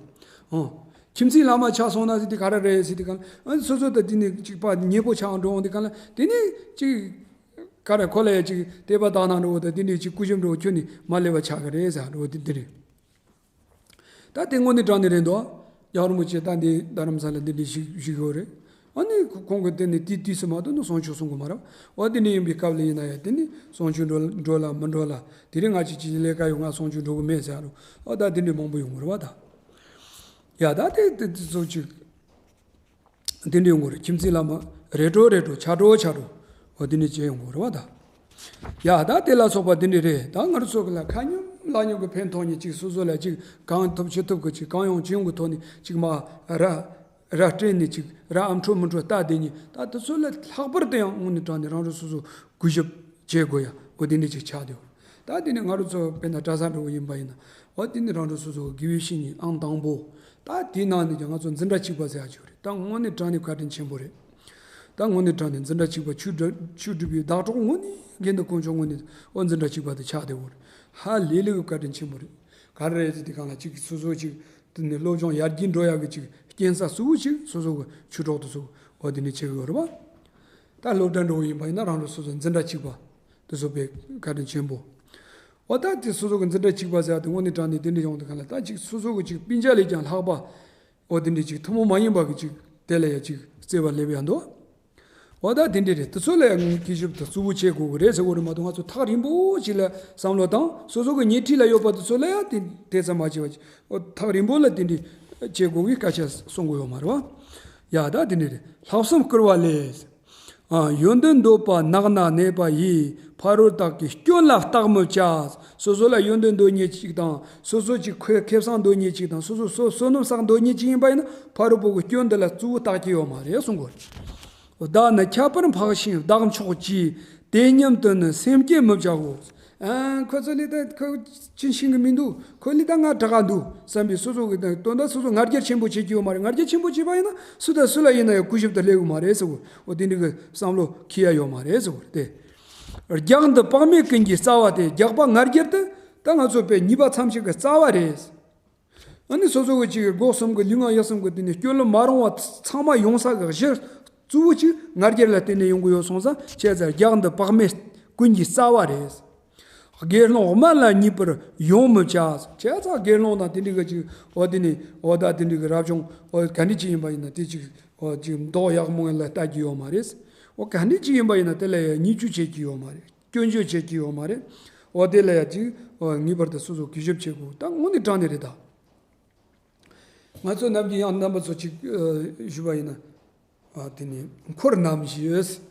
ཨོ། ཁྱིམ་མཚེས་བླ་མ་ཆགས་སོང་ན་ཟེར་དེ་ག་རེ་རེད་ཟེར་དེ་ག་ཨ་སོ་སོ་ད་དེ་ནི་ཅིག་པ་ཉེ་པོ་ཆགས་འགྲོ་འོང་དེ་ག་ལ་དེ་ནི་ཅིག་ག་རེ་ཁོ་ལ་ཡ་ཅིག་དད་པ་དག་ན་འགྲོ་འོ་ད་དེ་ནི་ཅིག་སྐུ་ཞབས་འགྲོ་ཁྱོད་ནི་མ་ལེ་བ་ཆགས་གི་རེད་ཟེར་འགྲོ་འོ་དེ་འདི་རེད། ད་དེ་དངོས་གནས་དྲང་གནས་རེད་འདུག་རྒྱལ་བ་རིན་པོ་ཆེ་ད་འདི་རྡ་རམ་ས་ལ་འདི་འདྲ་ཞིག་བཞུགས་ཡོད་རེད། ཨ་ནི་ཁོང་གིས་དེ་ནི་དུས་དུས་སུ་མ་གཏོགས་ནི་གསུང་ཆོས་གསུང་གི་མ་རེད། འོ་དེ་འདྲ་ཡིན་པའི་སྐབས་ལ་ཡིན་ན་ཡང་དེ་ནི་གསུང་ཆོས་འགྲོ་འགྲོ་ལ་མི་འགྲོ་ལ་དེ་རིང་ང་ཅིག་ཅིག་ལས་ཀ་ཡོད། ང་གསུང་ཆོས་འགྲོ་གི་མེད་ཟེར་རོ། ཨ་ད་དེ་འདྲ་མང་པོ་ཡོང་གི་རེད་བ་ད། ཡ་ད་དེ་དེ་དེ་ཚོ་ཅིག་དེ་འདྲའི་ངོར་ཁྱིམ་མཚེས་བླ་མ་རེ་དྲོ་རེ་དྲོ་ཆ་དྲོ་ཆ་དྲོ་འོ་དེ་འདྲ་བྱེད་ཡོང་གི་རེད་བ་ད། ཡ་ད་དེ་ལ་སོགས་པ་དེ་འདྲ་རེད། ད་ང་རང་ཚོ་གི་ལ་ཁ་ཉམས་ལག་ཉམས་ཀྱི་ཕན་ཐོགས་ནས་ཅིག་སོ་སོ་ལ་ཅིག་གང་ཐུབ་ཅི་ཐུབ་ཀྱི་ཅིག་གང་ཡོང་ཅི་ཡོང་གི་ཐོག་ནས་ཅིག་མ་ར་ར་སྤྲད་ནས་ཅིག་ར་ཨམ་འཕྲོ་མི་འཕྲོ་ལྟ་བསྡད་ནས་ད་དེ་ཚོ་ལ་ལྷག་པར་དུ་ཡང་དངོས་གནས་དྲང་ནས་རང་རང་སོ་སོ་གུས་ཞབས་བྱེད་དགོས་ཡ་འོ་དེ་འདྲ་ཅིག་ཆགས་བསྡད་ཡོད། ད་དེ་ནས་ང་རང་ཚོ་དཔེར་ན་གྲྭ་ས་འགྲོ་གི་ཡིན་པ་ཡིན་ན་འོ་དེ་ནས་རང་རང་སོ་སོ་དགེ་བའི་བཤེས་གཉེན་ཨང་དང་པོ། ད་དེའི་ནང་ནས་ཀྱང་ང་ཚོ་འཛིན་གྲྭ་གཅིག་པ་ཟེར་ཡ་ཅིག་ཡོད་རེད། ད་དངོས་གནས་དྲང་ནས་བཀའ་དྲིན་ཆེན་པོ་རེད། ད་དངོས་གནས་དྲང་ནས་འཛིན་གྲྭ་གཅིག་པ་ཆོས་སྒྲུབ་ཆོས་སྒྲུབ་པའི་བདག་གྲོགས་དངོས་གནས་དགེ་འདུན་དཀོན་མཆོག་དངོས་གནས་འོ་འཛིན་གྲྭ་གཅིག་པ་དེ་ཆགས་བསྡད་ཡོད་རེད། ཧ་ལས་ལས་ཀྱི་བཀའ་དྲིན་ཆེན་པོ་རེད། ག་རེ་རེད་ཟེར་དུས་སྒང་ལ་གཅིག་སོ་སོ་གཅིག་དེ་ནས་སློབ་སྦྱོང་ཡར་རྒྱས་འགྲོ་ཡག་གི་གཅིག་རྐྱེན་ས་གཙོ་བོ་གཅིག་སོ་སོ་གི་ཆོས་གྲོགས་དེ་ཚོ་འོ་དེ་ནས་བྱེད་གི་ཡོད་རེད་བ། ད་སློབ་གྲྭ་འགྲོ་གི་ཡིན་པ་ཡིན་ན་རང་རང་སོ་སོ་འཛིན་གྲྭ་གཅིག་པ་དེ་ཚོ་དཔེ་བཀའ་དྲིན་ཆེན་པོ། འོ་ད་དེ་སོ་སོ་གི་འཛིན་གྲྭ་གཅིག་པ་ཟེར་ཡ་དེ་དངོས་གནས་དྲང་གནས་དེ་འདྲ་ཡོང་དུས་སྒང་ལ་ད་གཅིག་སོ་སོ་གི་གཅིག་སྤུན་ཀྱག་ལས་ཀྱང་ལྷག་པ། འོ་དེ་འདྲ་གཅིག་ཐུན་མོང་མ་ཡིན་པ་གི་གཅིག་དེ་ལ་ཡ་གཅིག་བརྩེ་བ་སླེབས་ཡ་འདུག་འོ་ད་དེ་འདྲ་རེད། དེ་ཚོ་ལ་ཡ་ངོས་སྐྱེ་ཞིབ་དང་གཙོ་བོ་བྱེད་དགོས་གི་རེད་ཟེར་གོ་རེད་མ་གཏོགས་ང་ཚོ་ཐག་རིང་པོ་ཞིག་ལ་བསམ་བློ་བཏང་སོ་སོ་གི་ཉེ་འཁྲིས་ལ་ཡོད་པ་དེ་ཚོ་ལ་ཡ་དེ་དེ་ཙམ་མ་བྱས་པ་ཅིག་འོ་ཐག་རིང་པོ་ལ་དེ་འདྲ་བྱེད་དགོས་གི་སྐད་ཆ་གསུང་གི་ཡོད་མ་རེད་བ། ཡ་ད་དེ་འདྲ་རེད། ལྷག་བསམ་བསྐུལ་བ་ལས། ཨ། ཡོན་ཏན་འདོད་པ་ནགས་ན་གནས་པ་ཡིས། ཕ་རོལ་བདག་གི་སྐྱོན་ལ་བརྟག་མི་བྱ། སོ་སོ་ལ་ཡོན་ཏན་འདོད་མཁན་ཅིག་དང་སོ་སོ་ཅིག་ཁོས་ཁེ་བཟང་འདོད་མཁན་ཅིག་དང་སོ་སོ་སོ་བསོད་ནམས་བསགས་འདོད་མཁན་ཅིག་ཡིན་པ་ཡིན་ན་ཕ་རོལ་པོ་གི་སྐྱོན་འདི་ལ་གཙོ་བོ་བརྟག་གི་ཡོད་མ་རེད་གསུང་གི་རེད། བདག་ནི་ཁྱད་པར་འཕགས་ཤིང་བདག་མཆོག་གྱིས། དེ་སྙམ་དུ་ནི་སེམས་བསྐྱེད་མི་བྱའོ། ཨ། ཁོ་ཚོ་ལས་ད་ཁོ་ཅི་ཤེས་གི་མི་འདུག་ཁོ་ལས་ད་ང་དྲག་ག་འདུག་བསམ་པའི་སོ་སོ་གི་དོན་དག་སོ་སོ་ང་རྒྱལ་ཆེན་པོ་བྱེད་ཀྱི་ཡོད་མ་རེད། ང་རྒྱལ་ཆེན་པོ་བྱས་པ་ཡིན་ན་སུ་དང་སུ་ལ་ཡིན་ན་ཡང་གུས་ཞབས་དང་སླེབས་གི་མ་རེད་ཟེར་གོ། འོ་དེ་འདྲ་གི་བསམ་བློ་འཁྱེར་ཡ་ཡོད་མ་རེད་ཟེར་གོ་རེད་དེ། རྒྱགས་འདི་དཔག་མེད་ཀུན་གྱི་རྩ་བ་སྟེ། རྒྱགས་པ་ང་རྒྱལ་དེ་ད་ང་ཚོ་དཔེ་ཉེས་པ་ཐམས་ཅད་ཀྱི་རྩ་བ་རེད། ཨ་ནི་སོ་སོ་གི་ཅིག་སྒོ་གསུམ་གི་ལུས་ངག་ཡིད་གསུམ་གི་དེ་ནས་སྐྱོན་ལ་མ་རུང་བ་ཚང་མ་ཡོང་ས་གི་གཞི་གཙོ་བོ་ཅིག་ང་རྒྱལ་ལ་བརྟེན་ནས་ཡོང་གི་ཡོད་སོང་ཙང་བྱས་ཙང་རྒྱགས་འདི་དཔག་མེད་ཀུན་གྱི་རྩ་བ་རེད། དགེ་སློང་དམན་ལ་མཉེས་པར་ཡོང་མི་བྱ། བྱས་ཙང་དགེ་སློང་དང་དེ་འདྲ་གི་ཅིག་འོ་དེ་ནས་འོ་ད་དེ་འདྲ་གི་རབ་བྱུང་འོ་ག་འདྲ་ཅིག་ཡིན་པ་ཡིན་ན་དེ་ཅིག་འོ་ཅིག་མདོག་ཡག་མོ་ལ་ལྟ་རྒྱུ་ཡོད་མ་རེད། འོ་ག་འདྲ་ཅིག་ཡིན་པ་ཡིན་ན་དེ་ལ་ཡང་བརྙས་བཅོས་བྱེད་རྒྱུ་ཡོད་མ་རེད། སྐྱོན་བརྗོད་བྱེད་ཀྱི་ཡོད་མ་རེད། འོ་དེ་ལ་ཡ་ཅིག་འོ་ངེས་པར་དུ་སོ་སོ་གུས་ཞབས་བྱེད་དགོས། ད་དངོས་གནས་དྲང་གནས་རེད་ད། ང་ཚོ་ནམ་རྒྱུན་ཡང་རྣམ་པ་ཚོ་ཅིག་ཨ་ཞུས་པ་ཡིན་ན། ཨ་དེ་ནས་འཁོར་རྣམ་བཞི།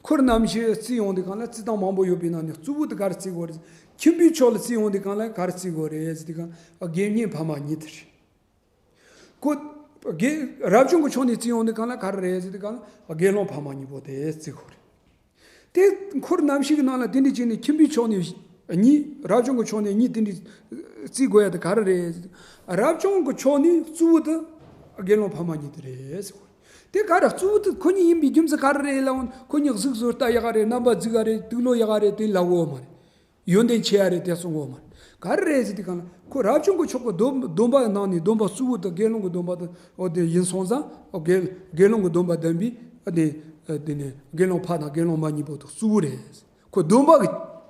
འཁོར་རྣམ་བཞི་བརྩི་ཡོང་དུས་སྒང་ལ་བརྩི་སྟངས་མང་པོ་ཡོད་པའི་ནང་ནས་གཙོ་བོ་དེ་ག་རེ་བརྩི་དགོས་རེད། ཁྱིམ་པའི་ཕྱོགས་ལ་བརྩི་ཡོང་དུས་སྒང་ལ་ག་རེ་བརྩི་དགོས་རེད་ཟེར་དུས་སྒང་ཨ་དགེ་བསྙེན་ཕ་མ་གཉིས་དེ་རེད། ཁོ་དགེ་རབ་བྱུང་གི་ཕྱོགས་ནས་བརྩི་ཡོང་དུས་སྒང་ལ་ག་རེ་རེད་ཟེར་དུས་སྒང་ལ་དགེ་སློང་ཕ་མ་གཉིས་པོ་དེ་བརྩི་དགོས་རེད། དེ་འཁོར་རྣམ་བཞི་གི་ནང་ལ་དེ་འདྲ་བྱས་ནས་ཁྱིམ་པའི་ཕྱོགས་ནས་གཉིས། རབ་བྱུང་གི་ཕྱོགས་ནས་གཉིས་དེ་འདྲ་བརྩི་དགོས་ཡ་དེ་ག་རེ་རེད། རབ་བྱུང་གི་ཕྱོགས་ནས་གཙོ་བོ་དེ་དགེ་སློང་ཕ་མ་གཉིས་དེ་རེད་ཟེར་གོ། དེ་ག་རེ་གཙོ་བོ་དེ་ཁོ་གཉིས་ཡིན་པའི་རྒྱུ་མཚན་ག་རེ་རེད་ལབ་ན། ཁོ་གཉིས་གཟུགས་བཟོ་ལྟ་ཡག་ག་རེད། རྣམ་པ་རྫིག་ག་རེད། དུག་ལོག་ཡག་ག་རེད། དེ་ལབ་གོ་མ་རེད། ཡོན་ཏན་ཆེ་ཡ་རེད་དེ་གསུང་གོ་མ་རེད། ག་རེ་རེད་ཟེར་དུས་སྒང་ལ་ཁོ་རབ་བྱུང་གི་ཕྱོགས་ཀྱི་སྡོམ་སྡོམ་པ་ནང་ནས་སྡོམ་པ་གཙོ་བོ་དེ་དགེ་སློང་གི་སྡོམ་པ་དེ་འོ་དེ་ཡིན་སོང་ཙང་། འོ་དགེ་དགེ་སློང་གི་སྡོམ་པ་ལྡན་པའི་ཨ་དེ་ཨ་དེ་ནས་དགེ་སློང་ཕ་དང་དགེ་སློང་མ་གཉིས་པོ་དེ་གཙོ་བོ་རེད། ཁོ་སྡོམ་པ་གི་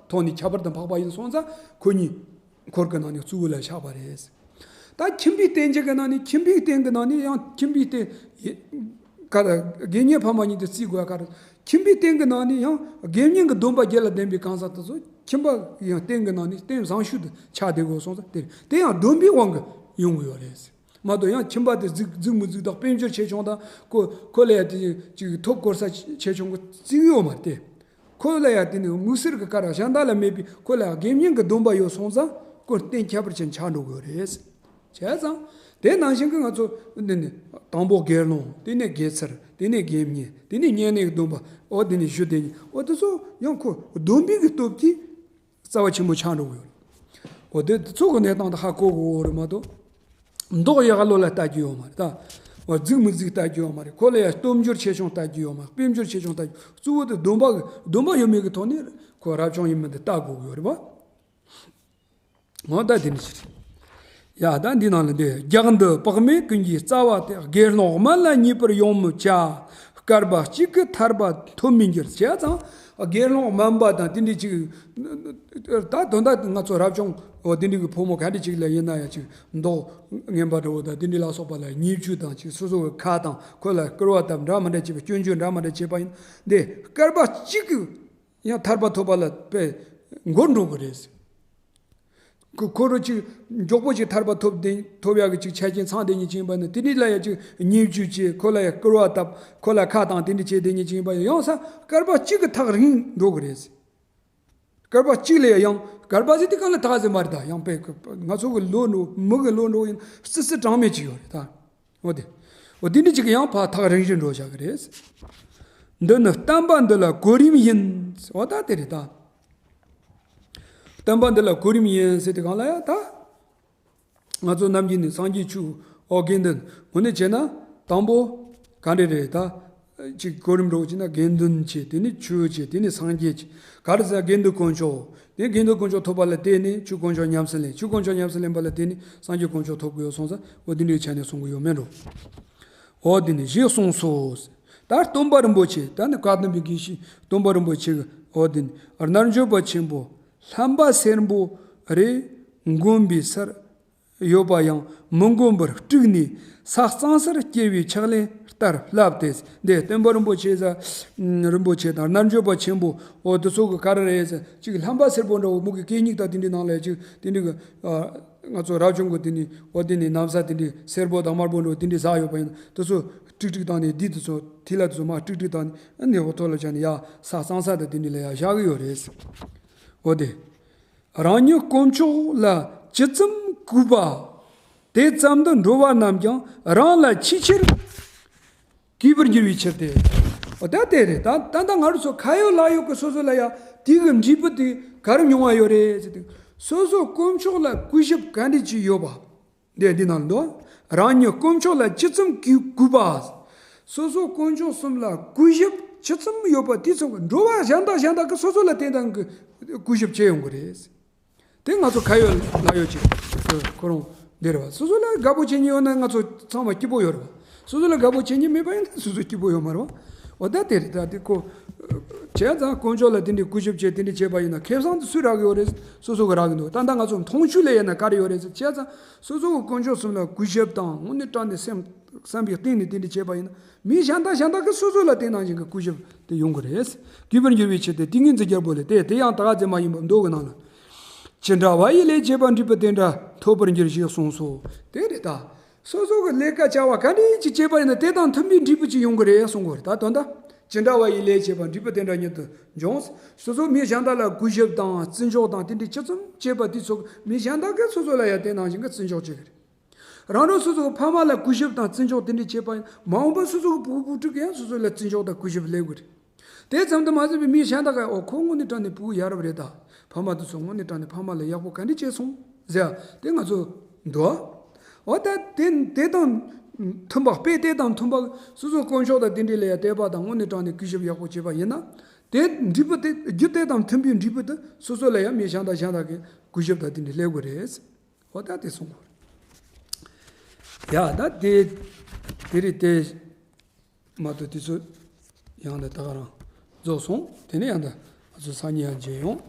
ཐོག་ནས་ཁྱད་པར་དུ་འཕགས་པ་ཡིན་སོང་ཙང་ཁོ་གཉིས་འཁོར་གྱི་ནང་ནས་གཙོ་བོ་ལ་ཆགས་པ་རེད། ད་ཁྱིམ་པའི་རྟེན་གྱི་ནང་ནས་ཁྱིམ་པའི་རྟེན་གྱི་ནང་ནས་ཡང་ཁྱིམ་པའི་རྟེན་ཡེ་ག་རེ་དགེ་བསྙེན་ཕ་མ་གཉིས་དེ་བརྩི་དགོས་ག་རེ། ཁྱིམ་པའི་རྟེན་གྱི་ནང་ནས་ཡང་དགེ་བསྙེན་གྱི་སྡོམ་པ་རྒྱུད་ལ་ལྡན་པའི་གང་ཟག་དེ་ཚོ་ཁྱིམ་པ་ཡང་རྟེན་གྱི་ནང་ནས་རྟེན་བཟང་ཤོས་དེ་ཆགས་བསྡད་དགོས་སོང་ཙང་དེ་དེ་ཡང་སྡོམ་པའི་དབང་གིས་ཡོང་གི་ཡོད་རེད། མ་གཏོགས་ཡང་ཁྱིམ་པ་དེ་རྫིག་རྫིག་མི་རྫིག་དང་དཔལ་འབྱོར་ཆེ་ཆུང་དང་ཁོ་ཁོ་ལ་ཡ་དེ་ཅིག་ཐོབ་གོ་ས་ཆེ་ཆུང་གི་བརྩི་གི་ཡོད་མ་རེད་དེ། ཁོ་ལ་ཡ་དེ་ནི་དམིགས་བསལ་གྱི་ག་རེ་གཞན་དག་ལ་མེད་པའི་ཁོ་ལ་ཡ་དགེ་བསྙེན་གྱི་སྡོམ་པ་ཡོད་སོང་ཙང་ ཁོ་གཏན་ཁྱད་པར་ཅན་ཆགས་འགྲོ་གི་ཡོད་རེད། བྱས་ཙང་དེ་ནང་བཞིན་གྱི་ང་ཚོ་འདི་ནི་དང་པོ་དགེ་སློང་། དེ་ནས་དགེ་ཚུལ། དེ་ནས་དགེ་བསྙེན། དེ་ནས་བསྙེན་གནས་སྡོམ་པ། འོ་དེ་ནས་ཞུ་དེ་ཉིད། འོ་དེ་ཚོ་ཡང་ཁོ་སྡོམ་པའི་གི་སྟོབས་ཀྱིས་རྩ་བ་ཆེན་པོ་ཆགས་འགྲོ་གི་ཡོད་རེད། འོ་དེ་ཚོ་གི་གནས་སྟངས་དེ་ཧ་གོ་དགོས་རེད་མ་གཏོགས། མདོག་ཡག་ལོ་ལ་ལྟ་རྒྱུ་ཡོད་མ་རེད་ད། འོ་རྫིག་མི་རྫིག་ལྟ་རྒྱུ་ཡོད་མ་རེད། ཁོ་ལ་ཡང་སྟོབས་འབྱོར་ཆེ་ཆུང་ལྟ་རྒྱུ་ཡོད་མ་རེད། དཔལ་འབྱོར་ཆེ་ཆུང་ལྟ་རྒྱུ། གཙོ་བོ་དེ་སྡོམ་པ་གི་སྡོམ་པ་ཡོད་མེད་ཀྱི་ཐོག་ནས་ཁོ་རབ་བྱུང་ཡིན་མིན་དེ་ལྟ་དགོས་ཀྱི་ཡོད་རེད་པ། འོ་ད་དེ་འདྲ་ཞིག་རེད། ཡ་ད་འདི་ནང་ལ་འདི། རྒྱགས་འདི་བག་མེད་ཀུན་གྱི་རྩ་བ་སྟེ། དགེ་སློང་སྨན་བླ་མཉེས་པར་ཡོང་མི་བྱ། བསྐལ་པ་གཅིག་གི་ཐར་པ་ཐོབ་མི་འགྱུར། བྱས་ཙང་དགེ་སློང་སྨན་པ་དང་དེ་འདྲ་ཅིག་ད་དོན་དག་ང་ཚོ་རབ་བྱུང་འོ་དེ་འདྲ་གི་ཕོ་མོ་ག་འདྲ་ཅིག་ལ་ཡིན་ན་ཡང་ཅིག་མདོག་ངན་པ་འདྲ་བོ་དང་དེ་འདྲ་ལ་སོགས་པ་ལ་བརྙས་བཅོས་དང་ཅིག་སོ་སོ་གི་ཁ་དང་ཁོ་ལ་སྐུར་བ་བཏབ་འདྲ་མི་འདྲ་བྱེད་པ། སྐྱོན་བརྗོད་འདྲ་མི་འདྲ་བྱེད་པ་ཡིན། འདི་བསྐལ་པ་གཅིག་གི་ཡང་ཐར་པ་ཐོབ་པ་ལ་དཔེ་འགོར་འགྲོ་གི་རེད། ཁོ་ཁོ་རང་ཅིག་མགྱོགས་པོ་ཅིག་ཐར་པ་ཐོབ་བསྡད་ཐོབ་ཡག་གི་ཅིག་ཆ་རྐྱེན་ཚང་བསྡད་མཁན་ཅིག་ཡིན་པ་ན། དེ་འདྲ་ལ་ཡང་ཅིག་བརྙས་བཅོས་བྱེད། ཁོ་ལ་ཡང་སྐུར་བ་བཏབ། ཁོ་ལ་ཁ་བཏང་། དེ་འདྲ་བྱེད་བསྡད་མཁན་ཅིག་ཡིན་པ་ཡང་ཡང་ས་བསྐལ་པ་གཅིག་གི་ཐག་རིང་འགྲོ་གི་རེད། བསྐལ་པ་གཅིག་ལ་ཡང་། བསྐལ་པ་ཟེར་དུས་གང་ལ་ཐག་ཟེར་མ་རེད་ད། ཡང་དཔེ་ང་ཚོ་གི་ལོ་འགྲོ་མི་གི་ལོ་འགྲོ་ཡིན་སྲིད་སྲིད་གྲངས་མེད་ཅིག་ཡོད་རེད་ད། འོ་དེ། འོ་དེ་འདྲ་ཅིག་ཡང་ཕར་ཐག་རིང་རིང་འགྲོ་བཞག་གི་རེད། འདི་ནི་བསྟན་པ་འདི་ལ་གོ་རིམ་ཡིན། འོ་ད་དེ་རེད་ད། བསྟན་པ་འདི་ལ་གོ་རིམ་ཡིན་ཟེར་དུས་གང་ལ་ཡང་ད། ང་ཚོ་ནམ་རྒྱུན་ནས་སངས་རྒྱས་ཆོས། འོ་དགེ་འདུན། འོ་ནས་བྱས་ན་དང་པོ་ག་འདྲ་རེད་ད། ཅིག་གོ་རིམ་འགྲོ་བྱས་ན་དགེ་འདུན་བྱས། དེ་ནས་ཆོས་བྱས། དེ་ནས་སངས་རྒྱས་བྱས། ག་རེ་ཟེར་ན་དགེ་འདུན་དཀོན་མཆོག་དེ་དགེ་འདུན་དཀོན་མཆོག་ཐོབ་པ་ལ་བརྟེན་ནས་ཆོས་དཀོན་མཆོག་ཉམས་སུ་ལེན། ཆོས་དཀོན་མཆོག་ཉམས་སུ་ལེན་པ་ལ་བརྟེན་ནས་སངས་རྒྱས་དཀོན་མཆོག་ཐོབ་དགོས་ཡོད་སོང་ཙང་། འོ་དེ་འདྲའི་ཆ་ནས་གསུང་གི་ཡོད་མེད་འགྲོ། འོ་དེ་ནས་ཞེས་གསུངས་སོ། ད་སྟོན་པ་རིན་པོ་ཆེ། ད་ནི་བཀའ་གདམས་པའི་དགེ་བཤེས་སྟོན་པ་རིན་པོ་ཆེ་གི། འོ་དེ་ནས་རྣལ་འབྱོར་པ་ཆེན་པོ་བསླབ་པ་སེར་པོ་རེ། མགོན་པོའི་སར་ཡོད་པ་ཡང་མི་མགོན་པར་དཀྲུགས་ནས་ས་གཙང་སར་སྐྱེལ་བའི་ཕྱག་ལེན་ལྟར་བསླབས་ཏེ། འདི་སྟོན་པ་རིན་པོ་ཆེ་ཟ། རིན་པོ་ཆེ་དང་རྣལ་འབྱོར་པ་ཆེན་པོ། འོ་དེ་ཚོ་གི་ག་རེ་རེད་ཟེར། ཅིག་བསླབ་པ་སེར་པོ་འདྲ་བོ། མོ་གི་གད་སྙིགས་དང་དེ་འདྲའི་ནང་ལ་ཅིག་དེ་འདྲའི་གི། ང་ཚོ་རབ་བྱུང་གི་དེ་ནི་འོ་དེ་ནི་ན་བཟའ་དེ་འདྲའི་སེར་པོ་དང་དམར་པོ་འདྲ་བོ་དེ་འདྲའི་ཟ་ཡོད་པ་ཡིན་ན། དེ་ཚོ་དཀྲུག་དཀྲུག་བཏང་ནས། འདི་དེ་ཚོ་ཐིག་ལེ་དེ་ཚོ་མར་དཀྲུག་དཀྲུག་བཏང་ནས། ཨ་ནི་འོ་ཐོག་ལ་བྱས་ནས་ཡར་ས་གཙང་ས་དང་དེ་འདྲའི་ལ་ཡར་བཞག་གི་ཡོད་རེད། འོ་དེ། རང་ཉིད་དཀོན་མཆོག་ལ་ཇི་ཙམ་གུས་པ། དེ་ཙམ་དུ་འགྲོ་བ་རྣམས་ཀྱང་རང་ལ་ཆེས་ཆེར་གུས་པར་འགྱུར་བའི་ཕྱིར་ཏེ། འོ་ད་དེ་རེད། ད་ད་ལྟ་ང་རང་ཚོ་ཁ་ཡོད་ལག་ཡོད་ཀྱི་སོ་སོ་ལ་ཡ་དེ་གི་འབྲས་བུ་དེ་ག་རེ་མྱོང་བ་ཡོད་རེད་ཟེར་དུས། སོ་སོ་དཀོན་མཆོག་ལ་གུས་ཞབས་ག་འདྲ་ཅིག་ཡོད་པ། འདི་འདི་ནང་དུ། རང་ཉིད་དཀོན་མཆོག་ལ་ཇི་ཙམ་གུས་གུས་པ། སོ་སོ་དཀོན་མཆོག་གསུམ་ལ་གུས་ཞབས་ཇི་ཙམ་ཡོད་པ་དེ་ཙམ་གྱིས་འགྲོ་བ་གཞན་དག་གཞན་དག་གིས་སོ་སོ་ལ་དེ་དང་གི་གུས་ཞབས་བྱེད་ཡོང་གི་རེད། དེ་ང་ཚོ་ཁ་ཡོད་ལག་ཡོད་ཅིག་ཁོ་རང་འདི་རེད་བ། སོ་སོ་ལ་དགའ་པོ་བྱེད་མཁན་ཡོད་ན་ང་ཚོ་ཚང་མ་སྐྱིད་པོ་ཡོད་རེད་བ། སོ་སོ་ལ་དགའ་པོ་བྱེད་མཁན་མེད་པ་ཡིན་ན་སོ་སོ་སྐྱིད་པོ་ཡོད་མ་རེད་བ། འོ་ད་དེ་རེད། ད་དེ་ཁོ། བྱས་ཙང་དཀོན་མཆོག་ལ་དེ་འདྲའི་གུས་ཞབས་བྱས་དེ་འདྲའི་བྱས་པ་ཡིན་ན་ཁེ་བཟང་དེ་སུས་རག་གི་ཡོད་རེད། སོ་སོ་གིས་རག་གི་འདུག་ད་ལྟ་ང་ཚོ་མཐོང་ཆོས་ལ་ཡིན་ན་ག་རེ་ཡོད་རེད་ཟེར། བྱས་ཙང་སོ་སོ་གི་དཀོན་མཆོག་གསུམ་ལ་གུས་ཞབས་དང་དངོས་གནས་དྲང་གནས་སེམས་བསམ་པའི་གཏིང་ནས་དེ་འདྲ་བྱས་པ་ཡིན་ན། མི་གཞན་དག་གཞན་དག་གིས་སོ་སོ་ལ་དེ་ནང་བཞིན་གྱི་གུས་ཞབས་དེ་ཡོང་གི་རེད། གུས་པར་འགྱུར་བའི་ཕྱིར་ཏེ། ཏིང་ངེ་འཛིན་རྒྱལ་པོ་ལས་ཏེ། དེ་ཡང་ད་ག་ཚོད་མ་ཡིན་པར་མདོ་གི་ནང་ལ། ཇི་འདྲ་བ་ཡི་ལས་བྱས་པ་འབྲས་བུ་དེ་འདྲ་ཐོབ་པར་འགྱུར་ཞེས་གསུངས་སོ། དེ་རེད་ད། སོ་སོ་གི་ལས་ཀ་བྱ་བ་ག་འདྲ་ཅིག་བྱས་པ་ཡིན་ན་དེ་དང་མཐུན་པའི་འབྲས་བུ་ཅིག་ཡོང་གི་རེད་གསུང་གི་རེད། ད་དོན་དག་ཇི་འདྲ་བ་ཡི་ལས་བྱས་པ་འབྲས་བུ་དེ་འདྲ་ཉིད་དུ་འབྱུང་། སོ་སོ་མི་གཞན་དག་ལ་གུས་ཞབས་དང་བརྩི་འཇོག་དང་དེ་འདྲ་ཅི་ཙམ་བྱས་པ་དེ་ཚོ་མི་གཞན་དག་གིས་སོ་སོ་ལ་ཡང་དེ་ནང་བཞིན་གྱི་བརྩི་འཇོག་བྱེད་གི་རེད། རང་རང་སོ་སོའི་ཕ་མ་ལ་གུས་ཞབས་དང་བརྩི་འཇོག་དེ་འདྲ་བྱས་པ་ཡིན་ན། མ་འོངས་པར་སོ་སོའི་བུ་བུ་ཕྲུག་གིས་ཡང་སོ་སོ་ལ་བརྩི་འཇོག་དང་གུས་ཞབས་སླེབས་གི་རེད། དེ་ཙམ་དུ་མ་ཟད་པའི་མི་གཞན་དག་གིས། འོ་ཁོ་དངོས་གནས་དྲང་གནས་བུ་ཡ་རབས་རེད་ད། ཕ་མ་དེ་ཚོ་དངོས་གནས་དྲང་གནས་ཕ་མ་ལ་ཡག་པོ་ག་འདྲ་བྱས་སོང་ཟེར་དེ་ང་ཚོ་འདུག་འོ་ད་དེ་དེ་དང་མཐུན་པ། དཔེ་དེ་དང་མཐུན་པ། སོ་སོའི་དཀོན་མཆོག་དང་དེ་འདྲ་ལ་ཡང་དད་པ་དང་དངོས་གནས་དྲང་གནས་གུས་ཞབས་ཡག་པོ་བྱས་པ་ཡིན་ན། དེ་འབྲས་བུ་དེ། རྒྱུ་དེ་དང་མཐུན་པའི་འབྲས་བུ་དེ་སོ་སོ་ལ་ཡང་མི་གཞན་དང་གཞན་དག་གིས་གུས་ཞབས་དང་དེ་འདྲ་སླེབས་དགོས་རེད། འོ་ད་དེ་གསུང་དགོས་རེད། ཡ་ད་དེ་དེ་རེད་དེ། མ་གཏོགས་དུས་ཚོད་ཡང་ད་ད་ག་རང་རྫོགས་སོང་། དེ་ནས་ཡང་ད་ང་ཚོ་སང་ཉིན་ཡང་མཇལ་ཡོང་།